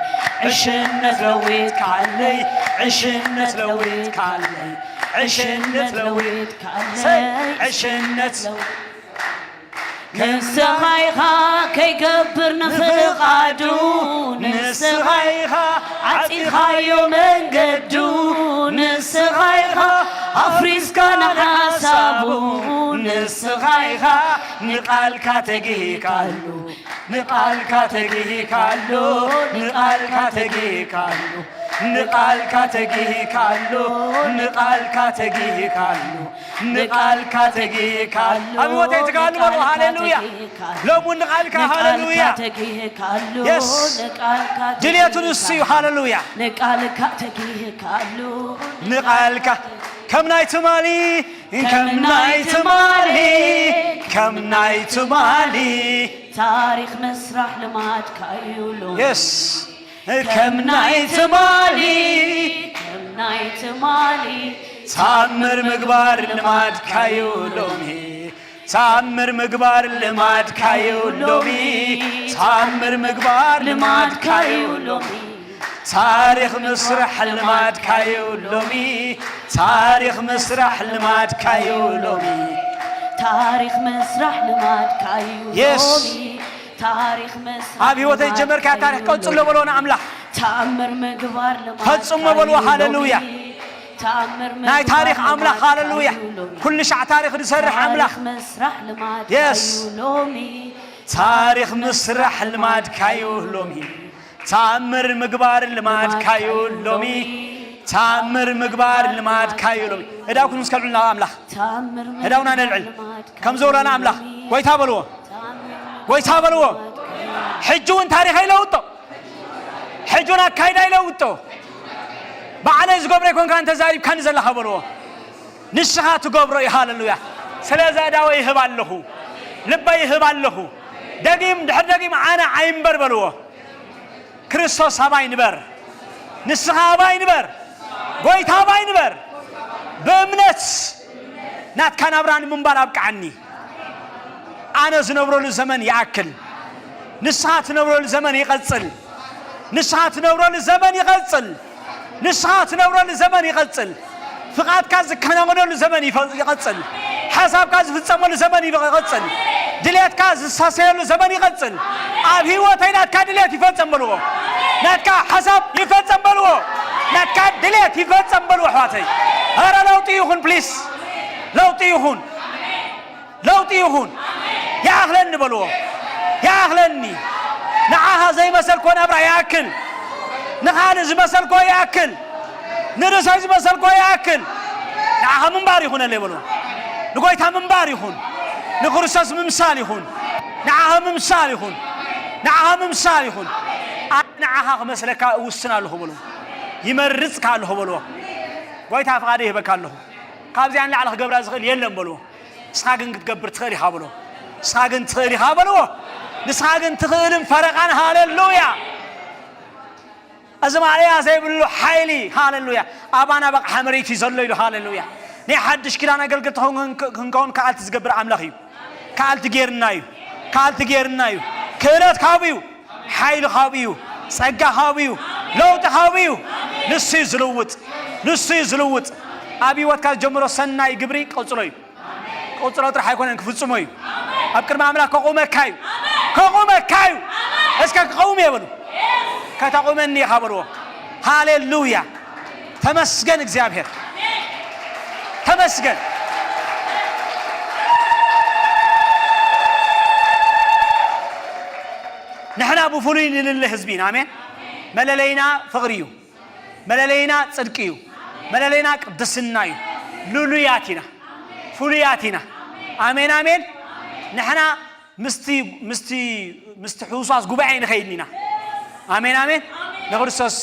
ዕሽነት ለዊጥካለይ ዕሽነት ለዊጥካለይ ዕሽነት ለዊጥካለይ ዕሽነት ንስኻ ኢኻ ከይገብር ንፍቓዱ፣ ንስኻ ኢኻ ዓጺኻዮ መንገዱ፣ ንስኻ ኢኻ ኣፍሪስካ ንሓሳቡ፣ ንስኻ ኢኻ ንቓልካ ተጊህካሉ፣ ንቓልካ ተጊህካሉ፣ ንቓልካ ተጊህካሉ፣ ንቓልካ ተጊህካሉ፣ ንቓልካ ተጊህካሉ፣ ንቓልካ ተጊህካሉ። ኣብ ህይወተይ ትጋሉ በሉ፣ ሃሌሉያ። ሎሙ ንቓልካ፣ ሃሌሉያ። ንቃልካ ተጊህካሉ፣ የስ። ንቃልካ ድልየቱ ንሱ እዩ፣ ተጊህካሉ፣ ሃሌሉያ። ንቃልካ ተጊህካሉ፣ ንቓልካ ከም ናይ ትማሊ፣ ከም ናይ ትማሊ፣ ከም ናይ ትማሊ። ታሪኽ ምስራሕ ልማድካ እዩ ሎሚ። የስ። ከም ናይ ትማሊ፣ ከም ናይ ትማሊ። ተኣምር ምግባር ልማድካ እዩ ሎሚ። ተኣምር ምግባር ልማድካ እዩ ሎሚ። ተኣምር ምግባር ልማድካ እዩ ሎሚ። ታሪኽ ምስራሕ ልማድካ እዩ ሎሚ። ታሪኽ ምስራሕ ልማድካ እዩ ሎሚ። ታሪኽ ምስራሕ ልማድካ እዩ የስ። ሎሚ። ታሪኽ ምስራሕ ኣብ ህይወተይ ልማድካ ጀመርካ ታሪኽ እዩ ቀጽሎ ሎሚ። በሎ ንኣምላኽ። ተኣምር ምግባር ልማድካ ፈጽሞ በልዎ፣ እዩ ሃሌሉያ። ሎሚ። ተኣምር ናይ ምግባር ታሪኽ ኣምላኽ፣ ልማድካ ሃሌሉያ። እዩ ሎሚ። ኩሉ ሻዕ ታሪኽ ዝሰርሕ ታሪኽ ኣምላኽ። ምስራሕ ልማድካ የስ። እዩ ሎሚ። ታሪኽ ምስራሕ ልማድካ እዩ ሎሚ። ተኣምር ምግባር ልማድካ እዩ ሎሚ። ተኣምር ምግባር ልማድካ እዩ ሎሚ። እዳውኩም እስከ ልዑልና ኣምላኽ። ተኣምር ህዳውና ምግባር ነልዕል። ልማድካ ከም ዝበለና እዩ ኣምላኽ ሎሚ። ጎይታ በልዎ። ተኣምር ጎይታ በልዎ። ሕጂ እውን ታሪኸይ ለውጦ። ሕጂ እውን ኣካይዳ ይለውጦ። ባዕለይ ዝገብሮ ይኮንካ እንተ ዛሪብካኒ ዘለኻ በልዎ። ንስኻ ትገብሮ እዩ። ሃሌሉያ። ስለዚ ኣእዳወ ይህብ ኣለኹ። ልበይ ይህብ ኣለኹ። ደጊም ድሕር ደጊም ኣነ ኣይንበር በልዎ። ክርስቶስ ኣባይ ንበር። ንስኻ ኣባይ ንበር። ጎይታ ኣባይ ንበር። ብእምነት ናትካ ናብራ ንምንባር ኣብቅዓኒ። ኣነ ዝነብረሉ ዘመን ይኣክል። ንስኻ ትነብረሉ ዘመን ይቐጽል። ንስኻ ትነብረሉ ዘመን ይቐጽል። ንስኻ ትነብረሉ ዘመን ይቐጽል። ፍቓድካ ዝከናወነሉ ዘመን ይፈ-፣ ይቐጽል። ሓሳብካ ዝፍጸመሉ ዘመን ይቐጽል። ድሌትካ ዝሳሰየሉ ዘመን ይቐጽል። ኣብ ህይወተይ ናትካ ድሌት ይፈጸም በልዎ። ናትካ ሓሳብ ይፈጸም በልዎ። ናትካ ድሌት ይፈጸም በልዎ ኣሕዋተይ። ኧረ ለውጢ ይኹን ፕሊስ። ለውጢ ይኹን። ለውጢ ይኹን። ይኣኽለኒ በልዎ። ይኣኽለኒ። ንዓኻ ዘይመሰልኮ ናብራ ይኣክል። ንኻልእ ዝመሰልኮ ይኣክል። ንርእሰይ ዝመሰልኮ ይኣክል። ንዓኻ ምንባር ይኹነለይ በልዎ። ንጎይታ ምንባር ይኹን። ንክርስቶስ ምምሳል ይኹን። ንዓኻ ምምሳል ይኹን። ንዓኻ ምምሳል ይኹን። ኣነ ንዓኻ ክመስለካ እውስን ኣለኹ በልዎ። ይመርጽካ ኣለኹ በልዎ። ጎይታ ፍቓደይ ይህበካ ኣለኹ። ካብዚኣ ንላዕሊ ክገብራ ዝኽእል የለን በልዎ። ንስኻ ግን ክትገብር ትኽእል ኢኻ በልዎ። ንስኻ ግን ትኽእል ኢኻ በልዎ። ንስኻ ግን ትኽእልን ፈረቓን። ሃሌሉያ። እዚ ማእለያ ዘይብሉ ሓይሊ። ሃሌሉያ። ኣባና በቕሓ መሬት እዩ ዘሎ ኢሉ። ሃሌሉያ። ናይ ሓድሽ ኪዳን ኣገልገልቲ ክንከውን፣ ክንከውን ከኣልቲ ዝገብር ኣምላኽ እዩ። ከኣልቲ ጌርና እዩ። ከኣልቲ ጌርና እዩ። ክእለት ካብኡ እዩ። ሓይሊ ካብኡ እዩ። ጸጋ ካብኡ እዩ። ለውጢ ካብኡ እዩ። ንሱ እዩ ዝልውጥ። ንሱ እዩ ዝልውጥ። ኣብ ህይወትካ ዝጀምሮ ሰናይ ግብሪ ቀጽሎ እዩ። ቀጽሎ ጥራሕ ኣይኮነን፣ ክፍጽሞ እዩ። ኣብ ቅድሚ ኣምላኽ ከቑመካ እዩ። ከቑመካ እዩ። እስከ ክቐውም እየ በሉ። ከተቑመኒ ኢኻ በልዎ። ሃሌሉያ። ተመስገን እግዚኣብሔር። ተመስገን። ንሕና ብፍሉይ ንልለ ህዝቢ ኢና። ኣሜን። መለለይና ፍቕሪ እዩ። መለለይና ጽድቂ እዩ። መለለይና ቅድስና እዩ። ልሉያት ኢና። ፍሉያት ኢና። ኣሜን፣ ኣሜን። ንሕና ምስቲ፣ ምስቲ፣ ምስቲ ሕውሳት ጉባኤ ንኸይድ ኢና። ኣሜን፣ ኣሜን። ንክርስቶስ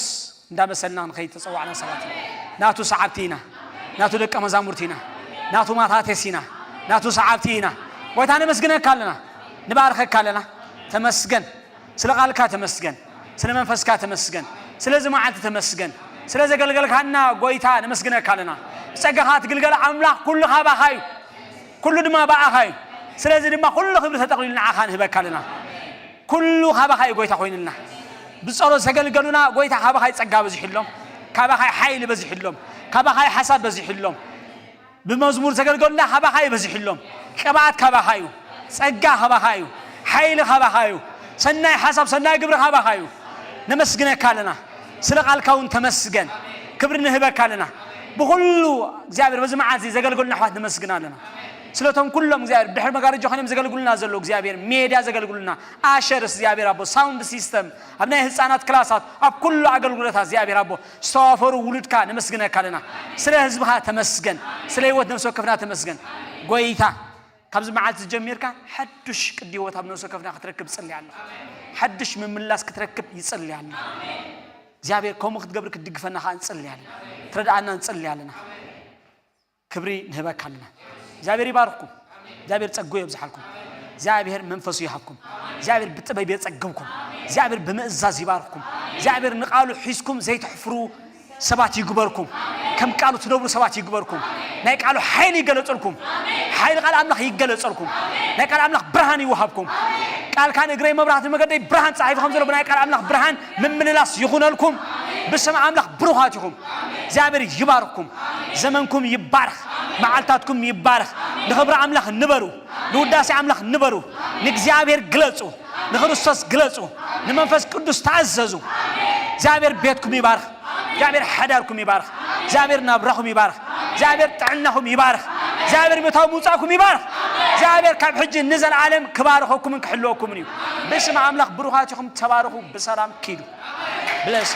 እንዳመሰልና ንኸይድ ተጸዋዕና ሰባት ኢና። ናቱ ሰዓብቲ ኢና። ናቱ ደቀ መዛሙርቲ ኢና። ናቱ ማታቴስ ኢና። ናቱ ሰዓብቲ ኢና። ጎይታ ነመስግነካ ኣለና። ንባርከካ ኣለና። ተመስገን። ስለ ቃልካ ተመስገን። ስለ መንፈስካ ተመስገን። ስለዚ መዓልቲ ተመስገን። ስለ ዘገልገልካና ጎይታ ነመስግነካ ኣለና። ብጸጋኻ ትግልገል ኣምላኽ ኩሉ ካባኻ እዩ። ኩሉ ድማ ብኣኻ እዩ። ስለዚ ድማ ኩሉ ክብሪ ተጠቕሊሉ ንዓኻ ንህበካ ኣለና። ኩሉ ካባኻ እዩ ጎይታ ኮይኑልና። ብጸሎት ዘገልገሉና ጎይታ ካባኻ እዩ ጸጋ በዚሑሎም። ካባኻ እዩ ሓይሊ በዚሑሎም። ካባኻ እዩ ሓሳብ በዚሑሎም። ብመዝሙር ዘገልገሉና ካባኻ እዩ በዚሑሎም። ቅብኣት ካባኻ እዩ። ጸጋ ካባኻ እዩ። ሓይሊ ካባኻ እዩ። ሰናይ ሓሳብ፣ ሰናይ ግብሪ ካባኻ እዩ። ነመስግነካ ኣለና። ስለ ቃልካ እውን ተመስገን። ክብሪ ንህበካ ኣለና። ብኹሉ እግዚኣብሔር በዚ መዓልቲ ዘገልገሉና ኣሕዋት ነመስግን ኣለና። ስለቶም ኩሎም እግዚኣብሔር ድሕሪ መጋረጃ ኮይኖም ዘገልግሉና ዘለዉ እግዚኣብሔር ሜድያ ዘገልግሉና ኣሸርስ እግዚኣብሔር ኣቦ ሳውንድ ሲስተም ኣብ ናይ ህፃናት ክላሳት ኣብ ኩሉ ኣገልግሎታት እግዚኣብሔር ኣቦ ዝተዋፈሩ ውሉድካ ነመስግነካ ኣለና። ስለ ህዝብኻ ተመስገን። ስለ ህይወት ነፍሲ ወከፍና ተመስገን። ጎይታ ካብዚ መዓልቲ ጀሚርካ ሓዱሽ ቅዲ ህይወት ኣብ ነፍሲ ወከፍና ክትረክብ ጽሊ ኣለኹ። ሓዱሽ ምምላስ ክትረክብ ይጽሊ ኣለኹ። እግዚኣብሔር ከምኡ ክትገብር ክትድግፈና ከዓ ንጽሊ ኣለና። ትረድኣና ንጽሊ ኣለና። ክብሪ ንህበካ ኣለና። እግዚኣብሔር ይባርኽኩም። እግዚኣብሔር ጸጉ የብዝሓልኩም። እግዚኣብሔር መንፈሱ ይሃብኩም። እግዚኣብሔር ብጥበብ የጸግብኩም። እግዚኣብሔር ብምእዛዝ ይባርኽኩም። እግዚኣብሔር ንቃሉ ሒዝኩም ዘይትሕፍሩ ሰባት ይግበርኩም። ከም ቃሉ ትነብሩ ሰባት ይግበርኩም። ናይ ቃሉ ሓይሊ ይገለጸልኩም። ሓይሊ ቃል ኣምላኽ ይገለጸልኩም። ናይ ቃል ኣምላኽ ብርሃን ይወሃብኩም። ቃልካ ንእግረይ መብራህቲ መገደይ ብርሃን ጸሓይፉ ከም ዘሎ ብናይ ቃል ኣምላኽ ብርሃን ምምልላስ ይኹነልኩም። ብስም ኣምላኽ ብሩኻት ኢኹም። እግዚኣብሔር ይባርኽኩም። ዘመንኩም ይባርኽ። መዓልታትኩም ይባርኽ። ንኽብሪ ኣምላኽ ንበሩ። ንውዳሴ ኣምላኽ ንበሩ። ንእግዚኣብሔር ግለጹ። ንክርስቶስ ግለጹ። ንመንፈስ ቅዱስ ተኣዘዙ። እግዚኣብሔር ቤትኩም ይባርኽ። እግዚኣብሔር ሓዳርኩም ይባርኽ። እግዚኣብሔር ናብራኹም ይባርኽ። እግዚኣብሔር ጥዕናኹም ይባርኽ። እግዚኣብሔር ምእታው ምውጻእኩም ይባርኽ። እግዚኣብሔር ካብ ሕጂ ንዘለዓለም ክባርኸኩምን ክሕልወኩምን እዩ። ብስም ኣምላኽ ብሩኻት ኢኹም። ተባረኹ። ብሰላም ኪዱ። ብለስ